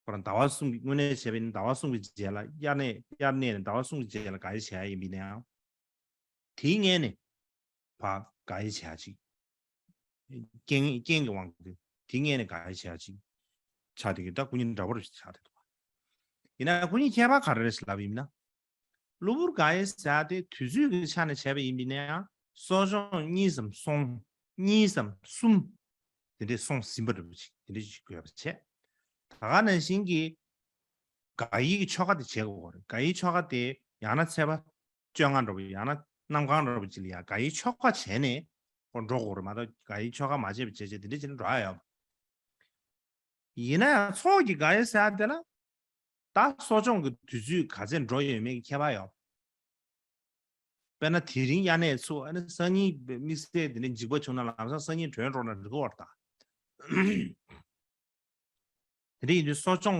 ཁོ་རང་ཟླ་བ་གསུམ་གྱི་དངོས་གནས་བྱས་པ་ཡིན་ན་ཟླ་བ་གསུམ་གྱི་རྗེས་ལ་དབྱར་གནས་དབྱར་གནས་ནས་ཟླ་བ་གསུམ་གྱི་རྗེས་ལ་དགག་དབྱེ་བྱེད་ཡག་ཡིན་པ་ཡིན་ན་ཡང་། དེའི་སྔོན་ནས་ཕར་དགག་དབྱེ་བྱེད་ཡག་ཅིག་རྐྱེན་རྐྱེན་གྱི་དབང་གིས་དེའི་སྔོན་ནས་དགག་དབྱེ་བྱེད་ཡག་ཅིག་ཆགས་བསྡད་ཀྱི། ད་ཁོ་གཉིས་འདྲ་པོ་རེད་ཆགས་བསྡད་འདུག་ཡིན་ན་ཁོ་གཉིས་ཁྱད་པར་ག་རེ་རེད་ལབ་ཡིན་ན། གློ་བུར་དགག་དབྱེ་ཟེར་ཡག་དེ་དུས་ཚོད་ཀྱི་ཆ་ནས་བྱས་པ་ཡིན་པ་ཡིན་ན་ཡང་གསོ་སྦྱོང་གཉིས་སམ་གསུམ། གཉིས་སམ་གསུམ། དེ་འདྲས་སོང་ཟིན་པ་འདྲ་པོ་ཅིག་དེ་འདྲས་ཅིག་དགོས་པ་བྱས། ད་ག་ནང་བཞིན་གྱི་དགག་དབྱེ་གི་ཆོ་ག་དེ་བྱེད་དགོས་རེད། དགག་དབྱེ་ཆོ་ག་དེ་ཡང་ན་ཚེས་པ་བཅོ་ལྔ་འདྲ་པོ་ཡང་ན་གནམ་གང་འདྲ་པོ་ཅིག་ལ་ཡང་དགག་དབྱེ་ཆོ་ག་བྱས་ནས་ཁོ་འགྲོ་དགོས་རེད་མ་གཏོགས་དགག་དབྱེ་ཆོ་ག་མ་བྱས་པ་བྱས་བྱས་དེ་འདྲས་བྱས་ནས་འགྲོ་ཡག་ཡོད། ཡིན་ན་ཡང་ཚོགས་ཀྱི་དགག་དབྱེ་ཟེར་ཡག་དེ་ལ་ད་གསོ་སྦྱོང་གི་དུས་ཚོད་ག་ཚད་འགྲོ་ཡོད་མེད་ཀྱི་ཁྱད་པར་ཡོད། དཔེར་ན་དེ་རིང་དབྱར་གནས་ཚུགས་ཨ་ནི་སང་ཉིན་དམིགས་བསལ་དེ་འདྲའི་འཇིགས་པ་བྱུང་ན་ལམ་སང་སང་ཉིན་གྲོལ་འགྲོ་ན་འགྲིག་གི་རེད་ད། དེ་འདྲ་ཡིན་དུས་གསོ་སྦྱོང་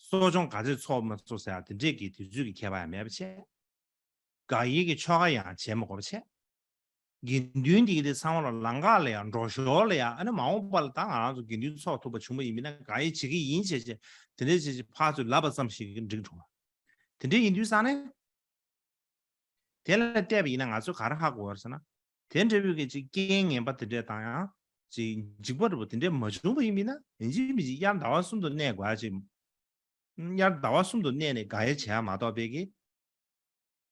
གསོ་སྦྱོང་ག་ཚོད་ཚོགས་མ་ཚོགས་ཟེར་ཡག་དེ་འདྲས་ཀྱི་དུས་ཚོད་ཀྱི་ཁྱད་པར་ཡང་མེད་པ་བྱས། དགག་དབྱེ་གི་ཆོ་ག་ཡང་བྱེད་མ་དགོས་པ་བྱས། དགེ་འདུན་འདི་གི་དེ་ཚང་མ་ལ་ལམ་ཁ་ལ་ཡང་འགྲོ་ཞོར་ལ་ཡང་ཨ་ནི་མ་འོངས་པ་ལ་ད་ང་རང་ཚོ་དགེ་འདུན་ཚོགས་ཐུབ་པ་བྱུང་བ་ཡིན་མིན་ན་དགག་དབྱེ་བྱེད་ཀྱི་ཡིན་བྱས་བྱས་དེ་འདྲས་བྱས་བྱས་ཕར་ཚུར་ལབ་པ་ཙམ་ཞིག་གིས་འགྲིག་འགྲོ་བ། དེ་འདྲས་ཡིན་དུས་ཙང་ནས། དེ་ལ་བལྟས་པ་ཡིན་ན་ང་ཚོས་ག་རེ་ཧ་གོ་བ་རེད་ཟེར་ན། དེ་འདྲ་བོའི་གི་ཅིག་རྐྱེན་ངན་པ་དེ་འདྲས་དང་ཡང་ཅིག་འཇིགས་པ་འདྲ་པོ་དེ་འདྲས་མ་བྱུང་བ་ཡིན་མིན་ན་ཡིན་གཅིག་མིན་གཅིག་དབྱར་ཟླ་བ་གསུམ་དུ་གནས་དགོས་ཡ་ཅིག་དབྱར་ཟླ་བ་གསུམ་དུ་གནས་ནས་དགག་དབྱེ་བྱེད་ཡ་མ་གཏོགས་པའི་གི།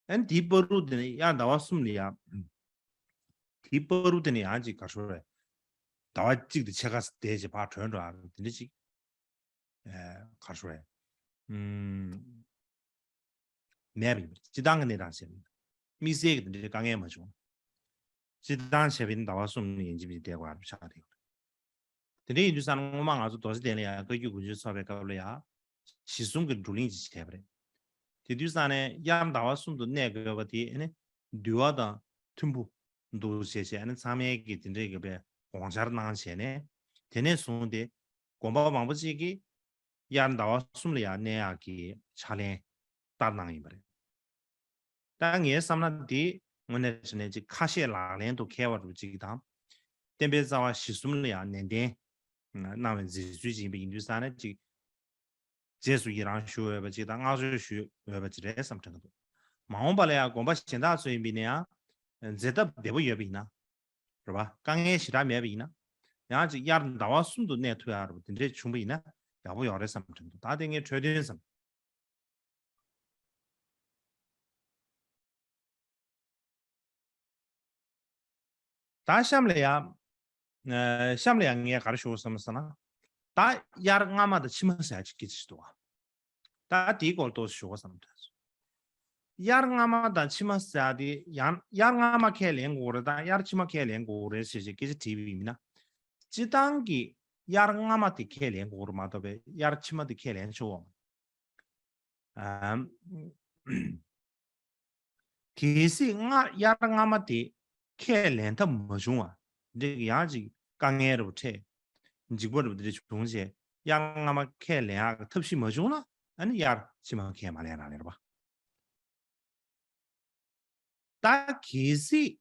ཨ་ནི་དེའི་བར་དུ་དེ་ནས་དབྱར་ཟླ་བ་གསུམ་ལ་ཡ། དེའི་བར་དུ་དེ་ནས་ཡང་ཅིག་ག་རེ་ཟེར་དགོས་རེད། ཟླ་བ་གཅིག་དང་ཕྱེད་ཀ་བསྡད་བྱས་ཕར་གྲོལ་འགྲོ་ཡ་དེ་འདྲ་ཅིག་ཨ་ག་རེ་ཞུ་དགོས་རེད། ཨུམ། མེད་པ་ཡིན་པ་རེད། སྤྱིར་བཏང་གི་གནས་སྟངས་བྱས་པ་ཡིན་ན། དམིགས་བསལ་གྱི་དེ་འདྲའི་དཀའ་ངལ་མ་བྱུང་། སྤྱིར་བཏང་བྱས་པ་ཡིན་ན་ཟླ་བ་གསུམ་ཡན་ཆད་མི་བསྡད་དགོས་པ་ཆགས་བསྡད་ཡོད་རེད། དེ་འདྲ་ཡིན་དུས་ཙང་ནས་སྔོན་མ་ང་ཚོ་རྡོ་རྗེ་གདན་ལ་ཡང་བཀའ་བརྒྱུད་དགོན་མཆོད་ཚོགས་པའི་སྐབས་ལ་ཡང་གཞི་གསུམ་གྱི་བགྲོ་གླེང་ཅིག་བྱས་པ་རེད། དེ་དུས་ཙང་ནས་དབྱར་ཟླ་བ་གསུམ་དུ་གནས་དགོས་པ་དེ་ཨ་ནི་འདུལ་བ་དང་མཐུན་པོ་འདུག་ཟེར་བྱས་ཨ་ནི་ཚང་མས་ཀྱིས་དེ་འདྲའི་གི་དཔེ་དགོངས་འཆར་གནང་བྱས་ནས། དེ་ནས་བཟུང་སྟེ་དགོན་པ་མང་པོ་ཅིག་གིས་དབྱར་ཟླ་བ་གསུམ་ལ་ཡང་གནས་ཡག་གི་ཕྱག་ལེན་བསྟར་གནང་ཡིན་པ་རེད། ད་ངའི་བསམ་ན་འདི་དངོས་གནས་དྲང་གནས་ཅིག་ཁ་ཤས་ལག་ལེན་དུ་འཁེལ་བ་རུ་ཅིག་དང་། བསྟན་པའི་རྩ་བ་གཞི་གསུམ་ལ་ཡང་ནན་ཏན་གནང་བའི་མཛད་ཚུལ་ཅིག་ཡིན་པ་ཡིན་དུས་ཙང་ནས་ཅིག་རྗེས་སུ་ཡི་རང་ཞུ་འོས་པ་ཅིག་དང་བསྔགས་བརྗོད་ཞུ་འོས་པ་ཅིག་རེད་བསམ་དྲན་གྱི་འདུག། མ་འོངས་པ་ལ་ཡང་དགོན་པ་གཞན་དག་ཚོ་ཡིན་པ་ཡིན་ན་ཡང་མཛད་ཐབས་བདེ་པོ་ཡོད་པ་ཡིན་ན། རེད་པ། དཀའ་ངལ་ཞེ་དྲག་མེད་པ་ཡིན་ན། ཡང་ཅིག་དབྱར་ཟླ་བ་གསུམ་དུ་གནས་ཐུབ་ཡག་རེད་པ། དེ་འདྲས་བྱུང་པ་ཡིན་ན་ཡག་པོ་ཡོད་རེད་བསམ་དྲན་འདུག། ད་དེ་ངས་འཕྲོས་དོན་ཙམ། ད་གཤམ་ལ་ཡང་། ཨ་གཤམ་ལ་ཡང་ངས་ག་རེ་ཞུ་དགོས་བསམ་ཟེར་ན། ད་དབྱར་སྔ་མ་དང་ཕྱི་མ་ཟེར་ཡག་ཅིག་སྐད་ཆ་ཞིག་འདུག་ག། ད་དེའི་སྐོར་ཏོག་ཙམ་ཞུ་དགོས་བསམ་དྲན་སོང་། དབྱར་སྔ་མ་དང་ཕྱི་མ་ཟེར་ཡག་དེ་ཡང་དབྱར་སྔ་མ་ཁས་ལེན་དགོས་རེད་དང་དབྱར་ཕྱི་མ་ཁས་ལེན་དགོས་རེད་ཟེར་བྱས་སྐད་ཆ་དྲིས་པ་ཡིན་ན། སྤྱིར་བཏང་གི་དབྱར་སྔ་མ་དེ་ཁས་ལེན་དགོས་རེད་མ་གཏོགས་པའི་དབྱར་ཕྱི་མ་དེ་ཁས་ལེན་ཆོག་གི་ཡོད་མ་རེད། ཨམ། གལ་སྲིད་སྔ་དབྱར་སྔ་མ་དེ་ཁས་ལེན་ཐབས་མ་བྱུང་བ། འདི་ཡང་ཅིག་དཀའ་ངལ་རུ་འཕྲད། འཇིགས་པ་རུ་འདི་བྱུང་བྱས་དབྱར་སྔ་མ་ཁས་ལེན་ཡག་ཐབས་ཤེས་མ་བྱུང་ན་ཨ་ནི་དབྱར་ཕྱི་མ་ཁས་མ་ལེན་རང་ལེན་རེད་པ། ད་གལ་སྲིད་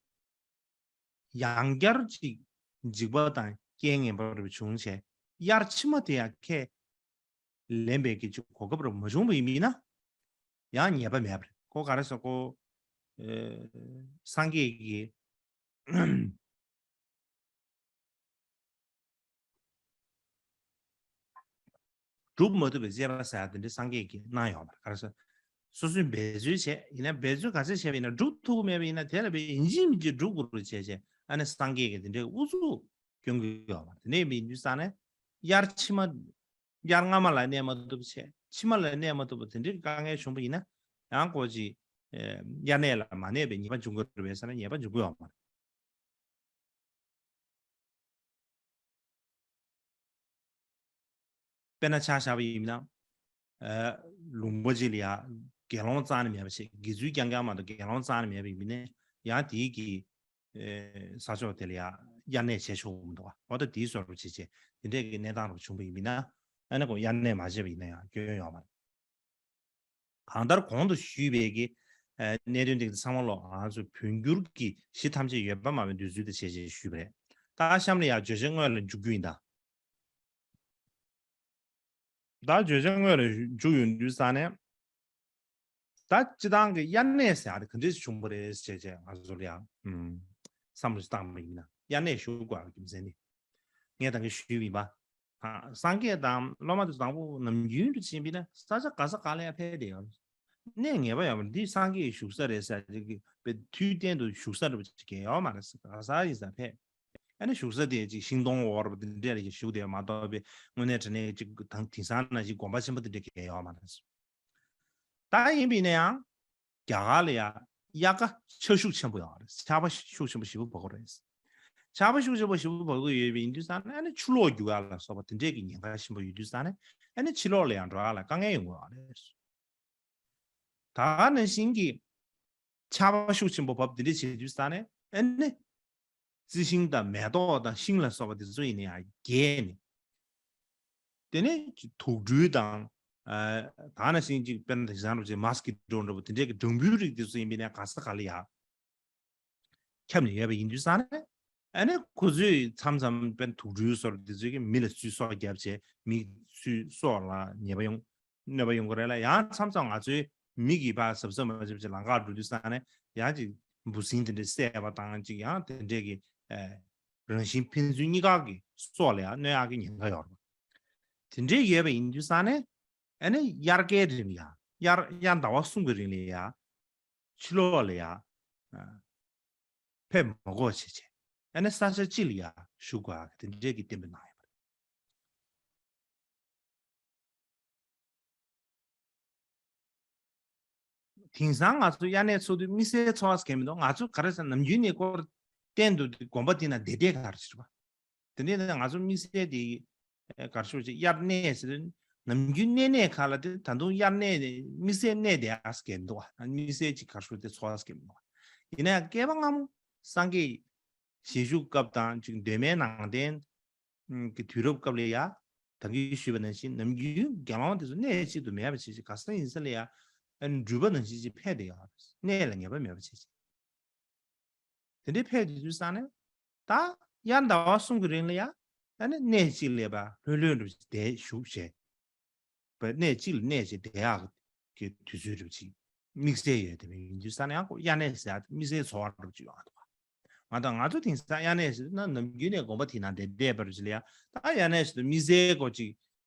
ཡང་བསྐྱར་ཅིག་འཇིགས་པ་དང་རྐྱེན་ངན་པ་རུ་བྱུང་བྱས་དབྱར་ཕྱི་མ་དེ་ཡང་ཁས་ལེན་པའི་གི་ཅིག་གོ་སྐབས་རུ་མ་བྱུང་བ་ཡིན་པ་ཡིན་ན་ཡང་ཉེས་པ་མེད་པ་རེད། ཁོ་ག་རེ་ཟེར་ཁོ། ཨེ། སངས་རྒྱས་ཀྱིས་སྒྲུབ་མ་ཐུབ་པའི་དཔྱད་པ་ཟེར་ཡག་དེ་འདྲ་སངས་རྒྱས་ཀྱིས་གནང་ཡོད་མ་རེད། ག་རེ་ཟེར། སོ་སོས་འབད་རྩོལ་བྱས་ཡིན་ན་འབད་རྩོལ་ག་ཚད་བྱས་པ་ཡིན་ན་སྒྲུབ་ཐུབ་ཀྱི་མེད་པ་ཡིན་ན་དེ་ལ་བས་ཡིན་གཅིག་མིན་གཅིག་སྒྲུབ་དགོས་རེད་བྱས་བྱས་ཨ་ནི་སངས་རྒྱས་ཀྱིས་དེ་འདྲའི་ཨུ་ཚུགས་སྐྱོན་གྱི་ཡོད་མ་རེད། དེ་འདྲ་ཡིན་དུས་ཙང་ནས་དབྱར་ཕྱི་མ། དབྱར་སྔ་མ་ལ་གནས་མ་ཐུབ་བྱས་ཕྱི་མ་ལ་གནས་མ་ཐུབ་པ་དེ་འདྲའི་དཀའ་ངལ་བྱུང་པ་ཡིན་ན་ཡང་ཁོ་ཅིག་ཨེ། དབྱར་གནས་ལ་མ་གནས་པའི་ཉེས་པ་འབྱུང་གི་རེད་པས་ཟེར་ན་ཉེས་པ་འབྱུང་གི་ཡོད་མ་རེད། དཔེར་ན་ཆ་བཞག་པ་ཡིན་ན། ཨ། ལུང་པ་ཅིག་ལ་ཡ་དགེ་སློང་རྩ་ནས་མེད་པ་བྱས། དགེ་ཚུལ་རྐྱང་རྐྱང་མ་གཏོགས་དགེ་སློང་རྩ་ནས་མེད་པ་ཡིན་ན་ཡང་དེའི་གི། ཨེ། ས་ཕྱོགས་དེ་ལ་ཡ་དབྱར་གནས་བྱེད་ཆོག་གི་མི་འདུག་ག། འོ་ད་དེའི་བཟོ་འདྲ་བྱས་བྱས་དེ་འདྲས་ཀྱི་གནས་སྟངས་རུ་བྱུང་པ་ཡིན་ན་ཨ་ནི་ཁོ་དབྱར་གནས་མ་བྱས་པ་ཡིན་ན་ཡང་སྐྱོན་ཡོད་མ་རེད། གང་ལྟར་གོང་དུ་ཞུས་པའི་གི་ཨ་གནད་དོན་དེ་ཚང་མ་ལོ་ང་ཚོ་བོད་འགྱུར་གྱི་གཞི་ཐམས་ཅད་ཡོད་པ་མ་བའི་འདོད་ཚུལ་དེ་བྱས་བྱས་ཞུས་པ་རེད། ད་གཤམ་ལ་ཡང་བརྗོད་བྱ་དངོས་ལ་འཇུག་རྒྱུ་ཡིན་ད། ད་བརྗོད་བྱ་དངོས་ལ་འཇུག་ཡོང་དུས་ཙང་ནས། ད་སྤྱི་བཏང་གི་དབྱར་གནས་ཟེར་ཡག་དེ་ག་འདྲས་བྱུང་བ་རེད་ཟེར་བྱས་ང་ཚོ་ལ་ཡང་བསམ་བློ་ཞིག་བཏང་བ་ཡིན་ན་དབྱར་གནས་ཞུ་དགོས་པའི་རྒྱུ་མཚན་ནི། ངས་ད་གིན་ཞུས་པ་ཡིན་པ། ཨ། སངས་རྒྱས་དང་སློབ་མ་དེ་དང་པོ་ནམ་རྒྱུན་དུ་ཕྱིན་པ་ཡིན་ན་ས་ཆ་ག་ས་ག་ལ་ཡང་ཕེབས་བསྡད་ཡོད། གནས་ངེས་པ་ཡོད་མ་རེད། འདི་སངས་རྒྱས་བཞུགས་ས་རེད་ཟེར་གྱི་དུས་གཏན་དུ་བཞུགས་ས་རེད་པ་ཅིག་ཡོད་མ་རེད། ག་ས་ཡིན་ས་ཕེབས། ཨ་ནི་བཞུགས་ས་དེ་ཅིག་ཤིང་སྡོང་འོག་རུ་དེ་འདྲ་ལ་ཅིག་བཞུགས་བསྡད་མ་གཏོགས་པའི་དངོས་གནས་དྲང་གནས་ཅིག་དང་དེང་སང་ན་ཅིག་དགོན་པ་ཆེན་པོ་དེ་འདྲ་གང་ཡང་ཡོད་མ་རེད། ད་ཡིན་པ་ཡིན་ན་ཡང་རྒྱ་གར་ལ་ཡང་དབྱར་ཁ་ཆར་ཤུགས་ཆེན་པོ་ཡོད་རེད། ཆར་པ་ཤུགས་ཆེན་པོ་ཞེ་པོ་བབས་ཀྱི་རེད། ཆར་པ་ཤུགས་ཆེན་པོ་ཞེ་པོ་བབས་ཀྱི་ཡོད་པ་ཡིན་དུས་ཙང་ནས་ཨ་ནི་ཆུ་ལོག་རྒྱུག་ཡག་ལ་སོགས་པ་དེ་འདྲས་ཀྱི་ཉེན་ཁ་ཆེན་པོ་ཡོད་དུས་ཙང་ནས་ཨ་ནི་ཕྱི་ལོགས་ལ་ཡང་འགྲོ་ཡག་ལ་དཀའ་ངལ་ཡོང་གི་ཡོད་རེད། ད་ག་ནང་བཞིན་གྱི་ཆར་པ་ཤུགས་ཆེན་པོ་བབས་དེ་འདྲ་བྱེད་དུས་ཙང་ནས་ཨ་ནི་རྩི་ཤིང་དང་མེ་ཏོག་དང་ཤིང་ལ་སོགས་པ་དེ་ཚོ་ཡིན་ན་ཡང་རྒྱས་ནས། དེ་ནས་དུག་སྦྲུལ་དང་། ཨ། ད་ག་ནང་བཞིན་ཅིག་དཔེར་ན་དེང་སང་འདྲ་བོ་ཅིག་མོས་ཀི་ཊོ་འདྲ་བོ་དེ་འདྲའི་གི་སྦྲང་བུའི་རིགས་དེ་ཚོ་ཡིན་པ་ཡིན་ན་ག་ས་ག་ལ་ཡ་ཁྱབ་ནས་ཡོད་པ་ཡིན་དུས་ཙང་ནས། ཨ་ནི་ཁོ་ཚོས་མཚམས་མཚམས་དཔེར་ན་དུག་སྦྲུལ་སོགས་དེ་ཚོས་ཀྱི་མི་ལ་ཚུར་སྲོག་བརྒྱབ་བྱས་མི་ཚུར་སྲོག་ལ་ཉེས་པ་ཡོང་། གནོད་པ་ཡོང་གི་རེད་ལ། ཡང་མཚམས་མཚམས་ང་ཚོའི་མི་གིས་ཕར་གཟབ་གཟབ་མ་བྱས་བྱས་ལམ་ཁར་འགྲོ་དུས་ཙང་ནས་ཡང་ཅིག་འབུ་སྲིན་དེ་འདྲ་བསད་པ་དང་ཅིག་ཡང་དེ་འདྲས་ཀྱི་ཨེ་རང་བཞིན་ཕན་ཚུན་གཉིས་ཀ་གི་སྲོག་ལ་ཡང་གནོད་ཡག་གི་ཉེན་ཁ་ཡོད་རེད། དེ་འདྲས་ཡོད་པ་ཡིན་དུས་ཙང་ནས་ཨ་ནི་དབྱར་ཁའི་རིང་ལ་ཡང་དབྱར་དབྱར་ཟླ་བ་གསུམ་གྱི་རིང་ལ་ཡང་ཕྱི་ལོགས་ལ་ཡང་ཨ་ཕེབས་མ་དགོས་བྱས་བྱས་ཨ་ནི་ས་ཆ་གཅིག་ལ་ཡང་བཞུགས་དགོས་ཡག་གི་དེ་འདྲས་ཀྱི་གཏན་འབེབས་གནང་ཡོད་པ་རེད། དེང་སང་ང་ཚོ་དབྱར་གནས་འཚོགས་དུས་དམིགས་བསལ་འཚོགས་པ་གལ་མི་འདུག་ང་ཚོ་ག་རེ་ཟེར་ན་ནམ་རྒྱུན་ནས་སྐོར་གཏན་དུ་དགོན་པ་དེ་ན་བསྡད་བསྡད་ག་རེ་བྱེད་པ། དེ་འདྲའི་ནང་ང་ཚོ་དམིགས་བསལ་དེ་ག་རེ་ཞུ་ཅིག་དབྱར་གནས་ཟེར་ནམ་རྒྱུན་གནས་གནས་ཁག་ལ་དེ་ད་དུང་དབྱར་གནས་དམིགས་བསལ་གནས་བསྡད་ཨ་གལ་མི་འདུག་བ། དམིགས་བསལ་ཅིག་ག་རེ་ཞུ་དེ་འཚོགས་ཨ་གལ་མི་འདུག་བ། ཡིན་ན་ཡང་བསྐལ་པ་སྔ་མོ་སངས་རྒྱས་ཞལ་བཞུགས་སྐབས་དང་ཅིག་གདོད་མའི་ནང་བསྟན་གྱི་དུས་རབས་སྐབས་ལ་ཡ། ད་གིན་ཞུས་པ་ནང་བཞིན་ནམ་རྒྱུན་དགེ་སློང་དེ་ཚོ་གནས་གཅིག་ཏུ་མེད་པ་བྱས་ཅིག་ག་ས་ཡིན་ས་ལ་ཡ། འགྲུལ་པ་ནང་བཞིན་ཅིག་ཕེབས་བསྡད་ཡོད་རེད། གནས་ལ་ངེས་པ་མེད་པ་བྱས་ཅིག་དེ་འདྲའི་ཕེབས་བསྡད་དུས་ཙང་ནས། ད་དབྱར་ཟླ་བ་གསུམ་གྱི་རིང་ལ་ཡ། ཨ་ནི་གནས་གཅིག་ལ་ཡ་ལྷོད་ལྷོད་འདྲ་བྱས་བསྡད་བཞུགས་བྱས། པའི་གནས་གཅིག་ལ་གནས་བྱས་བསྡད་ཡག་གི་དུས་ཚོད་རེད་ཅིག་དམིགས་བསལ་ཡོད་དེ་ཡིན་དུས་ཙང་ནས་ཡང་དབྱར་གནས་ཟེར་ཡག་དེ་དམིགས་བསལ་འཚོགས་པ་རེད་ཅིག་ཡོང་འདུག་ང་དང་ང་ཚོ་དེང་སང་དབྱར་གནས་ཟེར་ན་ནམ་རྒྱུན་ནས་དགོན་པ་དེ་ནང་བསྡད་བསྡད་པ་རེད་ཅིག་ལ་ཡ། ད་དབྱར་གནས་ཟེར་དུས་དམིགས་བསལ་གོ་ཅིག་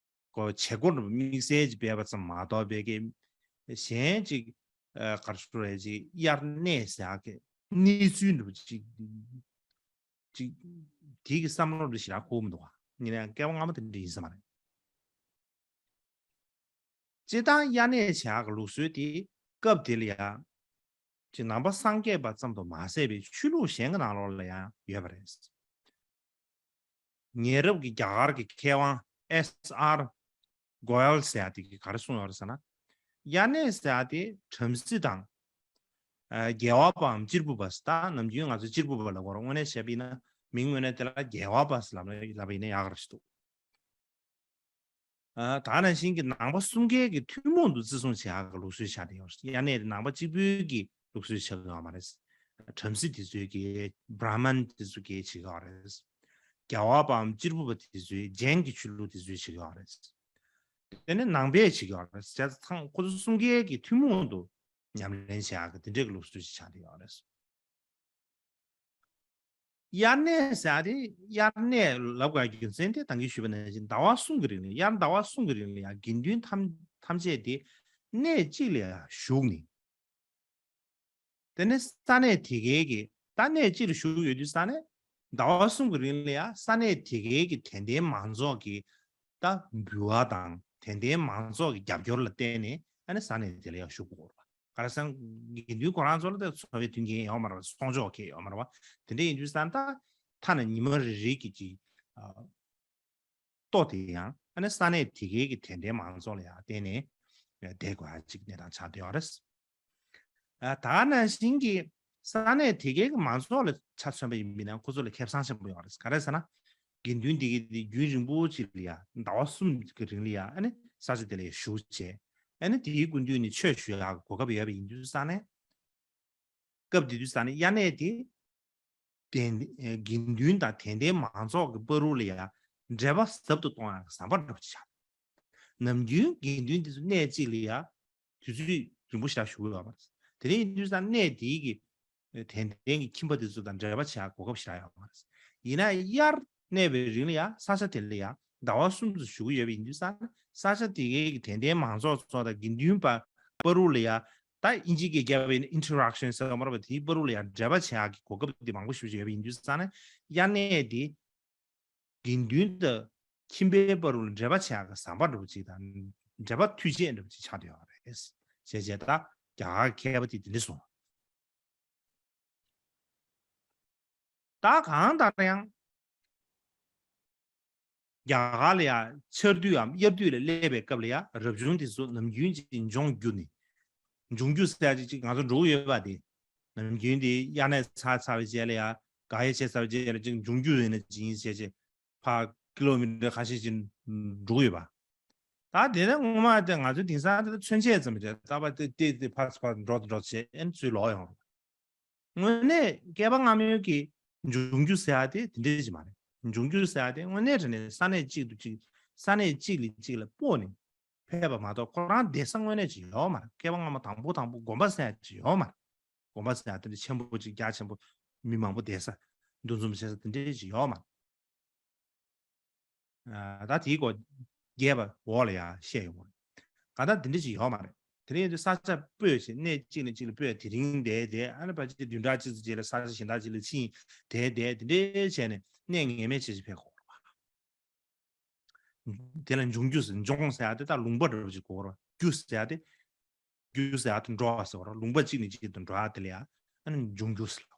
གོ་བྱེད་སྒོ་རེད་དམིགས་བསལ་ཅིག་སྤེལ་བ་ཙམ་མ་གཏོགས་པའི་གི་གཞན་ཅིག་གར་ཤོར་རེད་ཅིག་དབྱར་གནས་ཟེར་ཡག་གི་གནས་ཚུལ་འདྲ་ཅིག་ཅིག་དེའི་གི་བསམ་བློ་འདྲ་ཞིག་རག་གོ་མི་འདུག་བ། ཡིན་ན་ཡང་བསྐལ་པ་སྔ་མོ་དེ་འདྲ་ཡིན་ས་མ་རེད། སྤྱིར་བཏང་དབྱར་གནས་བྱེད་ཡག་གི་ལུགས་སྲོལ་དེ་སྐབས་དེ་ལ་ཡང་། ཅིག་ནང་པ་སངས་རྒྱས་པ་ཙམ་དུ་མ་ཟད་པའི་ཆོས་ལུགས་གཞན་གྱི་ནང་ལོགས་ལ་ཡང་ཡོད་པ་རེད། ཉེ་རབས་ཀྱི་རྒྱ་གར་གྱི་མཁས་དབང་S R Goel ཟེར་ཡ་དེ་གིས་ག་རེ་གསུངས་ཡོད་རེད་ཟེར་ན། དབྱར་གནས་ཟེར་ཡ་དེ་བྲམ་ཟེ་དང་། ཨ་རྒྱལ་བ་པའམ་གཅེར་བུ་པ་ཟེར་ད་ནམ་རྒྱུན་ང་ཚོ་གཅེར་བུ་པ་ལབ་དགོས་རེད། དངོས་གནས་བཤད་པ་ཡིན་ན་མིང་དངོས་གནས་དེ་ལ་རྒྱལ་བ་པ་ཟེར་ལབ་ན་ལབ་པ་ཡིན་ན་ཡག་ག་རེ་ཞིག་འདུག་ཨ་ད་ནང་བཞིན་གྱི་ནང་པ་གསུམ་ཀའི་གི་ཐུན་མོང་དུ་བརྩི་སྲུང་བྱེད་ཡག་གི་ལུགས་སྲོལ་ཆགས་བསྡད་ཡོད་རེད། དབྱར་གནས་དེ་ནང་པ་གཅིག་པུའི་གི་ལུགས་སྲོལ་ཆགས་ཡོད་མ་རེད། བྲམ་ཟེ་དེ་ཚོའི་གི་བྷ་ར་མན་དེ་ཚོ་གིས་བྱེད་ཀྱི་ཡོད་རེད། རྒྱལ་བ་པའམ་གཅེར་བུ་པ་དེ་ཚོའི་ཇེན་གྱི་ཆོས་ལུགས་དེ་ཚོས་བྱེད་ཀྱི་ཡོད་རེད། དེ་ནས་ནང་པས་བྱེད་ཀྱི་ཡོད་རེད། བྱས་ཙང་ཁོ་ཚོ་གསུམ་ཀའི་གི་ཐུན་མོང་དུ་ཉམས་ལེན་བྱེད་ཡག་གི་དེ་འདྲའི་གི་ལུགས་སྲོལ་ཞིག་ཆགས་བསྡད་ཡོད་རེད། དབྱར་གནས་ཟེར་ཡ་དེ་དབྱར་གནས་ལབ་དགོས་རྒྱུ་མཚན་དེ་ད་གིན་ཞུས་པ་ནང་བཞིན་ཟླ་བ་གསུམ་གྱི་རིང་ལ་དབྱར་ཟླ་བ་གསུམ་གྱི་རིང་ལ་ཡང་དགེ་འདུན་ཐམས་ཐམས་ཅད་དེ་གནས་གཅིག་ལ་ཡང་བཞུགས་ནས། དེ་ནས་ས་གནས་དེ་གའི་གི་ད་གནས་གཅིག་ལ་བཞུགས་ཡོད་དུས་ས་གནས་ཟླ་བ་གསུམ་གྱི་རིང་ལ་ཡང་ས་གནས་དེ་གའི་གི་དད་ལྡན་མང་ཚོགས་ཀྱི་ད་འབུལ་བ་དང་དད་ལྡན་མང་ཚོགས་ཀྱི་རྒྱབ་སྐྱོར་ལ་བརྟེན་ནས་ཨ་ནི་ས་གནས་དེ་ལ་ཡང་བཞུགས་དགོས་རེད་པ། ག་རེ་ཟེར་ན་དགེ་འདུན་ཁོ་རང་ཚོ་ལ་ད་འཚོ་བའི་མཐུན་རྐྱེན་ཡོད་མ་རེད་པ། ཚོང་ཆོག་གི་ཡོད་མ་རེད་པ། དེ་འདྲ་ཡིན་དུས་ཙང་ད་ཐ་ན་ཉི་མ་རེ་རེ་གི་གི་ཨ་ལྟོ་དེ་ཡང་ཨ་ནི་ས་གནས་དེ་གའི་གི་དད་ལྡན་མང་ཚོགས་ལ་ཡང་བརྟེན་ནས་བསྡད་དགོས་ཡ་གཅིག་གནས་སྟངས་ཆགས་བསྡད་ཡོད་རེད། ཨ་ད་ནང་བཞིན་གྱི་ས་གནས་དེ་གའི་གི་མང་ཚོགས་ལ་ཆ་མཚོན་པ་ཡིན་པ་ཡིན་ན་ཁོ་ཚོ་ལ་ཁེ་བཟང་ཆེན་པོ་ཡོད་རེད། ག་རེ་ཟེར་ན། དགེ་འདུན་འདི་གི་དེ་རྒྱུན་རིང་པོ་ཅིག་ལ་ཡ་ཟླ་བ་གསུམ་གྱི་རིང་ལ་ཡ་ཨ་ནི་ས་ཆ་དེ་ལ་ཡ་བཞུགས་བྱས། ཨ་ནི་དེའི་སྐུ་མདུན་ནས་ཆོས་ཞུ་ཡག་གི་གོ་སྐབས་ཡོད་པ་ཡིན་དུས་ཙང་ནས། སྐབས་དེ་དུས་ཙང་ནས་དབྱར་གནས་དེ། དེ་དགེ་འདུན་དང་དད་ལྡན་མང་ཚོགས་ཀྱི་བར་དུ་ལ་ཡ་འབྲེལ་བ་ཟབ་ཏུ་གཏོང་ཡག་གི་ཟམ་པ་འདྲ་པོ་ཅིག་ཆགས། ནམ་རྒྱུན་དགེ་འདུན་དེ་ཚོ་གནས་གཅིག་ལ་ཡ་དུས་ཚོད་རིང་པོ་ཞིག་བཞུགས་ཡོད་པ་རེད། དེ་རིང་དུས་ཙང་གནས་དེའི་གི་དད་ལྡན་གྱི་ཁྱིམ་པ་དེ་ཚོ་དང་འབྲེལ་བ་བྱེད་ཡག་གོ་སྐབས་ཞིག་ཡོད་པ་རེད། ཡིན་ན་དབྱར་གནས་པའི་རིང་ལ་ཡ་ས་ཆ་དེ་ལ་ཡ་ཟླ་བ་གསུམ་དུ་བཞུགས་ཡོད་པ་ཡིན་དུས་ཙང་ས་ཆ་དེ་གའི་གི་དད་ལྡན་མང་ཚོགས་ཚོ་དང་དགེ་འདུན་པ་བར་དུ་ལ་ཡ་ད་ཨིན་ཇི་གི་རྒྱབ་པའི་ཨིན་ཊི་རེག་ཤན་ཟེར་བ་མ་རེད་པ། དེའི་བར་དུ་ལ་ཡ་འབྲེལ་བ་བྱེད་ཡག་གི་གོ་སྐབས་དེ་མང་པོ་ཞིག་ཡོད་པ་ཡིན་དུས་ཙང་ནས་དབྱར་གནས་དེ་དགེ་འདུན་དང་ཁྱིམ་པའི་བར་དུ་འབྲེལ་བ་བྱེད་ཡག་གི་ཟམ་པ་འདྲ་པོ་ཅིག་དང་འབྲེལ་བ་མཐུད་ཆས་འདྲ་པོ་ཅིག་ཆགས་བསྡད་ཡོད་རེད། བྱས་བྱས་ད་རྒྱ་གར་མཁས་པ་དེ་དེ་འདྲ་གསུངས། ད་གང་ལྟར་ཡང་རྒྱ་གར་ལ་ཡ་ཆར་དུས་འམ་དབྱར་དུས་ལ་སླེབས་པའི་སྐབས་ལ་ཡ་རབ་བྱུང་དེ་ཚོ་ནམ་རྒྱུན་གྱི་འབྱུང་རྒྱུ་ནི། འབྱུང་རྒྱུ་ཟེར་ཡ་ཅིག་ཅིག་ང་ཚོ་འགྲོ་གི་ཡོད་པ་དེ། ནམ་རྒྱུན་དེ་དབྱར་གནས་ཚར་ཚར་བའི་རྗེས་ལ་ཡ་ག་ཡ་བྱས་ཚར་བའི་རྗེས་ལ་ཅིག་འབྱུང་རྒྱུ་ཡིན་ན་ཅིག་ཡིན་བྱས་བྱས་ཕར་ཀི་ལོ་མི་ཊར་ཁ་ཤས་ཅིག་འགྲོ་གི་ཡོད་པ། ད་དེ་ནས་སྔོན་མ་དེ་ང་ཚོའི་དེང་སང་དེ་ཚོན་ཆས་ཙམ་རེད། ད་བ་དེ་དེ་དེ་ཕར་ཕར་འགྲོ་འགྲོ་བྱས་ཨེ་ཚུར་ལོག་ཡོང་། དངོས་གནས་བསྐལ་པ་སྔ་མོའི་གི་འབྱུང་རྒྱུ་ཟེར་ཡ་དེ་དེ་འདྲ་ཅིག་མ་རེད། འབྱུང་རྒྱུ་ཟེར་ཡ་དེ་དངོས་གནས་དྲང་གནས་ས་གནས་གཅིག་ཏུ་གཅིག་ས་གནས་གཅིག་ལས་གཅིག་ལ་སྤོས་ནས་ཕེབས་པ་མ་གཏོགས་ཁོ་རང་བསྡད་ས་དངོས་གནས་ཅིག་ཡོད་མ་རེད། བསྐལ་པ་སྔ་མ་དང་པོ་དང་པོ་དགོན་པ་ཟེར་ཡ་ཅིག་ཡོད་མ་རེད། དགོན་པ་ཟེར་ཡ་དེ་འདྲ་ཆེན་པོ་ཅིག་རྒྱ་ཆེན་པོ་མི་མང་པོ་བསྡད་ས་འདུ་འཛོམས་བྱེད་ས་དེ་འདྲ་ཅིག་ཡོད་མ་རེད། ཨ་ད་དེའི་སྐོར་རྒྱས་པ་འོག་ལ་ཡང་བཤད་ཡོང་གི་རེད། གང་ལྟར་དེ་འདྲ་ཅིག་ཡོད་མ་རེད། དེ་རིང་དུ་ས་ཆ་སྤོས་བྱས་གནས་གཅིག་ནས་གཅིག་ལ་སྤོས་དེ་རིང་བསྡད་དེ་ཨ་ནི་ཕལ་ཆེར་བདུན་ཕྲག་གཅིག་ཙམ་རྗེས་ལ་ས་ཆ་གཞན་དག་ཅིག་ལ་ཕྱིན་བསྡད་དེ་འདྲ་བྱས་ནས་གནས་ངེས་མེད་བྱས་ཅིག་ཕེབས་དགོས་རེད་པ། དེ་ལ་འབྱུང་རྒྱུ་ཟེར་འབྱུང་ཟེར་ཡ་དེ་ད་ལུང་པ་འདྲ་པོ་ཅིག་གོ་ར་རྒྱུ་ཟེར་ཡ་དེ་ རྒྱུ་ཟེར་ཡ་དེ་འགྲོ་བ་ཟེར་བ་རེད། ལུང་པ་གཅིག་ནས་གཅིག་ཏུ་འགྲོ་ཡ་དེ་ལ་ཡ་ཨ་ནི་འབྱུང་འགྱུར་ཟེར་ལ།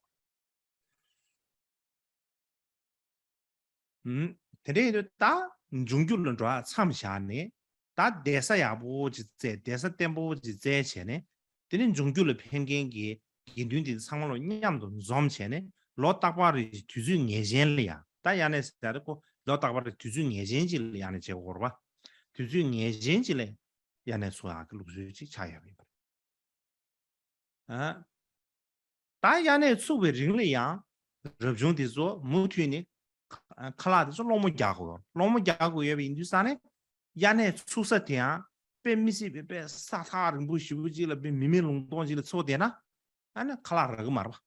ཨུམ། དེ་འདྲ་ཡིན་དུས་ད་འབྱུང་འགྱུར་ལ་འགྲོ་ཡ་མཚམས་བཞག་ནས། ད་གདན་ས་ཡག་པོ་ཅིག་བཙལ། གདན་ས་བརྟན་པོ་ཅིག་བཙལ་བྱས་ནས། དེ་ནས་འབྱུང་འགྱུར་ལ་ཕན་མཁན་གྱི་དགེ་འདུན་དེ་ཚང་མ་ལ་མཉམ་དུ་འཛོམས་བྱས་ནས། ལོ་རྟག་པར་རེ་དུས་ཚོད་ངེས་ཅན་ལ་ཡ། ད་དབྱར་གནས་ཟེར་ཡ་དེ་ཁོ་ལོ་རྟག་པར་རེ་དུས་ཚོད་ངེས་ཅན་ཅིག་ལ་དབྱར་གནས་བྱེད་དགོས་རེད་པ། དུས་ཚོད་ངེས་ཅན་ཅིག་ལ་དབྱར་གནས་ཚུགས་ཡག་གི་ལུགས་སྲོལ་ཅིག་ཆགས་ཡོད་པ་ཡིན་པ་རེད། ཨ། ད་དབྱར་གནས་ཚུགས་པའི་རིང་ལ་ཡང་རབ་བྱུང་དེ་ཚོ་མུ་མཐུད་ནས་ཁ་ཁ་ལག་དེ་ཚོ་སློང་མོ་རྒྱག་དགོས། སློང་མོ་རྒྱག་དགོས་ཡོད་པ་ཡིན་དུས་ཙང་ནས། དབྱར་གནས་ཚུགས་ས་དེ་ཡང་དཔེ་མི་སྲིད་པའི་དཔེ་ས་ཐག་རིང་པོ་ཞེ་པོ་ཅིག་ལ་དཔེ་མི་མེད་ལུང་སྟོང་ཅིག་ལ་ཚུགས་བསྡད་ན། ཨ་ནི་ཁ་ལག་རག་གི་མ་རེད་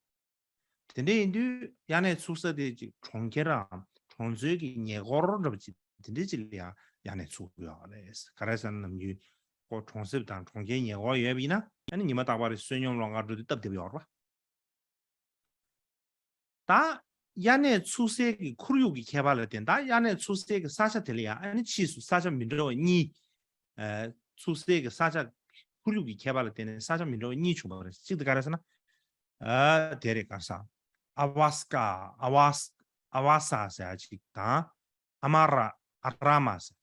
པ། དེ་འདྲ་ཡིན་དུས་དབྱར་གནས་ཚུགས་ས་དེ་ཅིག་གྲོང་ཁྱེར་རམ་གྲོང་ཚོའི་གི་ཉེ་འཁོར་འདྲ་པོ་ཅིག་དེ་འདྲ་ཅིག་ལ་ཡང་དབྱར་གནས་ཚུགས་ཡོད་རེད། ག་རེ་ཟེར་ན་ནམ་རྒྱུན་ཁོ་གྲོང་གསེབ་དང་གྲོང་ཁྱེར་ཉེ་འཁོར་ཡོད་པ་ཡིན་ན། ཨ་ནི་ཉི་མ་རྟག་པར་བསོད་སྙོམས་སློང་གར་འགྲོ་དུས་སྟབས་བདེ་པོ་ཡོད་རེད་པ། ད་དབྱར་གནས་ཚུགས་སའི་གི་ཁོར་ཡུག་གི་ཁྱད་པར་ལ་བརྟེན། ད་དབྱར་གནས་ཚུགས་སའི་གི་ས་ཆ་དེ་ལ་ཡང་ཨ་ནི་ཕྱིས་སུ་ས་ཆ་མི་འདྲ་བ་གཉིས། ཨ། ཚུགས་སའི་གི་ས་ཆ་ཁོར་ཡུག་གི་ཁྱད་པར་ལ་བརྟེན་ནས་ས་ཆ་མི་འདྲ་བ་གཉིས་བྱུང་བ་རེད། གཅིག་དེ་ག་རེ་ཟེར་ན། ཨ། དེ་རེད། ག་རེ་ཟེར། ཨ་བ་སྐ་ཨ་བ་ཨ་བ་ས་ཟེར་ཡ་གཅིག་དང་། ཨ་མ་ར་ཨ་ར་མ་ཟེར།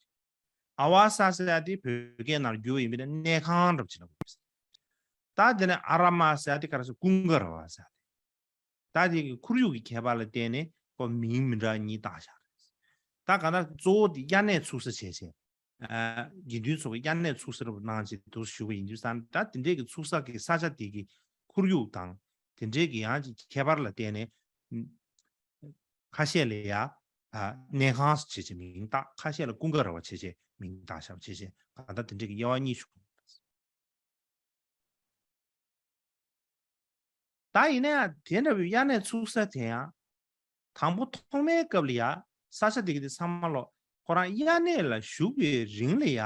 ཨ་བ་ས་ཟེར་ཡ་དེ་བོད་སྐད་ནང་བསྒྱུར་བ་ཡིན་པ་ཡིན་ན་གནས་ཁང་འདྲ་པོ་ཅིག་ལ་གོ་རེད། ད་དེ་ནས་ཨ་ར་མ་ཟེར་ཡ་དེ་ག་རེ་ཟེར། ཀུན་དགའ་ར་བ་ཟེར་ཡ་དེ། ད་དེ་གི་ཁོར་ཡུག་གི་ཁྱད་པར་ལ་བརྟེན་ནས་ཁོ་མིང་མི་འདྲ་གཉིས་བཏགས་བཞག་རེད། ད་གང་ལྟར་གཙོ་བོ་དེ་དབྱར་གནས་ཚུགས་ས་བྱས་བྱས། ཨ། དགེ་འདུན་ཚོ་གི་དབྱར་གནས་ཚུགས་ས་རུ་གནང་བྱས་འདུག་ཞུ་བ་ཡིན་དུས་ཙང་། ད་དེ་འདྲས་ཀྱི་ཚུགས་ས་གི་ས་ཆ་དེ་གི་ཁོར་ཡུག་དང་དེ་འདྲས་ཀྱི་ཡང་ཅིག་ཁྱད་པར་ལ་བརྟེན་ནས། ཁ་ཤས་ལ་ཡ། ཨ། གནས་ཁང་བྱས་བྱས་མིང་བཏགས། ཁ་ཤས་ལ་ཀུན་དགའ་ར་བ་བྱས་བྱས་མིང་བཏགས་བཞག་བྱས་བྱས། གང་ལྟར་དེ་འདྲས་ཀྱི་དབྱེ་བ་གཉིས་བྱུང་། ད་ཡིན་ན་ཡང་དེ་འདྲ་བའི་དབྱར་གནས་ཚུགས་ས་དེ་ཡང་། དང་པོ་ཐོག་མའི་སྐབས་ལ་ཡ་ས་ཆ་དེ་གི་དེ་ཚང་མ་ལོ་ཁོ་རང་དབྱར་གནས་ལ་བཞུགས་པའི་རིང་ལ་ཡ།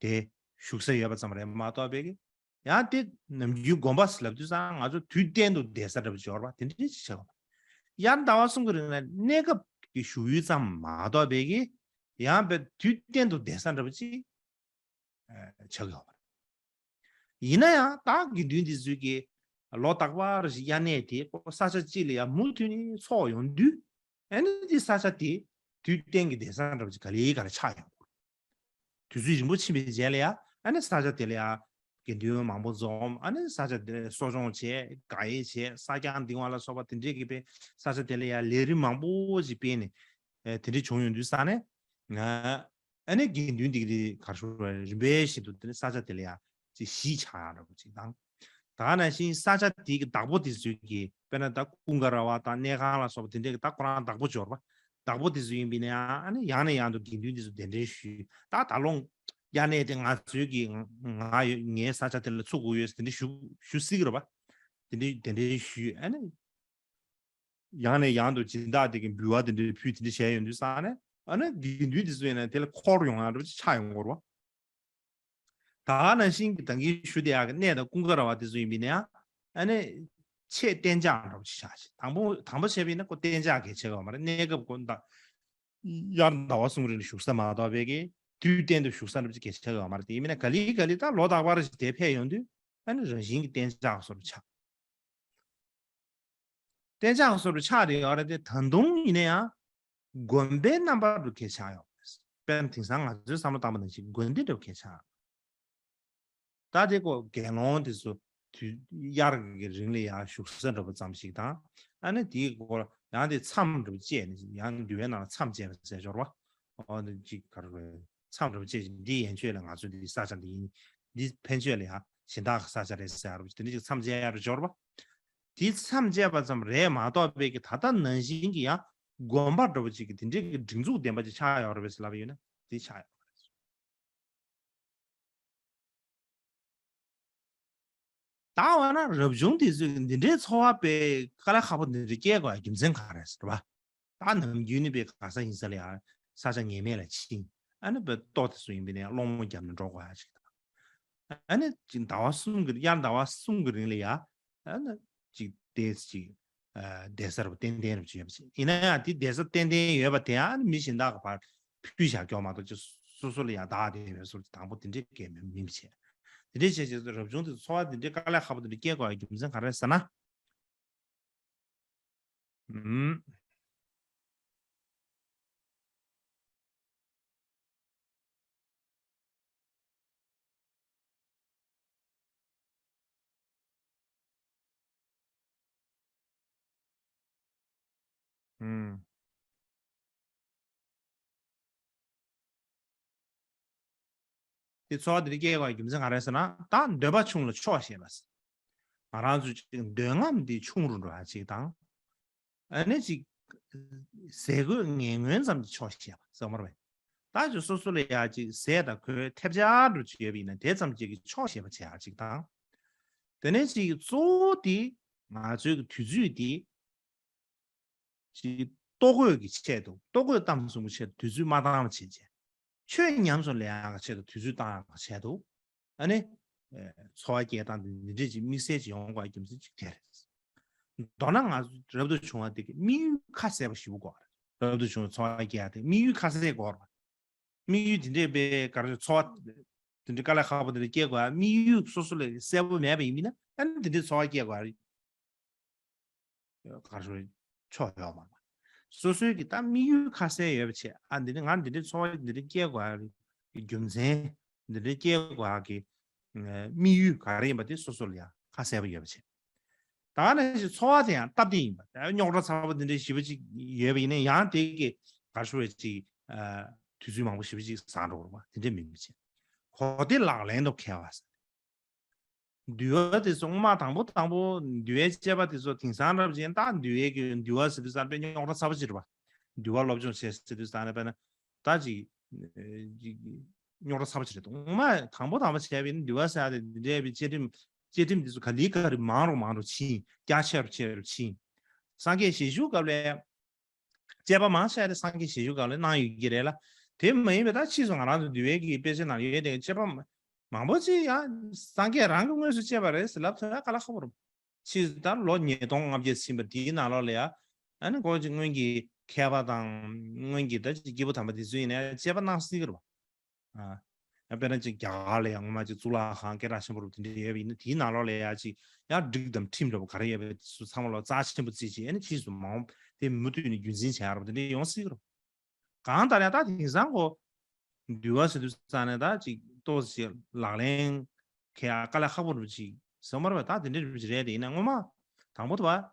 དེ་བཞུགས་ས་ཡོད་པ་ཙམ་རེད་མ་གཏོགས་པའི་གི། ཡང་དེ་ནམ་རྒྱུན་དགོན་པ་ལབ་དུས་ཙང་ང་ཚོ་དུས་གཏན་དུ་གདན་ས་འདྲ་པོ་ཅིག་ཡོད་རེད་པ། དེ་འདྲ་ཅིག་ཆགས་པ། དབྱར་ཟླ་བ་གསུམ་གི་རིང་ལ་གནས་སྐབས་ཀྱི་བཞུགས་ཡུལ་ཙམ་མ་གཏོགས་པའི་གི། ཡང་དཔེ་དུས་གཏན་དུ་གདན་ས་འདྲ་པོ་ཅིག་ཆགས་ཡོད་མ་རེད། ཡིན་ན་ཡང་ད་དགེ་འདུན་འདི་ཚོས་ཀྱི་ལོ་རྟག་པར་ཞིག་དབྱར་གནས་དེ་ས་ཆ་གཅིག་ལ་ཡང་མུ་མཐུད་ནས་ཚོགས་ཡོང་དུས། ཨ་ནི་འདི་ས་ཆ་དེ་དུས་གཏན་གྱི་གདན་ས་འདྲ་པོ་ཅིག་ག་ལེ་ག་ལེ་ཆགས་ཡོང་གི་རེད། དུས་ཚོད་རིང་པོ་ཕྱིན་པའི་རྗེས་ལ་ཡང་ཨ་ནི་ས་ཆ་དེ་ལ་ཡང་དགེ་འདུན་མང་པོ་འཛོམས། ཨ་ནི་ས་ཆ་དེ་གསོ་སྐྱོང་བྱས། དགག་དབྱེ་བྱས། གསར་རྐྱང་འདིང་བ་ལ་སོགས་པ་དེ་འདྲས་ཀྱི་དཔེ་ས་ཆ་དེ་ལ་ཡང་ལས་རིམ་མང་པོ་ཞིག་སྤེལ་ནས། ཨ། དེ་འདྲས་བྱུང་ཡོང་དུས་ཙང་ནས། ང་ཨ་ནི་དགེ་འདུན་འདི་གི་ག་རེ་ཞུ་དགོས་རེད། རིམ་པས་བཞིན་དུ་དེ་ནས་ས་ཆ་དེ་ལ་ཡང་ཅིག་གཞིས་ཆགས་ཡག་འདྲ་པོ་ཅིག་དང་། ད་ག་ནང་བཞིན་ས་ཆ་དེ་གི་བདག་པོ་དེ་ཚོས་ཀྱི་དཔེར་ན་ད་ཀུན་དགའ་ར་བ་དང་གནས་ཁང་ལ་སོགས་པ་དེ་འདྲས་ཀྱི་ད་ཁོ་རང་བདག་པོ་འབྱོར་བ། བདག་པོ་དེ་ཚོ་ཡིན་པ་ཡིན་ན་ཡང་། ཨ་ནི་ཡང་ནས་ཡང་དུ་དགེ་འདུན་དེ་ཚོ་གདན་འདྲེན་ཞུས། ད་ད་ལོ་དབྱར་གནས་དེ་ང་ཚོའི་གི་ང་ཡོད། ངའི་ས་ཆ་དེ་ལ་ཚུགས་དགོས་ཡོད་ཟེར་དེ་འདྲས་ཞུ་ཞུ་སྲིད་ཀྱི་རེད་པ། དེ་འདྲས་གདན་འདྲེན་ཞུས། ཨ་ནི་ཡང་ནས་ཡང་དུ་སྦྱིན་བདག་དེ་གི་འབུལ་བ་དེ་འདྲས་ཕུལ། དེ་འདྲས་བྱས་ཡོང་དུས་ཙང་ནས། ཨ་ནི་དགེ་འདུན་དེ་ཚོ་ཡིན་ན་དེ་ལ་འཁོར་ཡོང་ཡག་འདྲ་པོ་ཅིག་ཆགས་ཡོང་གི་རེད་པ། ད་ག་ནང་བཞིན་གྱི་ད་གིན་ཞུ་བསྡད་ཡག་གི་གནས་དང་ཀུན་དགའ་ར་བ་དེ་ཚོ་ཡིན་པ་ཡིན་ན་ཡང་། ཨ་ནི་ཆེས་གཏན་འཇགས་འདྲ་པོ་ཅིག་ཆགས་ཤིང་། དང་པོ་དང་པོ་བྱས་པ་ཡིན་ན་ཁོ་གཏན་འཇགས་གལ་ཆེ་གི་ཡོད་མ་རེད། གནས་སྐབས་ཁོ་ད་དབྱར་ཟླ་བ་གསུམ་རིང་ལ་བཞུགས་ས་མ་གཏོགས་པའི་གི་དུས་གཏན་དུ་བཞུགས་ས་འདྲ་པོ་ཅིག་གལ་ཆེ་གི་ཡོད་མ་རེད། དེ་ཡིན་པ་ཡིན་ན་ག་ལེ་ག་ལེ་ད་ལོ་རྟག་པར་ཞིག་དེ་ཕེབས་ཡོང་དུས། ཨ་ནི་རང་བཞིན་གྱི་གཏན་འཇགས་བཟོ་འདྲ་ཆགས། གཏན་འཇགས་བཟོ་འདྲ་ཆགས་བསྡད་ཡོད་རེད་དེ། ད་དུང་ཡིན་ན་ཡང་དགོན་པའི་རྣམ་པ་འདྲ་གལ་ཆེ་ཡོད་རེད། དཔེར་ན་དེང་སང་ང་ཚོའི་བསམ་བློ་བཏང་པ་ནང་བཞིན་དགོན་སྡེ་འདྲ་གལ་ཆེ་ཡོད་རེད། ད་དེ་ཁོ་དགེ་སློང་དེ་ཚོ་དུས་དབྱར་གྱི་རིང་ལ་ཡང་བཞུགས་ས་འདྲ་པོ་ཙམ་ཞིག་དང་། ཨ་ནི་དེའི་སྐོར་ཡང་དེ་མཚམས་འདྲ་པོ་བཅད་ནས། ཡང་འདུལ་བའི་ནང་ལ་མཚམས་བཅད་པ་ཟེར་སྦྱོར་བ། ཨོ་འདི་ཅིག་ག་རེ་རེད། མཚམས་འདྲ་པོ་བཅད་ཅིང་། འདི་ཡན་ཆོད་ལ་ང་ཚོའི་འདི་ས་ཆ་འདི་ཡིན། འདི་ཕན་ཆོད་ལ་ཡང་གཞན་དག་གི་ས་ཆ་རེད་ཟེར་ཡག་འདྲ་པོ་ཅིག་དེ་འདྲ་ཅིག་མཚམས་བཅད་ཡག་འདྲ་སྦྱོར་བ། དེ་མཚམས་བཅད་པ་ཙམ་རེད་མ་གཏོགས་པའི་གི་ད་ལྟ་ནང་བཞིན་གྱི་ཡང་དགོན་པ་འདྲ་པོ་ཅིག་གི་དེ་འདྲའི་གི་སྒྲིག་འཛུགས་ལྡན་པ་ཅིག་ཆགས་ཡོད་རེད་པས་ཟེར་ལབ་ཡོད་ན་དེ་ཆགས་ཡོད་མ་རེད། ད་འོ་ན་རབ་བྱུང་དེ་ཚོས་འདི་འདྲའི་འཚོ་བ་དཔེ་དཀའ་ལས་ཁག་པོ་འདི་འདྲ་སྐྱེལ་དགོས་ཡ་རྒྱུ་མཚན་ག་རེ་རེད་པ། ད་ནམ་རྒྱུན་ནས་དཔེ་ག་ས་ཡིན་ས་ལ་ཡ་ས་ཆ་ངེས་མེད་ལ་ཕྱིན། ཨ་ནི་དཔེ་ལྟོ་དེ་ཚོ་ཡིན་པ་ཡིན་ན་ཡང་སློང་མོ་བརྒྱབ་ནས་འགྲོ་དགོས་ཡ་ཅིག་དང་། ཨ་ནི་ཅིག་ཟླ་བ་གསུམ་གྱི། དབྱར་ཟླ་བ་གསུམ་གྱི་རིང་ལ་ཡ། ཨ་ནི་ཅིག་ཏོག་ཙམ་ཅིག་ཨ། གདན་ས་རབ་ཏན་ཏན་རབ་ཅིག་ཡོད་པ་ཅིག་ཡིན་ན་ཡང་། དེ་གདན་ས་ཏན་ཏན་ཡོད་པ་དེ་ཡང་མི་གཞན་དག་གི་བར་ཕུལ་བཞག་རྒྱུ་མ་གཏོགས་ཅིག་སོ་སོ་ལ་ཡ་བདག་དེ་ཡོད་སོགས་ཀྱི་དང་པོ་དེ་འདྲའི་གལ་མི་མིན་པ་བྱས། དེ་འདྲས་བྱས་བྱས་རབ་བྱུང་དེ་ཚོར་བ་དེ་འདྲས་དཀའ་ལས་ཁག་པོ་དེ་འདྲས་སྐྱེ་དགོས་པའི་རྒྱུ་མཚན་ག་རེ་ཟེར་ན། ཨུམ། ཨུམ། དེ་ཚོར་བ་དེ་འདྲ་སྐྱེ་དགོས་པའི་རྒྱུ་མཚན་ག་རེ་ཟེར་ན། ད་འདོད་པ་ཆུང་ལ་ཆོག་ཤེས་པ། ང་རང་ཚོ་ཅིག་འདོད་རྔམ་འདི་ཆུང་རུ་འགྲོ་ཡ་ཅིག་དང་། ཨ་ནི་ཅིག་ཟས་གོས་ངན་ངོན་ཙམ་གྱིས་ཆོག་ཤེས་པ་ཟེར་མ་རེད་པས། ད་ཅིག་སོ་སོ་ལ་ཡ་ཅིག་ཟས་དང་གོས་ཐེབས་ཆག་འགྲོ་ཅིག་ཡོད་པ་ཡིན་ན་དེ་ཙམ་ཅིག་གིས་ཆོག་ཤེས་པ་བྱེད་ཡ་ཅིག་དང་། དེ་ནས་ཅིག་གཙོ་བོ་དེ་ང་ཚོའི་གི་དུས་ཚོད་དེ། ཅིག་ལྟོ་གོས་ཀྱི་ཆེད་དུ། ལྟོ་གོས་གཏམ་གསུམ་གྱི་ཆེད་དུ་དུས་ཚོད་མ་བཏང་བ་བྱེད་ཅེས། ཆོས་ཉམས་སུ་ལེན་ཡག་གི་ཆེད་དུ་དུས་ཚོད་བཏང་ཡག་གི་ཆེད་དུ། ཨ་ནི། ཨེ། འཚོ་བ་སྐྱེལ་སྟངས་དེ་འདི་འདྲས་ཅིག་དམིགས་བསལ་ཅིག་ཡོང་དགོས་པའི་རྒྱུ་མཚན་ཅིག་དེ་རེད། མདོར་ན་ང་ཚོ་རབ་ཏུ་བྱུང་བ་དེ་གི་དམིགས་ཡུལ་ཁ་གསལ་པོ་ཞེ་པོ་དགོས་པ་རེད། རབ་ཏུ་བྱུང་བའི་འཚོ་བ་སྐྱེལ་ཡག་དེ་དམིགས་ཡུལ་ཁ་གསལ་དགོས་པ་རེད། དམིགས་ཡུལ་དེ་འདྲས་པའི་ག་རེ་འཚོ་བ་དེ་འདྲས་དཀའ་ལས་ཁག་པོ་དེ་འདྲས་སྐྱེལ་དགོས་ཡ་དམིགས་ཡུལ་སོ་སོ་ལ་གསལ་པོ་མེད་པ་ཡིན་ན། ཨ་ནི་དེ་འདྲས་འཚོ་བ་སྐྱེལ་དགོས་ཡ་རེད། ག་རེ་ཆོག་ཡོད་མ་རེད། སོ་སོའི་གི་ད་དམིགས་ཡུལ་ཁ་གསལ་ཡོད་པ་བྱས། ཨ། འདི་ནི་ང་འདི་འདྲའི་འཚོ་བ་འདི་འདྲའི་སྐྱེལ་དགོས་ཡ་གི་རྒྱུ་མཚན། འདི་འདྲའི་སྐྱེལ་དགོས་ཡ་གི་དམིགས་ཡུལ་ག་རེ་ཡིན་པ་དེ་སོ་སོ་ལ་ཡང་ཁ་གསལ་པོ་ཡོད་པ་བྱས། ད་ག་ནང་བཞིན་འཚོ་བ་དེ་ཡང་སྟབས་བདེ་ཡིན་པ། ད་རྙོག་དྲ་ཚ་པོ་འདི་འདྲའི་ཞེ་པོ་ཅིག་ཡོད་པ་ཡིན་ན་ཡང་དེ་གི་ག་རེ་ཞུ་བའི་ཅིག་དུས་ཚོད་མང་པོ་ཞེ་པོ་ཅིག་བཟང་འགྲོ་བ་དེ་འདྲ་མིན་པ་བྱས། གོ་བདེ་ལག་ལེན་དུ་འཁེལ་བ་ཟེར། འདུལ་བ་དེ་ཚོ་སྔོན་མ་དང་པོ་དང་པོ་འདུལ་བའི་དཔྱད་པ་དེ་ཚོ་དེང་སང་རབ་ཅན་ད་འདུལ་བའི་གི་འདུལ་བ་ཟེར་དུས་ཙམ་པས་རྙོག་དྲ་ཚ་པོ་ཅིག་རེད་པ། འདུལ་བ་སློབ་སྦྱོང་བྱེད་ཟེར་དུས་ཙམ་ནས་དཔེར་ན་ད་ཅིག་ཅིག་རྙོག་དྲ་ཚ་པོ་ཅིག་རེད་འདུག་སྔོན་མ་དང་པོ་དང་པོ་བྱས་པའི་འདུལ་བ་ཟེར་ཡ་དེ་འདི་འདྲའི་བཅའ་ཁྲིམས་བཅའ་ཁྲིམས་དེ་ཚོ་ག་ལེ་ག་རེ་མང་རུ་མང་རུ་ཕྱིན། རྒྱ་ཆེ་རུ་ཆེ་རུ་ཕྱིན། སངས་རྒྱས་ཞལ་བཞུགས་སྐབས་ལ། དཔྱད་པ་མང་ཆེ་བ་དེ་སངས་རྒྱས་ཞལ་བཞུགས་སྐབས་ལ་གནང་ཡོད་ཀྱི་རེད་ལ། དེ་མ་ཡིན་པའི་ད་ཕྱིས་སུ་ང་རང་ཚོ་འདུལ་བའི་གི་དཔེ་ཆ་ནང་ཡོད་དེ་དཔྱད་པ་མང་པོ་ཅིག་ཡང་སངས་རྒྱས་རང་གི་དངོས་སུ་སྤྱད་པ་རེད་ཟེར་ལབ་ཐུབ་ཡ་དཀའ་ལས་ཁག་པོ་རེད། ཕྱིས་སུ་ད་ལོ་ཉིས་སྟོང་ལྔ་བརྒྱ་ཕྱིན་པ་དེའི་ནང་ལོགས་ལ་ཡ། ཨ་ནི་ཁོ་ཅིག་སྔོན་གྱི་མཁས་པ་དང་སྔོན་གྱི་ད་ཅིག་སྐྱེས་བུ་དམ་པ་དེ་ཚོ་ཡིན་ན་ཡང་དཔྱད་པ་གནང་སྲིད་ཀྱི་རེད་པ། ཨ། ཡང་དཔེར་ན་ཅིག་རྒྱ་གར་ལ་ཡང་སྔོན་མ་ཅིག་གཙུག་ལག་ཁང་སྐད་གྲགས་ཆེན་པོ་རུ་དེ་འདྲ་ཡོད་པ་ཡིན་ན་དེའི་ནང་ལོགས་ལ་ཡང་ཅིག་ཡང་སྒྲིག་དང་ཁྲིམས་འདྲ་པོ་ག་རེ་ཡོད་པ་དེ་ཚོ་ཚང་མ་ལོ་རྩ་ཆེན་པོ་བརྩིས་བྱས་ཨ་ནི་ཕྱིས་སུ་མ་འོངས་དེ་མུ་མཐུད་ནས་རྒྱུན་འཛིན་བྱེད་ཡག་རུ་དེ་འདྲ་ཡོང་སྲིད་ཀྱི་རུ། གང་ལྟར་ཡང་ད་དེང་སང་ཁོ་འདུལ་བ་ཟེར་དུས་ཙང་ནས་ད་ཅིག་ཏོག་ཙམ་ལག་ལེན་འཁེལ་ཡག་དཀའ་ལས་ཁག་པོ་རུ་ཅིག་ཟེར་མ་རེད་པ། ད་དེ་འདྲ་རུ་ཅིག་རེད་དེ་ཡིན་ན་སྔོན་མ་དང་པོ་དུ་བ།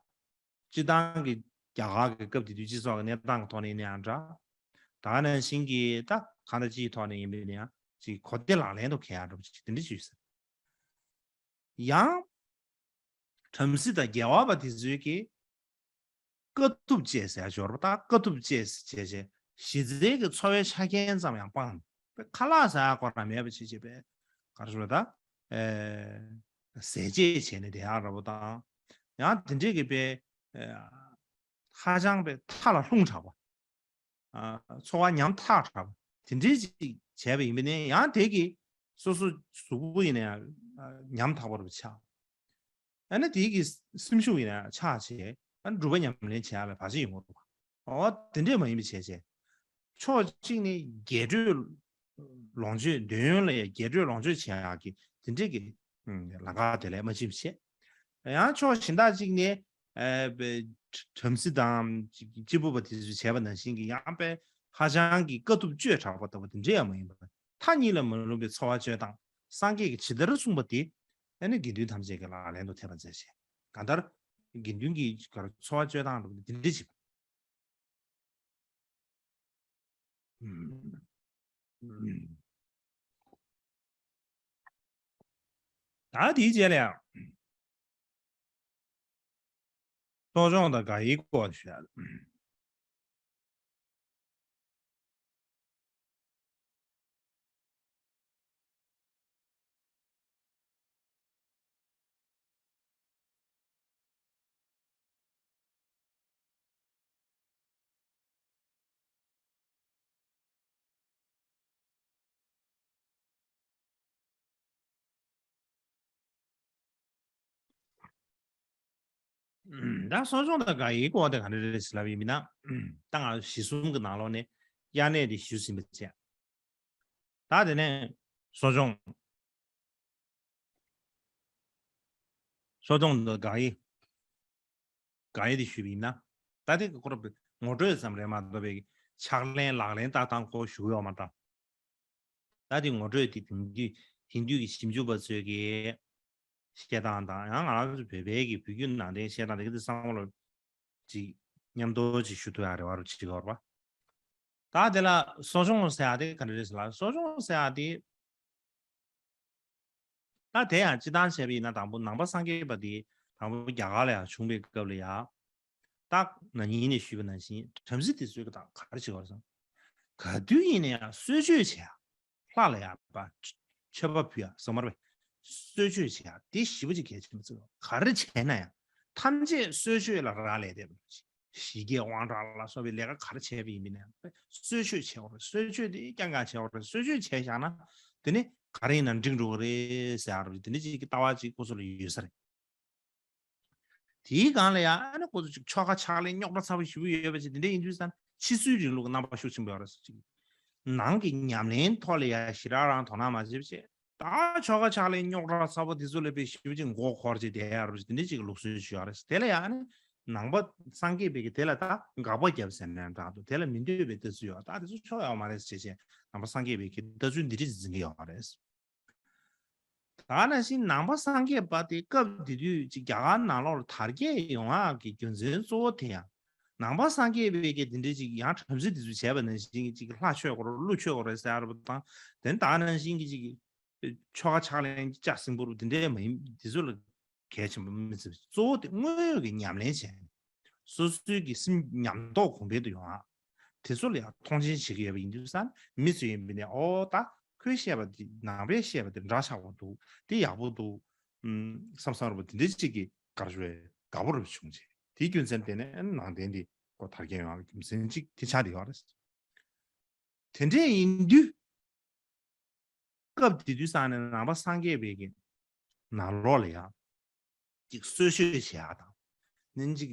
སྤྱི་བཏང་གི་རྒྱ་གར་གྱི་སྐབས་དེ་དུས་སྤྱི་ཚོགས་ཀྱི་གནས་སྟངས་ཀྱི་ཐོག་ནས་ཡིན་ན་ཡང་འདྲ། ད་ག་ནང་བཞིན་གྱི་ད་གང་ལྟར་སྤྱིའི་ཐོག་ནས་ཡིན་པ་ཡིན་ན་ཡང་ཅིག་གོ་བདེ་ལག་ལེན་དུ་འཁེལ་ཡག་འདྲ་པོ་ཅིག་དེ་འདྲ་ཅིག་ཡོད་ས། ཡང་། བྲམ་ཟེ་དང་རྒྱལ་བ་པ་དེ་ཚོའི་གི་དཀའ་ཐུབ་སྤྱད་ཟེར་ཡག་ཅིག་ཡོད་རེད་པ། ད་དཀའ་ཐུབ་སྤྱད་ཟེར་བྱས་བྱས་གཞི་རྩའི་གི་འཚོ་བའི་ཆ་རྐྱེན་ཙམ་ཡང་སྤངས་པའི་ཁ་ལག་ཟ་ཡག་ཁོ་རང་མེད་པ་བྱས་བྱས་པའི་ག་རེ་ཞུ་དགོས་ད། ཨེ། ཟས་བཅད་བྱས་ནས་བསྡད་ཡག་འདྲ་པོ་དང་། ཡང་དེ་འདྲས་ཀྱི་དཔེ། ཨེ། ཧ་ཅང་དཔེ་མཐའ་ལ་ལྷུང་དྲགས་པ། ཨ། འཚོ་བ་ཉམ་ཐག་དྲགས་པ་དེ་འདྲས་ཅིག་བྱས་པ་ཡིན་པ་ནས་ཡང་དེ་གིས་སོ་སོ་གཟུགས་པོ་ཡིན་ན་ཡང་ཉམ་ཐག་པ་རུ་ཆགས། ཨ་ནི་དེ་གིས་སེམས་ཤུགས་ཡིན་ན་ཡང་ཆག་བྱས། ཨ་ནི་སྒྲུབ་པ་ཉམས་ལེན་བྱེད་ཡག་ལ་བར་ཆད་ཡོང་གི་རེད་པ། འོ་དེ་འདྲས་མ་ཡིན་པ་བྱས་བྱས། ཕྱོགས་གཅིག་ནས་རྒྱས་སྤྲོས་ལོངས་སྤྱོད། འདོད་ཡོན་ལ་ཡང་རྒྱས་སྤྲོས་ལོངས་སྤྱོད་བྱེད་ཡག་གི་དེ་འདྲས་ཀྱི་ལམ་ཁ་དེ་ལས་མ་ཕྱིན་པ་བྱས། ཡང་ཕྱོགས་གཞན་དག་ཅིག་ནས། ཨ། བྲམ་ཟེ་དང་གཅེར་བུ་པ་དེ་ཚོས་བྱས་པ་ནང་བཞིན་གྱི་ཡང་དཔེ་ཧ་ཅང་གི་དཀའ་ཐུབ་སྤྱོད་དྲགས་པ་ལྟ་བུ་དེ་འདྲས་ཡང་མ་ཡིན་པར་མཐའ་གཉིས་ལ་མ་ལྷུང་བའི་འཚོ་བ་སྤྱོད་སྟངས་སངས་རྒྱས་ཀྱིས་ཇི་ལྟར་གསུངས་པ་དེ་ཨ་ནི་དགེ་འདུན་ཐམས་ཅད་ཀྱིས་ལག་ལེན་དུ་ཐེབས་པར་མཛད་ཅིང་། གང་ལྟར་དགེ་འདུན་གྱི་འཚོ་བ་སྤྱོད་སྟངས་འདྲ་པོ་དེ་འདྲས་བྱེད་པ། ད་དེའི་རྗེས་ལ་ཡང་གསོ་སྦྱོང་དང་དགའ་བའི་སྐོར་ཞུ་ཡ། ད་གསོ་སྦྱོང་དང་དགའ་བའི་སྐོར་དེ་ག་འདྲ་རེད་ཟེར་ལབ་ཡིན་ན། ད་ང་གཞི་གསུམ་གྱི་ནང་ལོགས་ནས་དབྱར་གནས་དེ་ཞུས་ཟིན་པ་བྱས། ད་དེ་ནས་གསོ་སྦྱོང་། གཙོ་སྐྱོང་དང་དགག་དབྱེ། དགག་དབྱེ་དེ་ཞུས་པ་ཡིན་ན། ད་དེ་ཁོ་རང་ངོ་སྤྲོད་ཙམ་རེད་མ་གཏོགས་པའི་ཕྱག་ལེན་ལག་ལེན་ལྟ་སྟངས་ཁོ་ཞུ་གི་ཡོད་མ་རེད། ད་དེ་ངོ་སྤྲོད་དེ་དེང་དུས་དེང་དུས་ཀྱི་ཞིབ་འཇུག་པ་ཚོས་ཀྱི་བཤད་སྟངས་དང་ཡང་ང་རང་ཚོ་བོད་པའི་གི་བོད་བརྒྱུད་ནང་བསྟན་བཤད་སྟངས་དེ་ག་དེ་བསམ་བློ་ཅིག་མཉམ་དུ་ཅིག་ཞུ་ཐུབ་ཡག་རེ་བ་རུ་བྱེད་ཀྱི་ཡོད་རེད་པ། ད་དེ་ལ་གསོ་སྦྱོང་ཟེར་ཡག་དེ་ག་འདྲ་རེད་ཟེར་ལ། གསོ་སྦྱོང་ཟེར་ཡག་དེ། ད་དེ་ཡང་སྤྱིར་བཏང་བྱས་པ་ཡིན་ན་དང་པོ་ནང་པ་སངས་རྒྱས་པ་དེ་དང་པོ་རྒྱ་གར་ལ་ཡང་བྱུང་བའི་སྐབས་ལ་ཡང་། ད་ན་ནིང་ནས་ཞུས་པ་ནང་བཞིན་བྲམ་ཟེ་དེ་ཚོས་ཀྱི་ད་ག་རེ་བྱེད་པ་རེད་ཟེར་ན། ག་དུས་ཡིན་ན་ཡང་གསོལ་མཆོད་བྱེད་ཡ། ལྷ་ལ་ཡང་པ་མཆོད་པ་ཕུལ་ཡ་ཟེར་མ་རེད་པས། གསོལ་མཆོད་བྱེད་ཡ་དེ་ཞེ་པོ་ཅིག་གལ་ཆེན་པོ་བརྩི་དགོས། ག་རེ་བྱས་ན་ཡང་ཐམས་ཅད་གསོལ་མཆོད་ལ་རག་ལས་བསྡད་པ་རེད། ཞི་རྒྱས་དབང་དྲག་ལ་སོགས་པའི་ལས་ཀ་ག་རེ་བྱས་པ་ཡིན་མིན་ན་གསོལ་མཆོད་བྱེད་དགོས་རེད། གསོལ་མཆོད་དེ་རྐྱང་རྐྱང་བྱེད་དགོས་རེད། གསོལ་མཆོད་བྱས་བཞག་ན་དེ་ནི་ག་རེ་ཡིན་ན་འགྲིག་འགྲོ་གི་རེད་ཟེར་ཡ་རེད། དེ་འདྲ་ཅིག་གི་ལྟ་བ་ཅིག་སྐུ་སྲོག་ལ་ཡོད་ས་རེད། དེའི་སྒང་ལ་ཡང་ཨ་ནི་ཁོ་ཚོ་ཅིག་ཆོ་ག་ཕྱག་ལེན་རྙོག་དྲ་ཚ་པོ་ཞེ་པོ་ཡོད་པ་ཅིག་དེ་འདྲ་ཡིན་དུས་ཙང་ཕྱི་ཚུལ་རིང་ལུགས་ཀྱི་རྣམ་པ་ཤུགས་ཆེན་པོ་ཡོད་རེད་ཟེར་ཅིག་ནང་གི་ཉམས་ལེན་ཐོག་ལ་ཡང་ཞེ་དྲག་རང་དོ་སྣང་མ་བྱེད་པ་བྱས། ད་ཆོ་ག་ཕྱག་ལེན་རྙོག་དྲ་ཚ་པོ་དེ་ཚོ་ལ་དཔེ་ཞེ་པོ་ཅིག་མགོ་འཁོར་བྱས་བསྡད་ཡ་རུ་དེ་འདྲ་ཅིག་གི་ལུགས་སྲོལ་ཞིག་ཡོད་རེད། དེ་ལ་ཡང་ནི་ནང་པ་སངས་རྒྱས་པའི་གི་དེ་ལ་ད་དགག་པ་བརྒྱབ་ཟེར་ན་འདྲ་འདུག་དེ་ལ་མི་འདོད་པའི་ལྟ་ཚུལ་ཡོད། ད་དེ་ཚོ་ཆོ་ག་ཡོད་མ་རེད་ཟེར་བྱས་ནང་པ་སངས་རྒྱས་པའི་གི་ལྟ་ཚུལ་འདི་འདྲ་ཅིག་འཛིན་གྱི་ཡོད་རེད། ད་ནང་བཞིན་ནང་པ་སངས་རྒྱས་པ་དེ་སྐབས་དེ་དུས་ཅིག་རྒྱ་གར་ནང་ལོགས་ལ་དར་རྒྱས་ཡོང་ཡག་གི་རྒྱུ་མཚན་གཙོ་བོ་དེ་ཡང་ནང་པ་སངས་རྒྱས་པའི་གི་དེ་འདྲ་ཅིག་ཡང་བྲམ་ཟེ་དེ་ཚོས་བྱས་པ་ནང་བཞིན་ཅིག་ལྷ་མཆོད་དགོས་རེད། ཀླུ་མཆོད་དགོས་རེད་ཟེར་ཡ་རེད་པ་དང་། དེ་ནི་ད་ནང་བཞིན་གྱི་ཅིག་ཆོ་ག་ཕྱག་ལེན་གྱི་ལྕགས་སྲིན་པོ་རུ་དེ་འདྲའི་མ་ཡིན་དེ་ཚོ་ལ་གལ་ཆེན་པོ་མི་བརྩི་བ། གཙོ་བོ་དེ་དངོས་ཡོད་ཀྱི་ཉམས་ལེན་བྱས་ནས་སོ་སོའི་གི་སེམས་ཉམས་རྟོགས་གོང་འཕེལ་དུ་ཡོང་ཡ། དེ་ཚོ་ལ་ཡང་མཐོང་ཆེན་བྱེད་ཀྱི་ཡོད་པ་ཡིན་དུས་ཙང་མི་ཚོས་ཡིན་པ་ནས་ཨོ་ད་ཁོས་བཤད་པ་འདི་ནང་པས་བཤད་པ་འདི་འདྲ་ཆགས་པ་འདུག་དེ་ཡག་པོ་འདུག་ཨུམ་བསམ་བསམ་རེད་པ། དེ་འདྲ་ཅིག་གི་གར་ཞུ་བའི་དགའ་པོ་རེ་བྱུང་རྗེས་དེའི་རྒྱུ་མཚན་དེ་ནས་ནང་བསྟན་འདི་ཁོ་དར་རྒྱས་ཡོང་བའི་རྒྱུ་མཚན་ཅིག་དེ་ཆགས་བསྡད་ཡོད་རེད། དེ་འདྲས་ཡིན་དུས། སྐབས་དེ་དུས་ཙང་ནས་ནང་པ་སངས་རྒྱས་པའི་གི་ནང་ལོགས་ལ་ཡང་ཅིག་གསོལ་མཆོད་བྱེད་ཡག་དང་། ནན་ཅིག་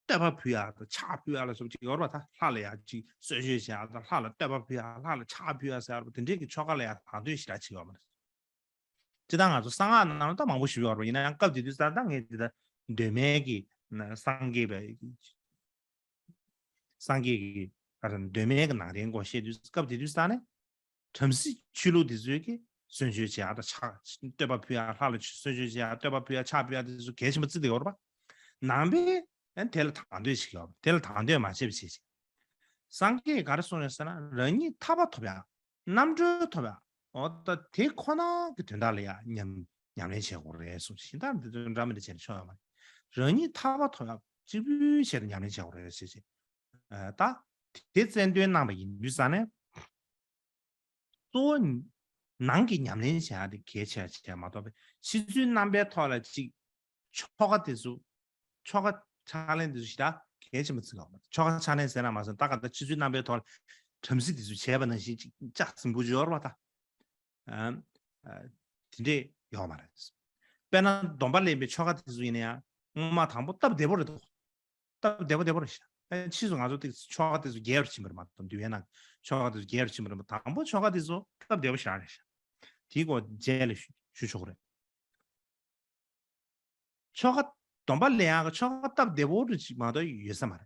བསྟོད་པ་ཕུལ་ཡག་དང་ཕྱག་ཕུལ་ཡག་ལ་སོགས་ཅིག་ཡོད་རེད་པ། ད་ལྷ་ལ་ཡང་ཅིག་གསོལ་མཆོད་བྱེད་ཡག་དང་ལྷ་ལ་བསྟོད་པ་ཕུལ་ཡག་ལྷ་ལ་ཕྱག་ཕུལ་ཡག་ཟེར་ཡག་རེད་པ། དེ་འདྲས་ཀྱི་ཆོ་ག་ལ་ཡང་དང་དོད་ཞེ་དྲག་བྱེད་ཀྱི་ཡོད་མ་རེད། སྤྱིར་བཏང་ང་ཚོ་གསང་སྔགས་ནང་ལ་ད་མང་པོ་ཞིག་ཡོད་རེད་པ། ཡིན་ན་ཡང་སྐབས་དེ་དུས་ཙང་ད་ངས་དེ་ལྟར་གདོད་མའི་གི་སངས་རྒྱས་པའི་སངས་རྒྱས་ཀྱི་ཨ་གདོད་མའི་གི་ནང་དོན་སྐོར་བཤད་དུས་སྐབས་དེ་དུས་ཙང་ནས་བྲམ་ཟེ་ཆོས་ལུགས་དེ་ཚོས་ཀྱི་གསོལ་མཆོད་བྱེད་ཡག་དང་ཕྱག་བསྟོད་པ་ཕུལ་ཡག་ལྷ་ལ་གསོལ་མཆོད་བྱེད་ཡག་བསྟོད་པ་ཕུལ་ཡག་ཕྱག་ཕུལ་ཡག་དེ་ཚོ་གལ་ཆེན་པོ་བརྩི་བསྡད་ཡོད་རེད་པ། ནང་པས་ཨ་དེ་ལ་དང་དོད་བྱེད་ཀྱི་ཡོད་པ། དེ་ལ་དང་དོད་མ་བྱས་པ་བྱས་བྱས། སངས་རྒྱས་ག་རེ་གསུངས་ཡོད་ཟེར་ན་རང་ཉིད་ཐར་པ་ཐོབ་ཡག་རྣམ་གྲོལ་ཐོབ་ཡག་འོ་ད་དེ་ཁོ་ན་གི་དོན་དག་ལ་ཡང་ཉམས་ཉམས་ལེན་བྱེད་དགོས་རེད་གསུངས། གཞན་དག་འདི་ཚོ་འདྲ་མི་འདྲ་བྱས་ནས་ཆོག་ཡོད་མ་རེད། རང་ཉིད་ཐར་པ་ཐོབ་ཡག་གཅིག་པུའི་ཆེད་དུ་ཉམས་ལེན་བྱེད་དགོས་རེད་ཟེར་བྱས། ད་དེ་རྩལ་འདོན་གནང་བ་ཡིན་དུས་ཙང་ནས་གཙོ་བོ་ནང་གི་ཉམས་ལེན་བྱེད་ཡག་དེ་གལ་ཆེ་བ་ཆེ་མ་གཏོགས་པའི་ཕྱི་ཚུལ་རྣམ་པའི་ཐོག་ལ་གཅིག་ཆོ་ག་དེ་ཚོ། ཆོ་ག་ཕྱག་ལེན་དེ་ཚོ་ཞེ་དྲག་གལ་ཆེན་པོ་བརྩི་གི་ཡོད་མ་རེད། ཆོ་ག་ཕྱག་ལེན་ཟེར་ན་མ་ཟད་ད་ག་ད་ཕྱི་ཚུལ་རྣམ་པའི་ཐོག་ལ་བྲམ་ཟེ་དེ་ཚོས་བྱས་པ་ནང་བཞིན་ཅིག་ལྕགས་སྲིན་པོ་ཅིག་ཡོད་རེད་པ་ད། ཨ་ཨ་དེ་འདྲས་ཡོད་མ་རེད། དཔེར་ན་སྡོམ་པ་ལེན་པའི་ཆོ་ག་དེ་ཚོ་ཡིན་ན་ཡང་སྔོན་མ་དང་པོ་སྟབས་བདེ་པོ་རེད་འདུག་སྟབས་བདེ་པོ་བདེ་པོ་རེད་ཤག་ཨ་ཕྱིས་སུ་ང་ཚོ་དེ་ཆོ་ག་དེ་ཚོ་རྒྱས་པར་ཕྱིན་པ་རེད་མ་གཏོགས། འདུལ་བའི་ནང་ཆོ་ག་དེ་ཚོ་རྒྱས་པར་ཕྱིན་པ་རེད་མ་གཏོགས། དང་པོ་ཆོ་ག་དེ་ཚོ་སྟབས་བདེ་པོ་ཞེ་དྲག་རེད་ཤག་དེའི་སྐོར་རྗེས་ལ་ཞུ་ཞུ་ཆོག་གི་རེད། ཆོ་ག་སྡོམ་པ་ལེན་ཡག་གི་ཆོ་ག་སྟབས་བདེ་པོ་རུ་ཅིག་མ་གཏོགས་ཡོད་ས་མ་རེད།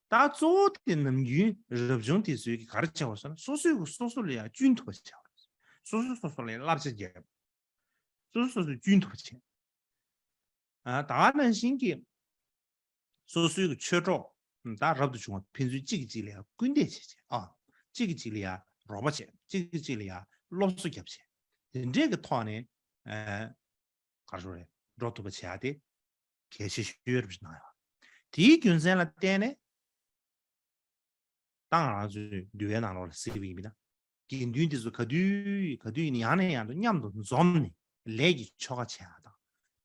ད་གཙོ་བོ་དེ་ནམ་རྒྱུན་རབ་བྱུང་དེ་ཚོས་ཀྱིས་ག་རེ་བྱེད་དགོས་ཟེར་ན་སོ་སོས་ཀྱིས་སོ་སོ་ལ་ཡང་སྐྱོན་ཐུབ་པ་བྱེད་དགོས། སོ་སོས་སོ་སོ་ལ་ཡང་བསླབ་བྱ་རྒྱག་དགོས། སོ་སོས་སོ་སོ་སྐྱོན་ཐུབ་པ་བྱེད། ཨ་ད་ག་ནང་བཞིན་གྱི་སོ་སོའི་གི་ཆོས་གྲོགས་ད་རབ་ཏུ་བྱུང་བ་ཕན་ཚུན་གཅིག་གིས་གཅིག་ལ་ཡང་སྐུལ་འདེད་བྱེད་བྱེད། ཨ་གཅིག་གིས་གཅིག་ལ་ཡང་རོགས་པ་བྱེད། གཅིག་གིས་གཅིག་ལ་ཡང་སློབ་གསོ་རྒྱབ་བྱེད། དེ་འདྲས་ཀྱི་ཐོག་ནས་ཨ་ག་རེ་ཟེར་དགོས་རེད། འགྲོ་ཐུབ་པ་བྱེད་ཡ་དེ་གལ་ཆེ་ཤོས་རེད་ཅེས་གནང་ཡོད། དེའི་རྒྱུ་མཚན་ལ་བརྟེན་ནས་ད་ང་རང་ཚོའི་འདུལ་བའི་ནང་ལོགས་ལ་གཟིགས་པ་ཡིན་ན། དགེ་འདུན་དེ་ཚོ་ག་དུས་ག་དུས་ཡིན་ན་ཡང་ནས་ཡང་དུ་མཉམ་དུ་འཛོམས་ནས་ལས་ཀྱི་ཆོ་ག་བྱེད་ཡ་དང་།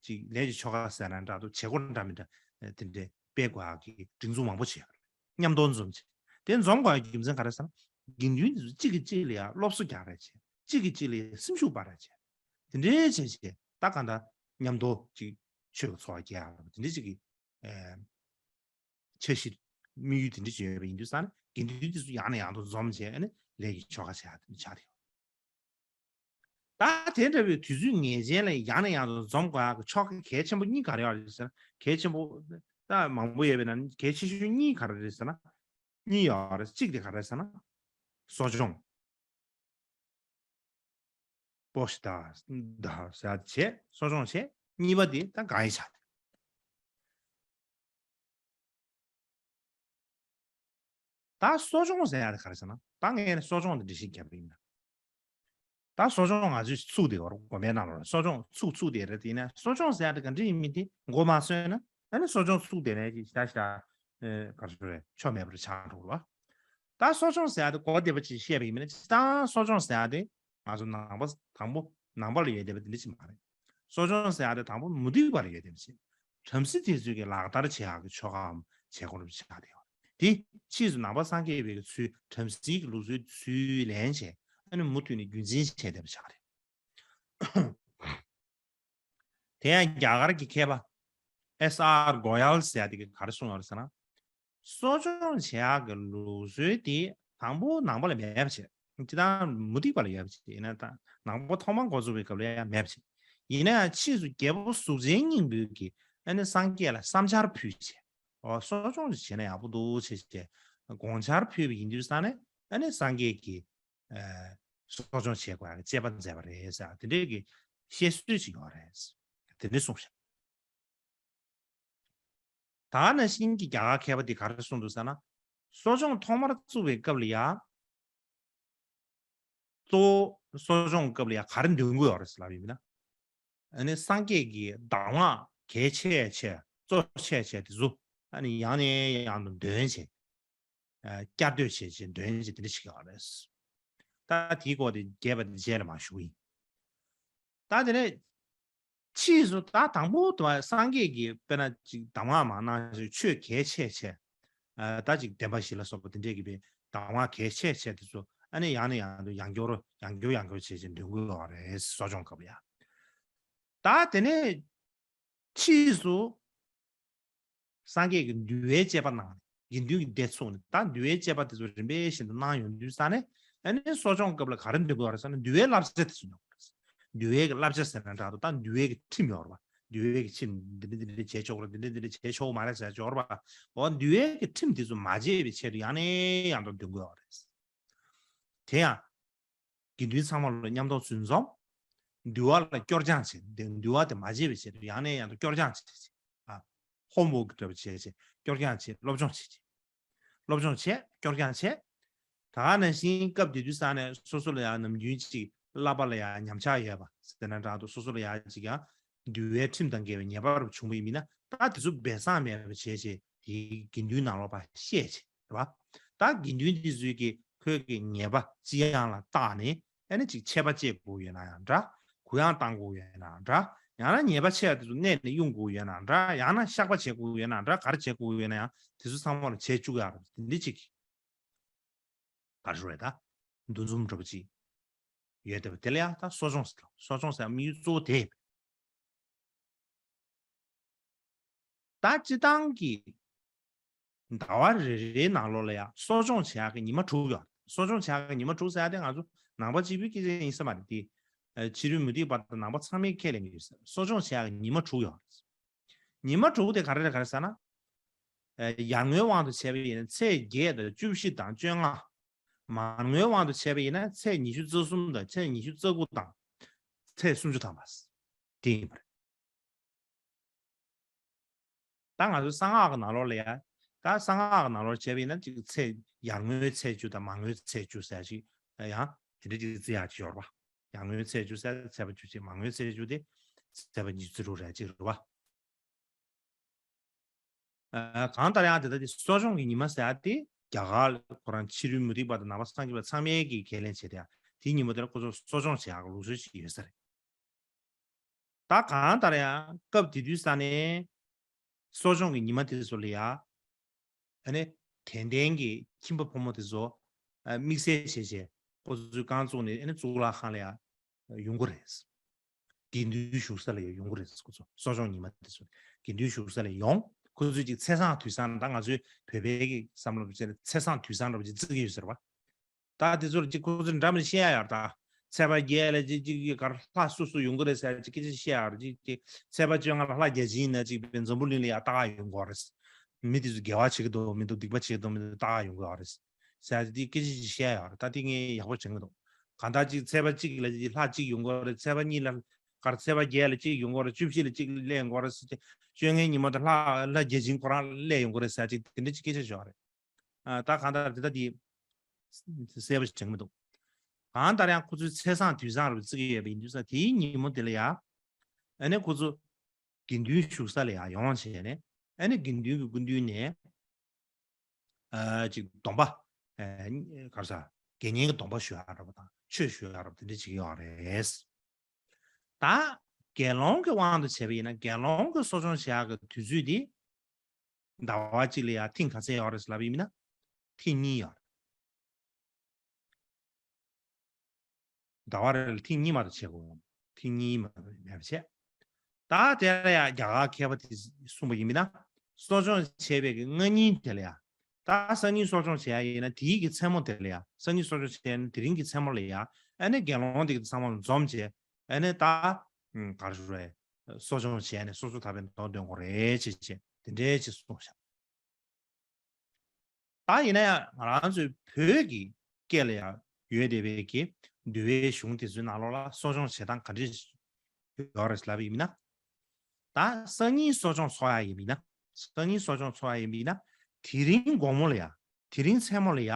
ཅིག་ལས་ཀྱི་ཆོ་ག་ཟེར་ན་འདྲ་འདུག་བྱེད་སྒོ་འདྲ་མི་འདྲ་དེ་འདྲའི་སྤེལ་དགོས་ཡ་གི་སྒྲིག་འཛུགས་མང་པོ་བྱེད་ཡོད་རེད། མཉམ་དུ་འཛོམས་བྱས། དེ་འཛོམས་དགོས་ཡ་རྒྱུ་མཚན་ག་རེ་ཟེར་ན། དགེ་འདུན་དེ་ཚོ་གཅིག་གིས་གཅིག་ལ་ཡ་སློབ་གསོ་རྒྱག་རེས་བྱས། གཅིག་གིས་གཅིག་ལ་ཡ་སེམས་ཤུགས་སྤར་རེས་བྱས། དེ་འདྲའི་བྱས་བྱས་ད་ག་འདྲ་མཉམ་དུ་ཅིག་ཆོས་ཀྱི་འཚོ་བ་སྐྱེལ་ཡ་དེ་འདྲའི་ཅིག་གི་ཨེ་འཆར་གཞི་དམིགས་ཡུལ་དེ་འདྲ་ཅིག་ཡོད་པ་ཡིན་དུས་ཙང་ནས་དགེ་འདུན་དེ་ཚོ་ཡང་ནས་ཡང་དུ་འཛོམས་བྱས་ནས་ལས་ཀྱི་ཆོ་ག་བྱེད་ཡ་དེ་འདྲ་ཆགས་ཡོད། ད་དེ་འདྲ་བའི་དུས་ཚོད་ངེས་ཅན་ལ་ཡང་ནས་ཡང་དུ་འཛོམས་དགོས་ཡག་གི་ཆོ་ག་གལ་ཆེན་པོ་གཉིས་ག་རེ་ཡོད་རེད་ཟེར་ན། གལ་ཆེན་པོ་ད་མང་པོ་ཡོད་པའི་ནང་གལ་ཆེ་ཤོས་གཉིས་ག་རེ་རེད་ཟེར་ན། གཉིས་ཡོད་རེད། གཅིག་དེ་ག་རེ་ཟེར་ན། གསོ་སྦྱོང་། པོ་ཤི་ད་ད་ཟེར་བྱས་གསོ་སྦྱོང་བྱས། གཉིས་པ་དེ་ད་ག་ཡི་ཆ་དེ། ད་གསོ་སྦྱོང་ཟེར་ཡ་དེ་ག་རེ་ཟེར་ན། ད་ངས་ནི་གསོ་སྦྱོང་དེ་འགྲེལ་བཤད་རྒྱབ་པ་ཡིན་ན། ད་གསོ་སྦྱོང་ང་ཚོས་ཚུགས་བསྡད་ཡོད་རེད། དགོན་པའི་ནང་ལ་གསོ་སྦྱོང་ཚུགས་ཚུགས་བསྡད་རེད། དེ་ནས་གསོ་སྦྱོང་ཟེར་ཡ་དེ་ག་འདྲ་ཡིན་མིན་དེ་མགོ་མ་ཚོས་ན། ཨ་ནི་གསོ་སྦྱོང་ཚུགས་བསྡད་ནས་ཅིག་ཤ་ཤ་ཨེ་ག་རེ་ཟེར་རེད། ཆོ་མེད་པར་ཆགས་འགྲོ་རེད་བ། ད་གསོ་སྦྱོང་ཟེར་ཡ་དེ་གོ་བདེ་བ་ཅིག་བཤད་པ་ཡིན་མིན་ན། ད་གསོ་སྦྱོང་ཟེར་ཡ་དེ་ང་ཚོ་ནང་པ་དང་པོ་ནང་པ་ལ་ཡོད་བསྡད་པ་དེ་འདྲ་ཅིག་མ་རེད། གསོ་སྦྱོང་ཟེར་ཡ་དེ་དང་པོ་མུ་སྟེགས་པ་ལ་ཡོད་བསྡད་པ་ཅིག་བྲམ་ཟེ་དེ་ཚོས་ཀྱི་ལག་བསྟར་བྱེད་ཡག་གི་ཆོ་གའམ་བྱེད་སྒོ་རུ་ཆགས་བསྡད་ཡོད་རེད། དེ་ཕྱིས་སུ་ནང་པ་སངས་རྒྱས་པའི་གི་ཚུལ་བྲམ་ཟེའི་གི་ལུགས་སྲོལ་ཚུལ་ལེན་བྱས། ཨ་ནི་མུ་མཐུད་ནས་རྒྱུན་འཛིན་བྱས་བསྡད་པ་ཆགས་རེད། དེ་ཡང་རྒྱ་གར་གྱི་མཁས་པ་ཨེས་ཨར་གོ་ཡལ་ཟེར་ཡ་དེ་གིས་ག་རེ་གསུངས་ཡོད་རེད་ཟེར་ན། གསོ་སྦྱོང་བྱེད་ཡག་གི་ལུགས་སྲོལ་དེ་དང་པོ་ནང་པ་ལ་མེད་པ་བྱས། སྤྱིར་བཏང་མུ་སྟེགས་པ་ལ་ཡོད་པ་བྱས། ཡིན་ན་ད་ནང་པ་ཐོག་མར་འགོ་བཙུགས་པའི་སྐབས་ལ་ཡང་མེད་པ་བྱས། ཡིན་ན་ཡང་ཕྱིས་སུ་རྒྱལ་པོ་གཟུགས་ཅན་སྙིང་པོས་ཀྱིས་ཨ་ནི་སངས་རྒྱས་ལ་བསམ་འཆར་ཕུལ་བྱས། འོ་གསོ་སྦྱོང་ཅིག་བྱས་ན་ཡག་པོ་འདུག་བྱས་བྱས་དགོངས་འཆར་ཕུལ་བ་ཡིན་དུས་ཙང་ནས། ཨ་ནི་སངས་རྒྱས་ཀྱིས་ཨ་གསོ་སྦྱོང་བྱེད་དགོས་ཡག་གི་དཔྱད་པ་མཛད་པ་རེད་ཟེར། དེ་འདྲའི་གི་བཤད་སྲོལ་ཅིག་ཡོད་རེད། དེ་འདྲ་གསུངས་ཤག་ད་ག་ནང་བཞིན་གྱི་རྒྱ་གར་མཁས་པ་དེ་ག་རེ་གསུངས་འདུག་ཟེར་ན། གསོ་སྦྱོང་ཐོག་མར་བཙུགས་པའི་སྐབས་ལ་ཡ། གཙོ་བོ་གསོ་སྦྱོང་སྐབས་ལ་ཡ་ག་རེ་འདོན་གྱི་ཡོད་རེད་ཟེར་ལབ་ཡིན་ན། ཨ་ནི་སངས་རྒྱས་ཀྱི་གདམས་ངག་གལ་ཆེ་ཆེ་གཙོ་ཆེ་ཆེ་དེ་ཚོ་ཨ་ནི་ཡང་ནས་ཡང་དུ་འདོན་བྱས། ཨ་བསྐྱར་ཟློས་བྱས་བྱས་འདོན་བྱས་དེ་འདྲ་ཞིག་ཡོད་རེད། ད་དེའི་སྐོར་དེ་རྒྱས་པ་དེ་རྗེས་ལ་མར་ཞུ་གི་ཡིན། ད་དེ་ནས་ཕྱིས་སུ་ད་དང་པོ་དུ་སངས་རྒྱས་ཀྱིས་དཔེར་ན་ཅིག་གདམས་ངག་མ་གནང་ཞིག་ཆོས་གལ་ཆེ་ཆེ། ཨ་ད་ཅིག་བདེན་པ་བཞི་ལ་སོགས་པ་དེ་འདྲས་ཀྱི་བའི་གདམས་ངག་གལ་ཆེ་ཆེ་དེ་ཚོ་ཨ་ནི་ཡང་ནས་ཡང་དུ་ཡང་བསྐྱར་ཡང་བསྐྱར་ཡང་བསྐྱར་བྱས་བྱས་འདོན་དགོས་པ་རེད། གསོ་སྦྱོང་སྐབས་ལ་ཡ། ད་དེ་ནས་ཕྱིས་སུ་སངས་རྒྱས་ཀྱིས་འདུལ་བའི་དཔྱད་པ་གནང་ནས། དགེ་འདུན་གྱི་སྡེ་ཚུགས་ནས་ད་འདུལ་བའི་དཔྱད་པ་དེ་ཚོ་རིམ་པས་བཞིན་དུ་གནང་ཡོང་དུས་ཙང་ནས། ཨ་ནི་གསོ་སྦྱོང་སྐབས་ལ་ག་རེ་འདོན་དགོས་པ་རེད་ཟེར་ན། འདུལ་བའི་བསླབ་བྱ་དེ་ཚོ་འདོན་དགོས་རེད། འདུལ་བའི་གི་བསླབ་བྱ་ཟེར་ན་འདྲ་འདུག་ད་འདུལ་བའི་གི་ཁྲིམས་ཡོད་རེད་པ། འདུལ་བའི་གི་ཁྲིམས་འདི་འདྲ་འདི་འདྲ་བྱེད་ཆོག་རེད། འདི་འདྲ་འདི་འདྲ་བྱེད་ཆོག་མ་རེད་ཟེར་ཡོད་རེད་པ། འོ་འདུལ་བའི་གི་ཁྲིམས་དེ་ཚོ་མ་བརྗེད་པའི་ཆེད་དུ་ཡང་ནས་ཡང་དུ་འདོན་དགོས་པ་རེད། དེ་ཡང་། དགེ་འདུན་ཚང་མ་ལ་མཉམ་དུ་འཛིན་འཛོམས། འདུལ་བ་ལ་སྐྱོར་སྦྱང་བྱེད། འདུལ་བ་དེ་མ་བརྗེད་པའི་ཆེད་དུ་ཡང་ནས་ཡང་དུ་སྐྱོར་སྦྱང་བྱེད་ཅིག་ཨ། ཧོམ་ཝོག་གི་འདྲ་པོ་བྱེད་ཅིག་སྐྱོར་སྦྱང་བྱེད། སློབ་སྦྱོང་བྱེད་ཅིག་སློབ་སྦྱོང་བྱེད། སྐྱོར་སྦྱང་བྱེད། ད་ག་ནང་བཞིན་སྐབས་དེ་དུས་ཙང་ནས་སོ་སོ་ལ་ཡང་ནམ་རྒྱུན་ཅིག་བསླབ་པ་ལ་ཡང་ཉམས་ཆག་ཡོད་པ་ཟེར་ན་འདྲ་འདུག་སོ་སོ་ལ་ཡང་ཅིག་ཡང་འདུལ་བའི་ཁྲིམས་དང་འགལ་བའི་ཉེས་པ་རུ་བྱུང་བ་ཡིན་ན། ད་དེ་ཚོ་སྦས་གསང་མེད་པ་བྱས་བྱས་དེའི་དགེ་འདུན་ནང་ལོགས་ཕར་བཤད་བྱས། རེད་བ། ད་དགེ་འདུན་འདི་ཚོས་ཀྱི་ཁོས་ཀྱི་ཉེས་པ་ལྕི་ཡང་ལ་བརྟགས་ནས། ཨ་ནི་ཅིག་ཆད་པ་གཅོད་དགོས་ཡོད་ན་ཡང་འདྲ། གུ་ཡངས་བཏང་དགོས་ཡོད་ན་འདྲ། ཡང་ན་ཉེས་པ་ཆེ་བ་དེ་ཚོ་གནས་ནས་དབྱུང་དགོས་ཡོད་ན་འདྲ། ཡང་ན་བཤགས་པ་བྱེད་དགོས་ཡོད་ན་འདྲ། ག་རེ་བྱེད་དགོས་ཡོད་ན་ཡང་དེ་ཚོ་ཚང་མ་ལ་བྱེད་བཅུག་ཡག་རེད། དེ་འདྲ་ཅིག་ག་རེ་ཞུ་རེད་ད། འདུ་འཛོམས་འདྲ་པོ་ཅིག་ཡོད་བསྡད་པ་དེ་ལ་ཡང་ད་གསོ་སྦྱོང་ཟེར། གསོ་སྦྱོང་ཟེར་དམིགས་ཡུལ་གཙོ་བོ་དེ། ད་སྤྱིར་བཏང་གི་ཟླ་བ་རེ་རེའི་ནང་ལོགས་ལ་ཡང་གསོ་སྦྱོང་བྱེད་ཡག་གི་ཉི་མ་དྲུག་ཡོད། གསོ་སྦྱོང་བྱེད་ཡག་གི་ཉི་མ་དྲུག་ཟེར་ཡག་དེ་ང་ཚོ་ནང་པ་གཅིག་པུའི་སྐད་ཆ་ཡིན་ས་མ་རེད་དེ། ཨ་ཕྱི་རོལ་མུ་སྟེགས་པ་དང་ནང་པ་ཚང་མས་ཁས་ལེན་གྱི་ཡོད་ཟེར། གསོ་སྦྱོང་བྱེད་ཡག་གི་ཉི་མ་དྲུག་ཡོད་རེད། ཉི་མ་དྲུག་དེ་ག་རེ་རེད་ག་རེ་ཟེར་ན། ཨ་ཡར་ངོའི་དབང་དུ་བྱས་པ་ཡིན་ན་ཚེས་བརྒྱད་དང་བཅུ་བཞི་དང་བཅོ་ལྔ། མར་ངོའི་དབང་དུ་བྱས་པ་ཡིན་ན་ཚེས་ཉི་ཤུ་རྩ་གསུམ་དང་ཚེས་ཉི་ཤུ་རྩ་དགུ་དང་ཚེས་སུམ་ཅུ་ཐམ་པ། དེ་ཡིན་པ་རེད། ད་ང་ཚོ་གསང་སྔགས་ཀྱི་ནང་ལོགས་ལ་ཡ། ད་གསང་སྔགས་ཀྱི་ནང་ལོགས་བྱས་པ་ཡིན་ན་ཅིག་ཚེས་ཡར་ངོའི་ཚེས་བཅུ་དང་མར་ངོའི་ཚེས་བཅུ་ཟེར་ཅིག་ཡང་དེ་འདྲ་ཅིག་བརྩི་ཡག་ཅིག་ཡོད་རེད་པ། ཡར་ངོའི་ཚེས་བཅུ་ཟེར་ཚེས་པ་བཅུ་གཅིག་མར་ངོའི་ཚེས་བཅུ་དེ་ཚེས་པ་ཉི་ཤུ་རྩ་དྲུག་རེད་ཅིག་རེད་པ། ཨ་གང་ལྟར་ཡང་དེ་ལྟ་དེ་གསོ་སྦྱོང་གི་ཉི་མ་ཟེར་ཡག་དེ་རྒྱ་གར་ཁོ་རང་ཕྱི་རོལ་མུ་སྟེགས་པ་དང་ནང་པ་སངས་རྒྱས་པ་ཚང་མས་ཀྱིས་ཁས་ལེན་བྱས་ཏེ། དེའི་ཉིན་མོ་དེར་ཁོ་ཚོ་གསོ་སྦྱོང་བྱེད་ཡག་ལུགས་སྲོལ་ཞིག་ཡོད་ས་རེད། ད་གང་ལྟར་ཡང་སྐབས་དེ་དུས་ས་ནས་གསོ་སྦྱོང་གི་ཉི་མ་དེ་ཚོ་ལ་ཡ། ཨ་ནི་དད་ལྡན་གྱི་ཁྱིམ་པ་ཕོ་མོ་དེ་ཚོ་ཨ་དམིགས་བསལ་བྱས་བྱས་ཁོ་ཚོའི་རྐང་བཙུགས་ནས་ཨ་ནི་གཙུག་ལག་ཁང་ལ་ཡ་ཡོང་གི་རེད། དགེ་འདུན་བཞུགས་ས་ལ་ཡང་ཡོང་གི་རེད་ཁོ་ཚོ། གསོ་སྦྱོང་ཉི་མ་དེ་ཚོ་དགེ་འདུན་བཞུགས་ས་ལ་ཡོང་། ཁོ་ཚོས་ཅིག་ཚེས་བཟང་དུས་བཟང་ད་ང་ཚོའི་བོད་པའི་གི་བསམ་བློ་བྱས་ན་ཚེས་བཟང་དུས་བཟང་འདྲ་པོ་ཅིག་བརྩི་གི་ཡོད་ཟེར་བ། ད་དེ་ཚོར་ཅིག་ཁོ་ཚོས་འདྲ་མིན་བཤད་ཡ་ཡོད་ད། ཚེས་པ་བརྒྱད་ལ་ཅིག་ཅིག་གི་གར་ལྷ་སོ་སོ་ཡོང་གི་རེད་ཟེར་ཅིག་སྐད་ཆ་བཤད་ཡ་རེད། ཅིག་ཅིག་ཚེས་པ་བཅོ་ལྔ་ལ་ལྷ་བརྒྱ་བྱིན་ཡིན་ན་ཅིག་པའི་འཛམ་བུ་གླིང་ལ་ཡ་ལྟ་ག་ཡོང་གི་རེད། མི་དེ་ཚོ་དགེ་བ་བྱེད་ཀྱི་འདུག་མི་འདུག་སྡིག་པ་བྱེད་ཀྱི་འདུག་མི་འདུག་ལྟ་ག་ཡོང་གི་རེད་ཟེར་ཅིག་སྐད་ཆ་ཅིག་བཤད་ཡ་རེད། ད་དེ་ངས་ཡག་པོ་དྲན་གྱི་འདུག་གང་ལྟར་ཅིག་ཚེས་པ་གཅིག་ལ་ཅིག་ལྷ་གཅིག་ཡོང་གི་རེད། ཚེས་པ་གཉིས་ལ་གར་ཚེས་པ་བརྒྱད་ལ་གཅིག་ཡོང་གི་རེད། བཅུ་བཞི་ལ་གཅིག་སླེབས་ཡོང་གི་རེད་ཟེར་ཅིག་བཅོ་ལྔའི་ཉིན་མོ་དེ་ལྷ་ལྷ་བརྒྱ་བྱིན་ཁོ་རང་སླེབས་ཡོང་གི་རེད་ཟེར་ཅིག་དེ་འདྲ་ཅིག་སྐད་ཆ་ཤོད་ཡ་རེད། ཨ། ད་གང་ལྟར་དེ་ལྟ་དེ་གསལ་པོ་ཞིག་དྲན་གྱི་མི་འདུག་གང་ལྟར་ཡང་ཁོ་ཚོའི་ཚེས་བཟང་དུས་བཟང་རུ་བརྩི་གི་ཡོད་པ་ཡིན་དུས་ཙང་དེའི་ཉིན་མོ་དེ་ལ་ཡང་ཨ་ནི་ཁོ་ཚོ་དགེ་འདུན་བཞུགས་ས་ལ་ཡང་ཡོང་བྱས་ནས་ཨ་ནི་དགེ་འདུན་གྱི་སྐུ་མདུན་ནས་ཨ་ཅིག་སྡོམ་པ་ཨ་ག་རེ་ཟ་དགེ་བསྙེན་གྱི་སྡོམ་པ་ཞུ་ཡ་ར་བ་དང་ཆོས་ཞུ་ཡ་ར་བ་དེ་འདྲ་བྱེད་ཀྱི་ཡོད་རེད། ད་དགེ་སློང་གི་དབང་དུ་བྱས་པ་ཡིན་ན་དགེ་སློང་གི་གསོ་སྦྱོང་བྱེད་ཡག་གི་དུས་ཚོད་དེ་ཟླ་བ་གཅིག་ལ་ཡང་ཐེངས་ག་ཚད་ཡོད་རེད་ལབ་ཡིན་ན་ཐེངས་གཉིས་ཡོད་རེད། ཟླ་བ་རེ་ལ་ཐེངས་གཉིས་མ་གཏོགས་བྱེད་དགོས། ཐེངས་གཉིས་མ་གཏོགས་མེད་པ་བྱས། ད་དེ་ལ་ཡང་རྒྱ་གར་མཁས་པ་དེས་གསུངས་པ་ཡིན་ན་གསོ་སྦྱོང་བྱས་པའི་གི་སང་ཉིན་དེ་ལ་ཡང་ད་སང་ཉིན་གསོ་སྦྱོང་བྱེད་ཡ་ཡིན་ན་དེའི་གི་མཚན་མོ་དེ་ལ་ཡང་སང་ཉིན་གསོ་སྦྱོང་བྱས་ན་དེ་རིང་གི་མཚན་མོ་ལ་ཡང་ཨ་ནི་དགེ་སློང་དེ་གི་ཚང་མ་འཛོམས་བྱས་ཨ་ནི་ད་ག་རེ་ཞུ་རེད། གསོ་སྦྱོང་བྱས་ནས་སོ་སོ་ཐར་པའི་མདོ་འདོན་དགོས་རེད་ཅེས་བྱས་དེ་འདྲའི་ཅིག་གསུངས་ཤག་ད་ཡིན་ན་ཡང་ང་རང་ཚོའི་བོད་ཀྱི་སྐད་ལ་ཡང་ཡོད་བསྡད་པའི་གི་འདུལ་བའི་གཞུང་དེ་ཚོའི་ནང་ལོགས་ལ་གསོ་སྦྱོང་བྱེད་སྟངས་ག་འདྲ་ཡོད་རེད་ལབ་ཡིན་ན། ད་སང་ཉིན་གསོ་སྦྱོང་ཚོགས་ཡ་ཡིན་ན། སང་ཉིན་གསོ་སྦྱོང་ཚོགས་ཡ་ཡིན་ན། དེ་རིང་དགོང་མོ་ལ་ཡ། དེ་རིང་མཚན་མོ་ལ་ཡ།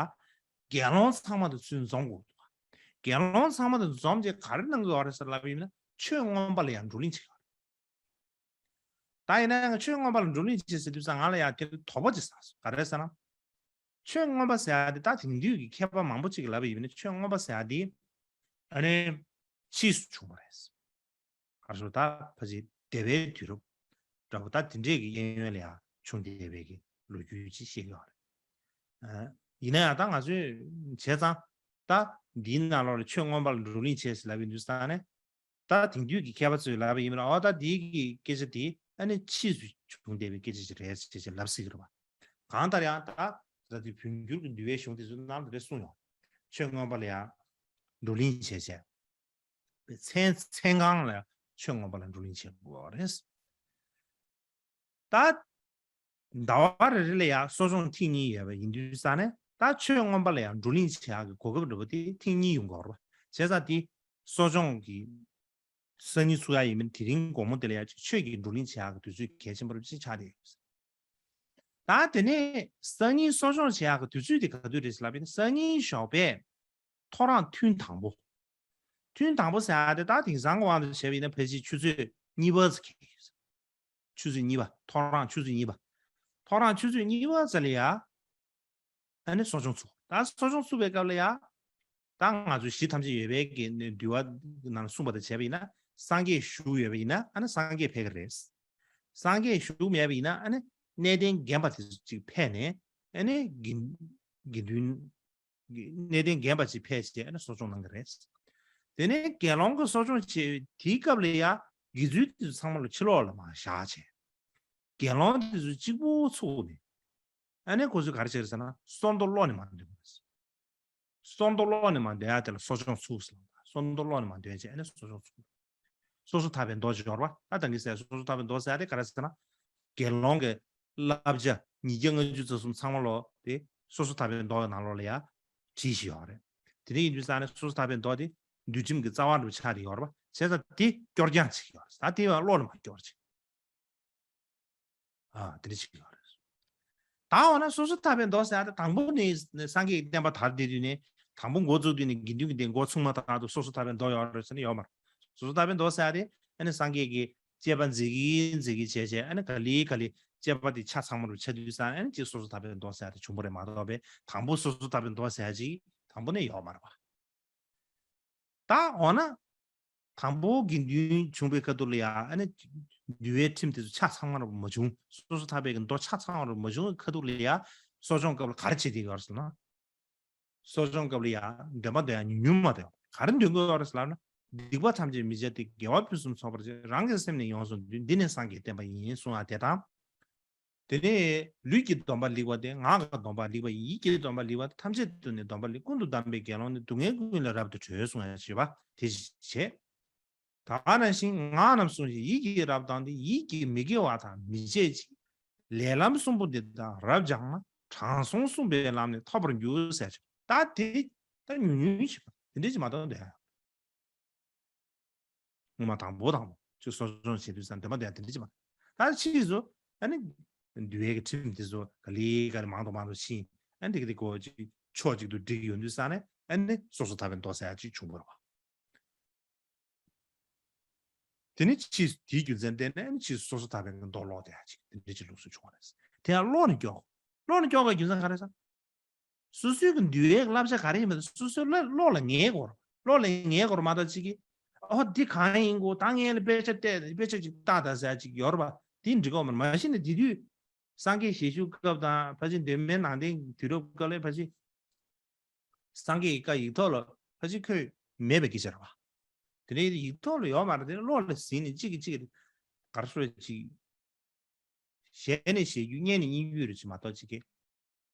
དགེ་སློང་ཚང་མ་དང་ཚུར་འཛོམས་དགོས་འདུག་དགེ་སློང་ཚང་མ་དང་འཛོམས་རྗེས་ག་རེ་གནང་གི་ཡོད་རེད་ཟེར་ལབ་ཡིན་ན་ཆོས་མངོན་པ་ལ་ཡང་བགྲོ་གླེང་བྱེད་ཀྱི་ཡོད་རེད། ད་ཡིན་ན་ཡང་ཆོས་མངོན་པ་ལ་བགྲོ་གླེང་བྱེད་ཟེར་དུས་ཙང་ང་ལ་ཡང་དེར་དོགས་པ་ཅིག་ཟ་སོང་། ག་རེ་ཟེར་ན། ཆོས་མངོན་པ་ཟེར་ཡ་དེ་ད་དེང་དུས་ཀྱི་མཁས་པ་མང་པོ་ཅིག་གིས་ལབ་པ་ཡིན་ན་ཆོས་མངོན་པ་ཟེར་ཡ་དེ་ཨ་ནི་ཕྱིས་སུ་བྱུང་བ་རེད། ག་རེ་ཟེར་ད་ཕལ་ཆེར་སྡེ་པའི་དུས་རབས་འདྲ་པོ་ད་དེ་འདྲས་ཀྱི་གཡས་གཡོན་ལ་ཡང་བྱུང་བསྡད་པའི་གི་ལོ་རྒྱུས་ཅིག་བཤད་ཀྱི་ཡོད་རེད། ཡིན་ན་ཡང་ད་ང་ཚོས་བྱས་ཙང་ད་འདིའི་ནང་ལོགས་ལ་ཆོས་མངོན་པ་ལ་བགྲོ་གླེང་བྱས་ཟེར་ལབ་པའི་དུས་ཙང་ནས། ད་དེང་དུས་ཀྱི་མཁས་པ་ཚོས་ལབ་པ་ཡིན་ན་ཨོ་ད་འདི་གི་སྐད་ཆ་དེ་ཨ་ནི་ཕྱིས་སུ་བྱུང་བསྡད་པའི་སྐད་ཆ་ཞིག་རེད་ཅེས་ཅེས་ལབ་སྲིད་ཀྱི་རེད་པ། གང་ལྟར་ཡང་ད་ད་དུས་བོད་འགྱུར་གྱི་འདུལ་བའི་གཞུང་དེ་ཚོའི་ནང་དུ་རེ་གསུངས་ཡོང་། ཆོས་མངོན་པ་ལ་ཡང་བགྲོ་གླེང་བྱས་བྱས། མཚན་མཚན་གང་ལ་ཆོས་མངོན་པ་ལ་བགྲོ་གླེང་བྱེད་དགོས་པ་རེད། ད། ཟླ་བ་རེ་རེ་ལ་ཡང་གསོ་སྦྱོང་ཐེངས་གཉིས་ཡོད་པ་ཡིན་དུས་ཙང་ནས་ད་ཆོས་མངོན་པ་ལ་ཡང་བགྲོ་གླེང་བྱེད་ཡག་གི་གོ་སྐབས་འདྲ་པོ་དེ་ཐེངས་གཉིས་ཡོང་གི་ཡོད་རེད་པ། བྱས་ཙང་དེ་གསོ་སྦྱོང་གི་སང་ཉིན་ཚུགས་ཡག་ཡིན་མིན་དེ་རིང་དགོང་མོ་དེ་ལ་ཡང་ཆོས་ཀྱི་བགྲོ་གླེང་བྱེད་ཡག་གི་དུས་ཚོད་གལ་ཆེན་པོ་རེད་ཅེས་ཆགས་བསྡད་ཡོད། ད་དེ་ནས་སང་ཉིན་གསོ་སྦྱོང་བྱེད་ཡག་གི་དུས་ཚོད་དེ་ག་དུས་རེད་ཟེར་ལབ་པ་ཡིན་ན་སང་ཉིན་ཞོགས་པའི་ཐོ་རངས་ཐུན་དང་པོ། ཐུན་དང་པོ་ཟེར་ཡག་དེ་ད་དེང་སང་གི་དབང་དུ་བྱས་པ་ཡིན་ན་ཕལ་ཆེར་ཆུ་ཚོད་གཉིས་པ་ཙམ་འཁེལ་ཡོད། ཆུ་ཚོད་གཉིས་པ་ཐོ་རངས་ཆུ་ཚོད་གཉིས་པ། ཐོ་རངས་ཆུ་ཚོད་གཉིས་པ་ཙམ་ལ་ཡ། ཨ་ནི་གསོ་སྦྱོང་ཚུགས། ད་གསོ་སྦྱོང་ཚུགས་པའི་སྐབས་ལ་ཡ། ད་ང་ཚོ་གཞི་ཐམས་ཅད་ཡོད་པའི་གི་འདུལ་བ་ནང་གསུངས་པ་དང་བྱས་པ་ཡིན་ན་སངས་རྒྱས་བཞུགས་ཡོད་པ་ཡིན་ན་ཨ་ནི་སངས་རྒྱས་ཕེབས་ཀྱི་རེད། སངས་རྒྱས་བཞུགས་མེད་པ་ཡིན་ན་ཨ་ནི་གནས་བརྟན་རྒན་པ་དེ་ཚོ་ཅིག་ཕེབས་ནས་ཨ་ནི་དགེ་དགེ་འདུན། གནས་བརྟན་རྒན་པ་ཅིག་ཕེབས་བྱས་ཨ་ནི་གསོ་སྦྱོང་གནང་གི་རེད། དེ་ནས་དགེ་སློང་གི་གསོ་སྦྱོང་བྱེད་དེའི་སྐབས་ལ་ཡ་དགེ་ཚུལ་དེ་ཚོ་ཚང་མ་ལ་ཕྱི་ལོགས་ལ་མར་བཞག་བྱས། དགེ་སློང་དེ་ཚོ་གཅིག་པུ་ཚུགས་ནས། ཨ་ནི་ཁོ་ཚོས་ག་རེ་བྱས་རེད་ཟེར་ན་གསོལ་མདོ་ཀློག་ནས་མར་འདོན་དགོས། གསོལ་མདོ་ཀློག་ནས་མར་འདོན་ཡ་དེ་ལ་གསོ་སྦྱོང་ཚུགས་ཟེར་ལབ། གསོལ་མདོ་ཀློག་ནས་མར་འདོན་བྱས་ཨ་ནི་གསོ་སྦྱོང་ཚུགས། སོ་སོ་ཐར་པའི་མདོ་ཅིག་ཡོད་རེད་པ། ད་ད་གིན་ཟེར་སོ་སོ་ཐར་པའི་མདོ་ཟེར་ཡ་དེ་ག་རེ་ཟེར་ན། དགེ་སློང་གི་བསླབ་བྱ་ཉིས་བརྒྱ་ལྔ་བཅུ་རྩ་གསུམ་ཚང་མ་ལོ་དེ་སོ་སོ་ཐར་པའི་མདོ་ནང་ལོགས་ལ་ཡ་བྲིས་བཞག་ཡོད་རེད། དེ་འདྲ་ཡིན་དུས་ཙང་ནས་སོ་སོ་ཐར་པའི་མདོ་དེ་འདུལ་ཁྲིམས་ཀྱི་རྩ་བ་འདྲ་པོ་ཆགས་བསྡད་ཡོད་རེད་པ། བྱས་ཙང་དེ་སྐྱོར་སྦྱང་བྱེད་ཀྱི་ཡོད་རེད། ད་དེ་བ་ཀློག་ནས་མར་སྐྱོར་བྱེད། ཨ་དེ་འདྲ་བྱེད་ཀྱི་ཡོད་རེད། ད་འོ་ན་སོ་སོ་ཐར་པའི་མདོ་ཟེར་ཡ་དེ་དང་པོ་ནས་སངས་རྒྱས་ཀྱི་བསྟན་པ་དར་བསྡད་དུས་ནས་དང་པོ་འགོ་བཙུགས་དུས་ནས་དགེ་འདུན་གྱི་སྡེ་འགོ་ཚུགས་མ་ཐག་ཏུ་སོ་སོ་ཐར་པའི་མདོ་ཡོད་རེད་ཟེར་ན་ཡོད་མ་རེད། སོ་སོ་ཐར་པའི་མདོ་ཟེར་ཡ་དེ་ཨ་ནི་སངས་རྒྱས་ཀྱི་བཅས་པ་མཛད་ཀྱིན་མཛད་ཀྱིན་བྱས་བྱས་ཨ་ནི་ག་ལེ་ག་ལེ་བཅས་པ་དེ་ཆ་ཚང་མ་རུ་ཆ་དུས་ཙང་ཨ་ནི་ཅིག་སོ་སོ་ཐར་པའི་མདོ་ཟེར་ཡ་དེ་བྱུང་བ་རེད་མ་གཏོགས་པའི་དང་པོ་སོ་སོ་ཐར་པའི་མདོ་ཟེར་ཡ་ཅིག་དང་པོ་ནས་ཡོད་མ་རེད་པ། ད་འོ་ན། དང་པོ་དགེ་འདུན་བྱུང་བའི་ཁ་ཐུག་ལ་ཡ་ཨ་ནི། འདུལ་བའི་ཁྲིམས་དེ་ཚོ་ཆ་ཚང་བ་རུ་མ་བྱུང་། སོ་སོ་ཐར་པའི་གི་མདོ་ཆ་ཚང་བ་རུ་མ་བྱུང་བའི་ཁ་ཐུག་ལ་ཡ། གསོ་སྦྱོང་སྐབས་ལ་ག་རེ་བྱེད་ཀྱི་ཡོད་རེད་ཟེར་ན། གསོ་སྦྱོང་སྐབས་ལ་ཡ་འདོན་པ་འདོན་ཡ་ཉུང་ཉུང་མ་འདོན། ག་རེ་འདོན་གྱི་ཡོད་རེད་ཟེར་ལབ་ན། སྡིག་པ་ཐམས་ཅད་མི་བྱ་སྟེ། དགེ་བ་ཕུན་སུམ་ཚོགས་པར་སྤྱད། རང་གི་སེམས་ནི་ཡོངས་སུ་འདུལ། འདི་ནི་སངས་རྒྱས་བསྟན་པ་ཡིན། གསུང་བ་དེ་དང་། དེ་ནས་ལུས་ཀྱི་སྡོམ་པ་ལེགས་པ་སྟེ། ངག་གི་སྡོམ་པ་ལེགས་པ་ཡིན། ཡིད་ཀྱི་སྡོམ་པ་ལེགས་པ་སྟེ། ཐམས་ཅད་དུ་ནི་སྡོམ་པ་ལེགས། ཀུན་ཏུ་བསྡམས་པའི་དགེ་སློང་ནི། སྡུག་བསྔལ་ཀུན་ལས་རབ་ཏུ་གྲོལ་གསུངས་ཡ་ཞེས་པ་དེ་བྱས། ད་ནང་བཞིན་ངག་རྣམས་བསྲུང་ཞིང་ཡིད་ཀྱིས་རབ་བསྡམས་ཏེ། ཡིད་ཀྱིས་མི་དགེ་བ་དག་མི་བྱེད་ཅིང་། ལས་ལམ་གསུམ་པོ་འདི་དག་རབ་སྦྱངས་ན། དྲང་སྲོང་བསྲུངས་པའི་ལམ་ནི་ཐོབ་པར་འགྱུར་ཟེར། ད་དེ་ད་ཉུང་ཉུང་ཞིག་དེ་འདྲ་ཞིག་མ་གཏོགས་འདོད་ཡ། སྔོན་མ་དང་པོ་དང་པོ་ཅིག་གསོ་སྦྱོང་བྱེད་དུས་ཙང་འདོད་མ་འདོད་ཡ་དེ་འདྲ་ཞིག་མ། ད་ཕྱིས་སུ་ཨ་ནི་འདུལ་བའི་གི་ཁྲིམས་དེ་ཚོ་ག་ལེ་ག་ལེ་མང་དུ་མང་དུ་ཕྱིན། ཨ་ནི་དེ་གི་དེ་གོ་ཅིག་ཕྱོགས་གཅིག་ཏུ་བསྒྲིགས་ཡོང་དུས་ཙང་ནས་ཨ་ནི་སོ་སོར་ཐར་པའི་མདོ་ཟེར་ཡ་ཅིག་བྱུང་བ་རེད་བ། དེ་ནི་ཕྱིས་དེའི་རྒྱུ་མཚན་བརྟེན་ནས་ཕྱིས་སོ་སོར་ཐར་པའི་མདོ་ཀློག་བསྡད་ཡ་ཅིག་དེ་འདྲ་ཅིག་ལུགས་སུ་བྱུང་བ་རེད། དེ་ཡང་ཀློག་ནས་མགྱོགས། ཀློག་ནས་མགྱོགས་པའི་རྒྱུ་མཚན་ག་རེ་ཟེར། སོ་སོའི་གི་འདུལ་བའི་བསླབ་བྱ་ག་རེ་ཡིན་མིན་སོ་སོའི་བློ་བློ་ལ་ངེས་དགོས་རེད། བློ་ལ་ངེས་དགོས་རེད་མ་གཏོགས་ཅིག་གིས་ཨོ་འདི་གང་ཡིན་གོ་ད་ངས་ལ་དཔེ་ཆ་བལྟས་དཔེ་ཆ་ཅིག་ལྟ་ད་ཟེར་ཅིག་ཡོད་རེད་པ། དེ་འགྲིག་གོ་མ་རེད། མ་གཞི་ནས་དེ་དུས་སངས་རྒྱས་ཞལ་བཞུགས་སྐབས་དང་ཕལ་ཆེར་གདོད་མའི་ནང་བསྟན་དུས་རབས་སྐབས་ལ་ཕལ་ཆེར་སངས་རྒྱས་ཀྱི་བཀའ་ཡིག་ཐོག་ལ་ཕལ་ཆེར་འཁོད་མེད་པའི་སྐད་ཆ་རེད་བ། དེ་ནས་ཡིག་ཐོག་ལ་ཡོད་མ་རེད། དེ་ནས་བློ་ལ་ཟིན་ནས་གཅིག་གིས་གཅིག་གིས་ག་རེ་ཟེར་ཅིག་ཞལ་ནས་ཞལ་བརྒྱུད་སྙན་ནས་སྙན་བརྒྱུད་རེད་ཅིག་མ་གཏོགས་ཅིག་གིས་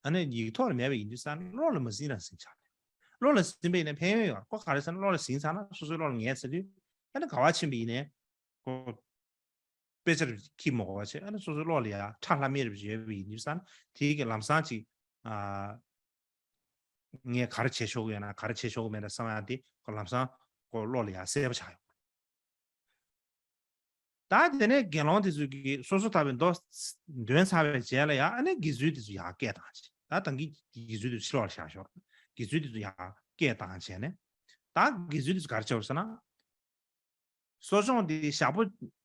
ཨ་ནི་ཡིག་ཐོག་ལ་མེད་པ་ཡིན་དུས་ཙང་བློ་ལ་མ་ཟིན་རང་ཟིན་ཆགས་རེད། བློ་ལ་ཟིན་པ་ཡིན་ན་ཕན་ཡོན་ཡོད་རེད། ཁོ་ག་རེ་ཟེར་ན་བློ་ལ་ཟིན་ཚར་ན་སོ་སོའི་བློ་ལ་ངེས་ཚར་དུས་ཨ་ནི་ག་བ་ཕྱིན་པ་ཡིན་ནའི་ཁོ་དཔེ་ཆ་རུ་འཁྱེར་མ་དགོས་པ་བྱས། ཨ་ནི་སོ་སོའི་བློ་ལ་ཡ་ཁྲ་ལྷམ་མེ་རུ་ཡོད་པ་ཡིན་དུས་ཙང་དེའི་གི་ལམ་སང་ཅིག་ཨ། ངས་ག་རེ་བྱེད་ཆོག་གི་ཡོད་ན་ག་རེ་བྱེད་ཆོག་གི་མེད་ན་བསམ་ཡག་དེ་ཁོ་ལམ་སང་ཁོ་བློ་ལ་ཡ་གསལ་པོ་ཆགས་ཡོང་། ད་དེ་ནས་དགེ་སློང་དེ་ཚོས་ཀྱིས་སོ་སོར་ཐར་པའི་མདོ་འདོན་ཚར་བའི་རྗེས་ལ་ཡ་ཨ་ནི་དགེ་ཚུལ་དེ་ཚོ་ཡར་སྐད་བཏང་བྱས། ད་ད་གིན་དགེ་ཚུལ་དེ་ཕྱི་ལོགས་ལ་བཞག་ཤོག་དགེ་ཚུལ་དེ་ཚོ་ཡར་སྐད་བཏང་བྱས་ནས་ད་དགེ་ཚུལ་དེ་ཚོ་ག་རེ་བྱས་པ་རེད་ཟེར་ན། གསོ་སྦྱོང་འདི་ཞག་པོ་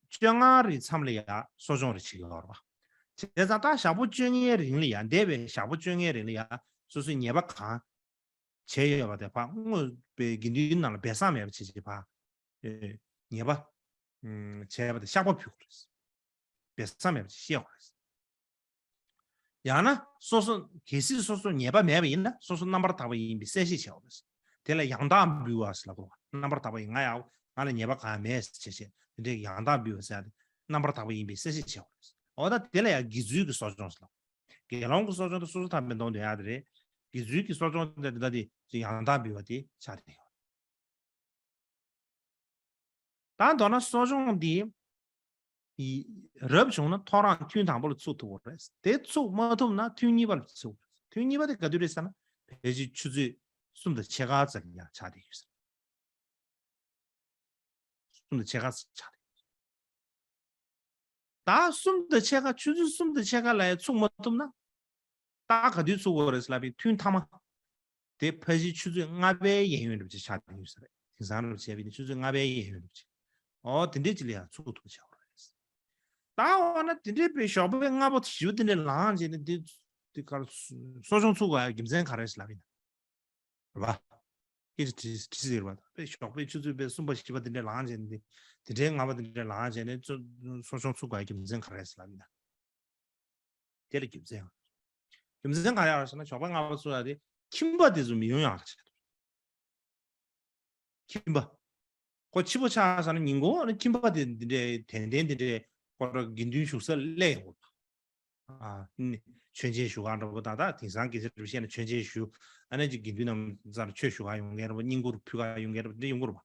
བཅོ་ལྔ་རེའི་མཚམས་ལ་ཡ་གསོ་སྦྱོང་རེ་བྱེད་ཀྱི་ཡོད་རེད་བ། བྱས་ཙང་ད་ཞག་པོ་བཅོ་ལྔའི་རིང་ལ་ཡ་འདས་པའི་ཞག་པོ་བཅོ་ལྔའི་རིང་ལ་ཡ་སོ་སོའི་ཉེས་པ་གང་བྱས་ཡོད་པ་དེ་ཕར་བསྔོས་པའི་དགེ་འདུན་ནང་ལ་སྦས་གསང་མེད་པ་བྱེད་ཅིག་ཕར་ཉེས་པ་བྱས་པ་དེ་བཤགས་པ་ཕུལ་དགོས་རེད། སྦས་གསང་མེད་པ་ཅིག་བཤད་དགོས་རེད། ཡང་ན་སོ་སོ་གལ་སྲིད་སོ་སོ་ཉེས་པ་མེད་པ་ཡིན་ན་སོ་སོ་རྣམ་པར་དག་པ་ཡིན་པའི་གསལ་བཤད་བྱེད་དགོས་རེད། དེ་ལ་ཡང་དག་འབུལ་བ་ཟེར་ལབ་དགོས། རྣམ་པར་དག་པ་ཡིན་ང་ཡང་ང་ལ་ཉེས་པ་གང་ཡང་མེད་ཟེར་བྱས་བྱས་དེ་འདྲའི་ཡང་དག་འབུལ་བ་ཟེར་ཡ་དེ་རྣམ་པར་དག་པ་ཡིན་པའི་གསལ་བཤད་བྱེད་དགོས་རེད། འོ་ད་དེ་ལ་ཡང་དགེ་ཚུལ་གྱི་གསོ་སྦྱོང་ཟེར་ལབ། དགེ་སློང་གི་གསོ་སྦྱོང་དེ་སོ་སོ་ཐར་པའི་མདོ་འདོན་ཡ་དེ་རེད། དགེ་ཚུལ་གྱི་གསོ་སྦྱོང་དེ་འདི་ལྟ་དེ་ཡང་དག་འབུལ་བ་དེ་ཆགས་བསྡད་ཡོད། ད་མདོར་ན་གསོ་སྦྱོང་འདི་ཡི་རབ་བྱུང་ན་ཐོ་རངས་ཐུན་དང་པོ་ལ་ཚུགས་ཐུབ་པ་རེད། དེ་ཚུགས་མ་ཐུབ་ན་ཐུན་གཉིས་པ་ལ་ཚུགས་པ་རེད། ཐུན་གཉིས་པ་དེ་ག་དུས་རེད་ཟེར་ན་ཕལ་ཆེར་ཆུ་ཚོད་གསུམ་དང་ཕྱེད་ཀ་ཙམ་ཡང་ཆགས་བསྡད་ཡོད་ཟེར། གསུམ་དང་ཕྱེད་ཀ་ཙམ་ཆགས་བསྡད་ཡོད། ད་གསུམ་དང་ཕྱེད་ཀ་ཆུ་ཚོད་གསུམ་དང་ཕྱེད་ཀ་ལ་ཡང་ཚུགས་མ་ཐུབ་ན། ད་ག་དུས་ཚུགས་དགོས་རེད་ལབ་པའི་ཐུན་མཐའ་མ། དེ་ཕལ་ཆེར་ཆུ་ཚོད་ལྔ་པའི་གཡས་གཡོན་རེད་ཅེས་ཆགས་བསྡད་ཡོད་ས་རེད། དེང་སང་རེད་བྱས་པའི་ཆུ་ཚོད་ལྔ་པའི་གཡས་གཡོན་རེད་ཅེས། ཨོ་དེ་འདྲས་ཅིག་ལ་ཡང་ཚུགས་ཐུབ་ཆགས་པ་རེད། ད་འོ་ན་དེ་འདྲས་པའི་ཞོགས་པའི་སྔ་པོ་བཞི་པོ་དེ་འདྲས་ལངས་བྱས་ནས་དེ་དེ་གར་གསོ་སྦྱོང་ཚུགས་དགོས་ཡ་རྒྱུ་མཚན་ག་རེ་རེད་ལབ་ཡིན་ན། རེད་པ། སྐད་ཆ་དྲིས་དྲིས་ཟེར་བ་དང་པས་ཞོགས་པའི་ཆུ་ཚོད་པའི་གསུམ་པ་བཞི་པ་དེ་འདྲས་ལངས་བྱས་ནས་དེ་འདྲའི་ལྔ་པ་དེ་འདྲས་ལངས་བྱས་ནས་གསོ་སྦྱོང་ཚུགས་དགོས་ཡ་རྒྱུ་མཚན་ག་རེ་རེད་ལབ་ཡིན་ན། དེ་ལ་རྒྱུ་མཚན་ཡང་། རྒྱུ་མཚན་ག་རེ་ཡང་ཟེར་ན་ཞོགས་པ་སྔ་པོ་ཚུགས་ཡ་དེ་ཁྱིམ་པ་དེ་ཚོ་མི་ཡོང་ཡག་ཆེད་དུ། ཁྱིམ་པ། ཁོ་ཕྱི་པོ་ཆགས་ས་ན་ཉིན་གུང་ཁྱིམ་པ་དེ་འདི་འདྲའི་དན་ལྡན་འདི་འདྲའི་ཁོ་ར་དགེ་འདུན་བཞུགས་སར་སླེབས་ཡོང་དགོས་པ། ཨ་ནི་མཆོད་མཇལ་ཞུ་ག་འགྲོ་བ་དང་ད་དེང་སང་སྐད་ཆ་རུ་བཤད་ན་མཆོད་མཇལ་ཞུ། ཨ་ནི་ཅིག་དགེ་འདུན་རྣམས་ཚར་ཆོས་ཞུ་ག་ཡོང་མཁན་རེད་པ། བསྙེན་བཀུར་ཕུལ་ག་ཡོང་མཁན་རེད་པ། འདི་ཡོང་གི་རེད་པ།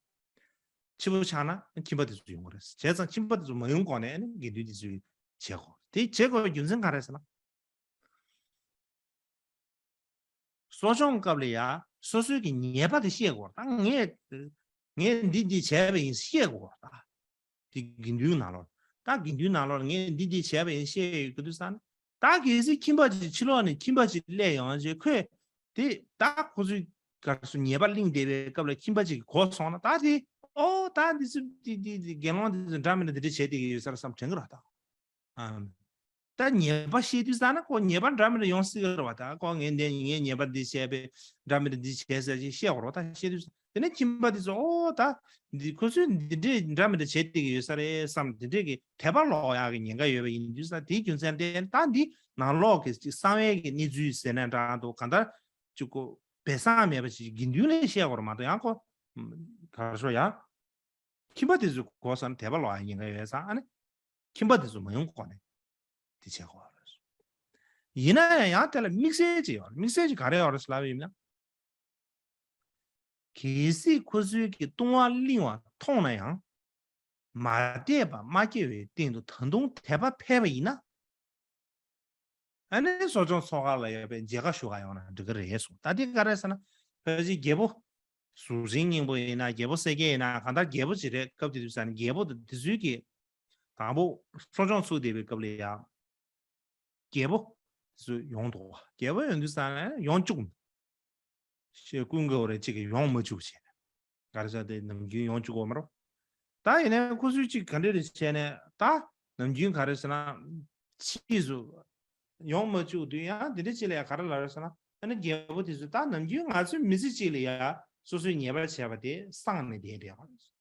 ཕྱི་པོ་ཆགས་ན་ཁྱིམ་པ་དེ་ཚོ་ཡོང་གི་རེད། བྱས་ཙང་ཁྱིམ་པ་དེ་ཚོ་མ་ཡོང་གོང་ནས་ཨ་ནི་དགེ་འདུན་དེ་ཚོས་བྱེད་དགོས། དེ་བྱེད་དགོས་པའི་རྒྱུ་མཚན་ག་རེ་ཟེར་ན། གསོ་སྦྱོང་སྐབས་ལ་ཡ་སོ་སོའི་གི་ཉེས་པ་དེ་ཤེས་དགོས་རེད། ད་ངས་ངས་འདི་འདི་བྱས་པ་ཡིན་ཤེས་དགོས་རེད། ད་དེ་དགེ་འདུན་ནང་ལོགས་ད་དགེ་འདུན་ནང་ལོགས་ངས་འདི་འདི་བྱས་པ་ཡིན་ཤེས་ཡོད་གི་འདུག་ས་ནི་ད་གལ་སྲིད་ཁྱིམ་པ་ཅིག་ཕྱི་ལོགས་ནས་ཁྱིམ་པ་ཅིག་སླེབས་ཡོང་རྗེས་ཁོས་དེ་ད་ཁོ་ཚོའི་ག་རེ་ཟེར་ཉེས་པ་གླེང་བསྡད་པའི་སྐབས་ལ་ཁྱིམ་པ་ཅིག་གིས་གོ་སོང་ན་ད་དེ་ཨོ་ད་འདི་ཚོ་འདི་འདི་འདི་དགེ་སློང་འདི་ཚོ་འདྲ་མི་འདྲ་འདི་འདྲ་བྱས་བསྡད་ཀྱི་ཡོད་ས་རེད་བསམ་དྲན་གི་རེད་ད། ཨམ། ད་ཉེས་པ་བཤད་དུས་ཙ་ན་ཁོ་ཉེས་པ་འདྲ་མི་འདྲ་ཡོང་སྲིད་ཀྱི་རེད་བ། ད་ཁོ་ངས་འདི་ངས་ཉེས་པ་འདི་བྱས་པས་འདྲ་མི་འདྲ་འདི་བྱས་ཟེར་ཅིག་བཤད་དགོས་རེད་བ། ད་བཤད་དུས་དེ་ནས་ཁྱིམ་པ་འདི་ཚོ་ཨོ་ད་འདི་ཁོ་ཚོས་འདི་འདྲས་འདྲ་མི་འདྲ་བྱས་བསྡད་ཀྱི་ཡོད་ས་རེད་བསམ་དེ་འདྲས་ཀྱི་དད་པ་ལོག་ཡག་གི་ཉེན་ཁ་ཡོད་པ་ཡིན་དུས་ཙ་དེའི་རྒྱུ་མཚན་དེ་ད་འདི་ནང་ལོགས་ཀྱི་ཅིག་གསང་བའི་གི་གནས་ཚུལ་ཟེར་ན་འདྲ་འདུག་གང་ལྟར་ཅིག་ཁོ་སྦས་གསང་མེད་པ་ཞིག་དགེ་འདུན་ལ་བཤད་དགོས་རེད་མ་གཏོགས་ཡང་ཁོ་ག་རེ་ཞུ་ཡ། ཁྱིམ་པ་དེ་ཚོ་གོ་སོང་ན་དད་པ་ལོག་ཡ་ཉེན་ཁ་ཡོད་ཙང་ཨ་ནི། ཁྱིམ་པ་དེ་ཚོ་མ་ཡོང་གོང་ནས་དེ་བྱེད་དགོས་རེད། ཡིན་ན་ཡང་ཡང་དེ་ལ་དམིགས་བསལ་ཅིག་ཡོད། དམིགས་བསལ་ཅིག་ག་རེ་ཡོད་རེད་ལབ་ཡིན་ན། གལ་སྲིད་ཁོ་ཚོའི་གི་ལྟུང་བ་བརླིང་བ་མཐོང་ན་ཡང་མ་དད་པ་མ་སྐྱེ་བའི་སྟེང་དུ་ད་དུང་དད་པ་འཕེལ་བ་ཡིན་ན། ཨ་ནི་གསོ་སྦྱོང་ཚོགས་ཁག་ལ་ཡོད་པའི་མཇལ་ཁ་ཞུ་ག་ཡོང་ན་འགྲིག་གི་རེད་གསུངས། ད་དེ་ག་རེ་ཟེར་ན། ཕལ་ཆེར་རྒྱལ་པོ་གཟུགས་ཅན་སྙིང་པོ་ཡིན་ན། རྒྱལ་པོ་གསལ་རྒྱལ་ཡིན་ན། གང་ལྟར་རྒྱལ་པོ་ཅིག་རེད། སྐབས་དེ་དུས་ས་ནས་རྒྱལ་པོ་དང་དེ་ཚོའི་གི་དང་པོ་གསོ་སྦྱོང་ཚུགས་བསྡད་པའི་སྐབས་ལ་ཡང་རྒྱལ་པོ་དེ་ཚོ་ཡོང་འདུག་བ། རྒྱལ་པོ་ཡོང་དུས་ས་ནས་ཡོང་བཅུག་ཤེས་ཀུན་དགའ་བོ་རེད། གཅིག་གིས་ཡོང་མ་བཅུག་བྱས་ནས་ག་རེ་ཟེར་དེ་ནམ་རྒྱུན་ཡོང་བཅུག་གོ་མ་རོ། ད་ཡིན་ནའི་ཁོ་ཚོས་གཅིག་ག་འདྲ་རེ་བྱས་ནས་ད་ནམ་རྒྱུན་ག་རེ་ཟེར་ན་ཕྱིས་སུ་ཡོང་མ་བཅུག་དུས་ཡང་དེ་འདྲ་ཅིག་ལ་ཡང་ག་རེ་ལབ་རེད་ཟེར་ན། ཨ་ནི་རྒྱལ་པོ་དེ་ཚོས་ད་ནམ་རྒྱུན་ང་ཚོའི་མི་ཚེ་གཅིག་ལ་ཡང་སོ་སོས་ཉེས་པ་བྱས་པ་དེ་བསྲངས་ནས་བསྡད་བསྡད་པ།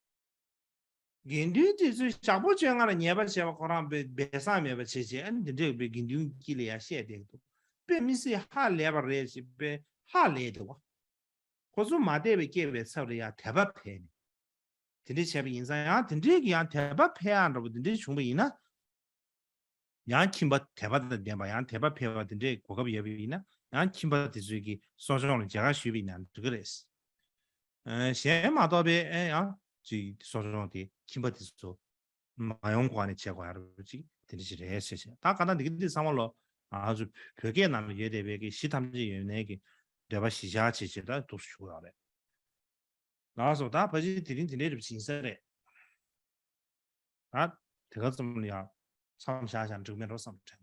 དགེ་འདུན་དེ་ཚོས་ཞག་པོ་བཅོ་ལྔ་ལ་ཉེས་པ་བྱས་པ་ཁོ་རང་སྦས་སྦས་གསང་མེད་པ་བྱས་བྱས། ཨ་ནི་འདི་འདྲས་པའི་དགེ་འདུན་དཀྱིལ་ལ་ཡང་བཤད་བསྡད་འདུག་དཔེ་མི་སྲིད་ཧ་ལས་པ་རེད་ཅེས་དཔེ་ཧ་ལས་འདུག་བ། ཁོ་ཚོ་མ་དད་པའི་སྐྱེས་པའི་ཚབ་ལ་ཡང་དད་པ་འཕེལ་ནས། དེ་འདྲས་བྱས་པ་ཡིན་ཙང་ཡང་དེ་འདྲས་ཀྱི་ཡང་དད་པ་འཕེལ་ཡག་འདྲ་པོ་དེ་འདྲས་བྱུང་བ་ཡིན་ན། ཡང་ཁྱིམ་པ་དད་པ་དང་ལྡན་པ། ཡང་དད་པ་འཕེལ་བ་དེ་འདྲའི་གོ་སྐབས་ཡོད་པ་ཡིན་ན། ཡང་ཁྱིམ་པ་དེ་ཚོས་ཀྱི་གསོ་སྦྱོང་ལ་མཇལ་ཁ་ཞུས་པ་ཡིན་ན་འགྲིག་གི་རེད། ཨ་གཞན་མ་གཏོགས་པའི་ཨེ་ཡང་ཅིག་གསོ་སྦྱོང་དེ་ཁྱིམ་པ་དེ་ཚོ་མ་ཡོང་གོང་ནས་བྱེད་དགོས་ཡ་རུ་ཅིག་དེ་འདྲ་ཞིག་རེད་ཟེར་བྱས། ད་ག་ད་འདི་གི་འདི་ཚང་མ་ལོ་ང་ཚོ་བོད་སྐད་ནང་ལ་ཡོད་བསྡད་པའི་གི་གཞི་ཐམས་ཅད་ཡོད་མཁན་གྱི་འདོད་པ་གཞི་བཞག་བྱས་བྱས་ད་འདུག་སེ་ཞུ་གི་ཡོད་རེད། ལགས་སོ། ད་ཕལ་ཆེར་དེ་རིང་དེ་འདྲའི་རིགས་ཡིན་ས་རེད། ད་དེ་ག་ཙམ་ལ་ཡང་མཚམས་བཞག་བཞག་འགྲིག་མེད་འགྲོ་བསམ་དྲན།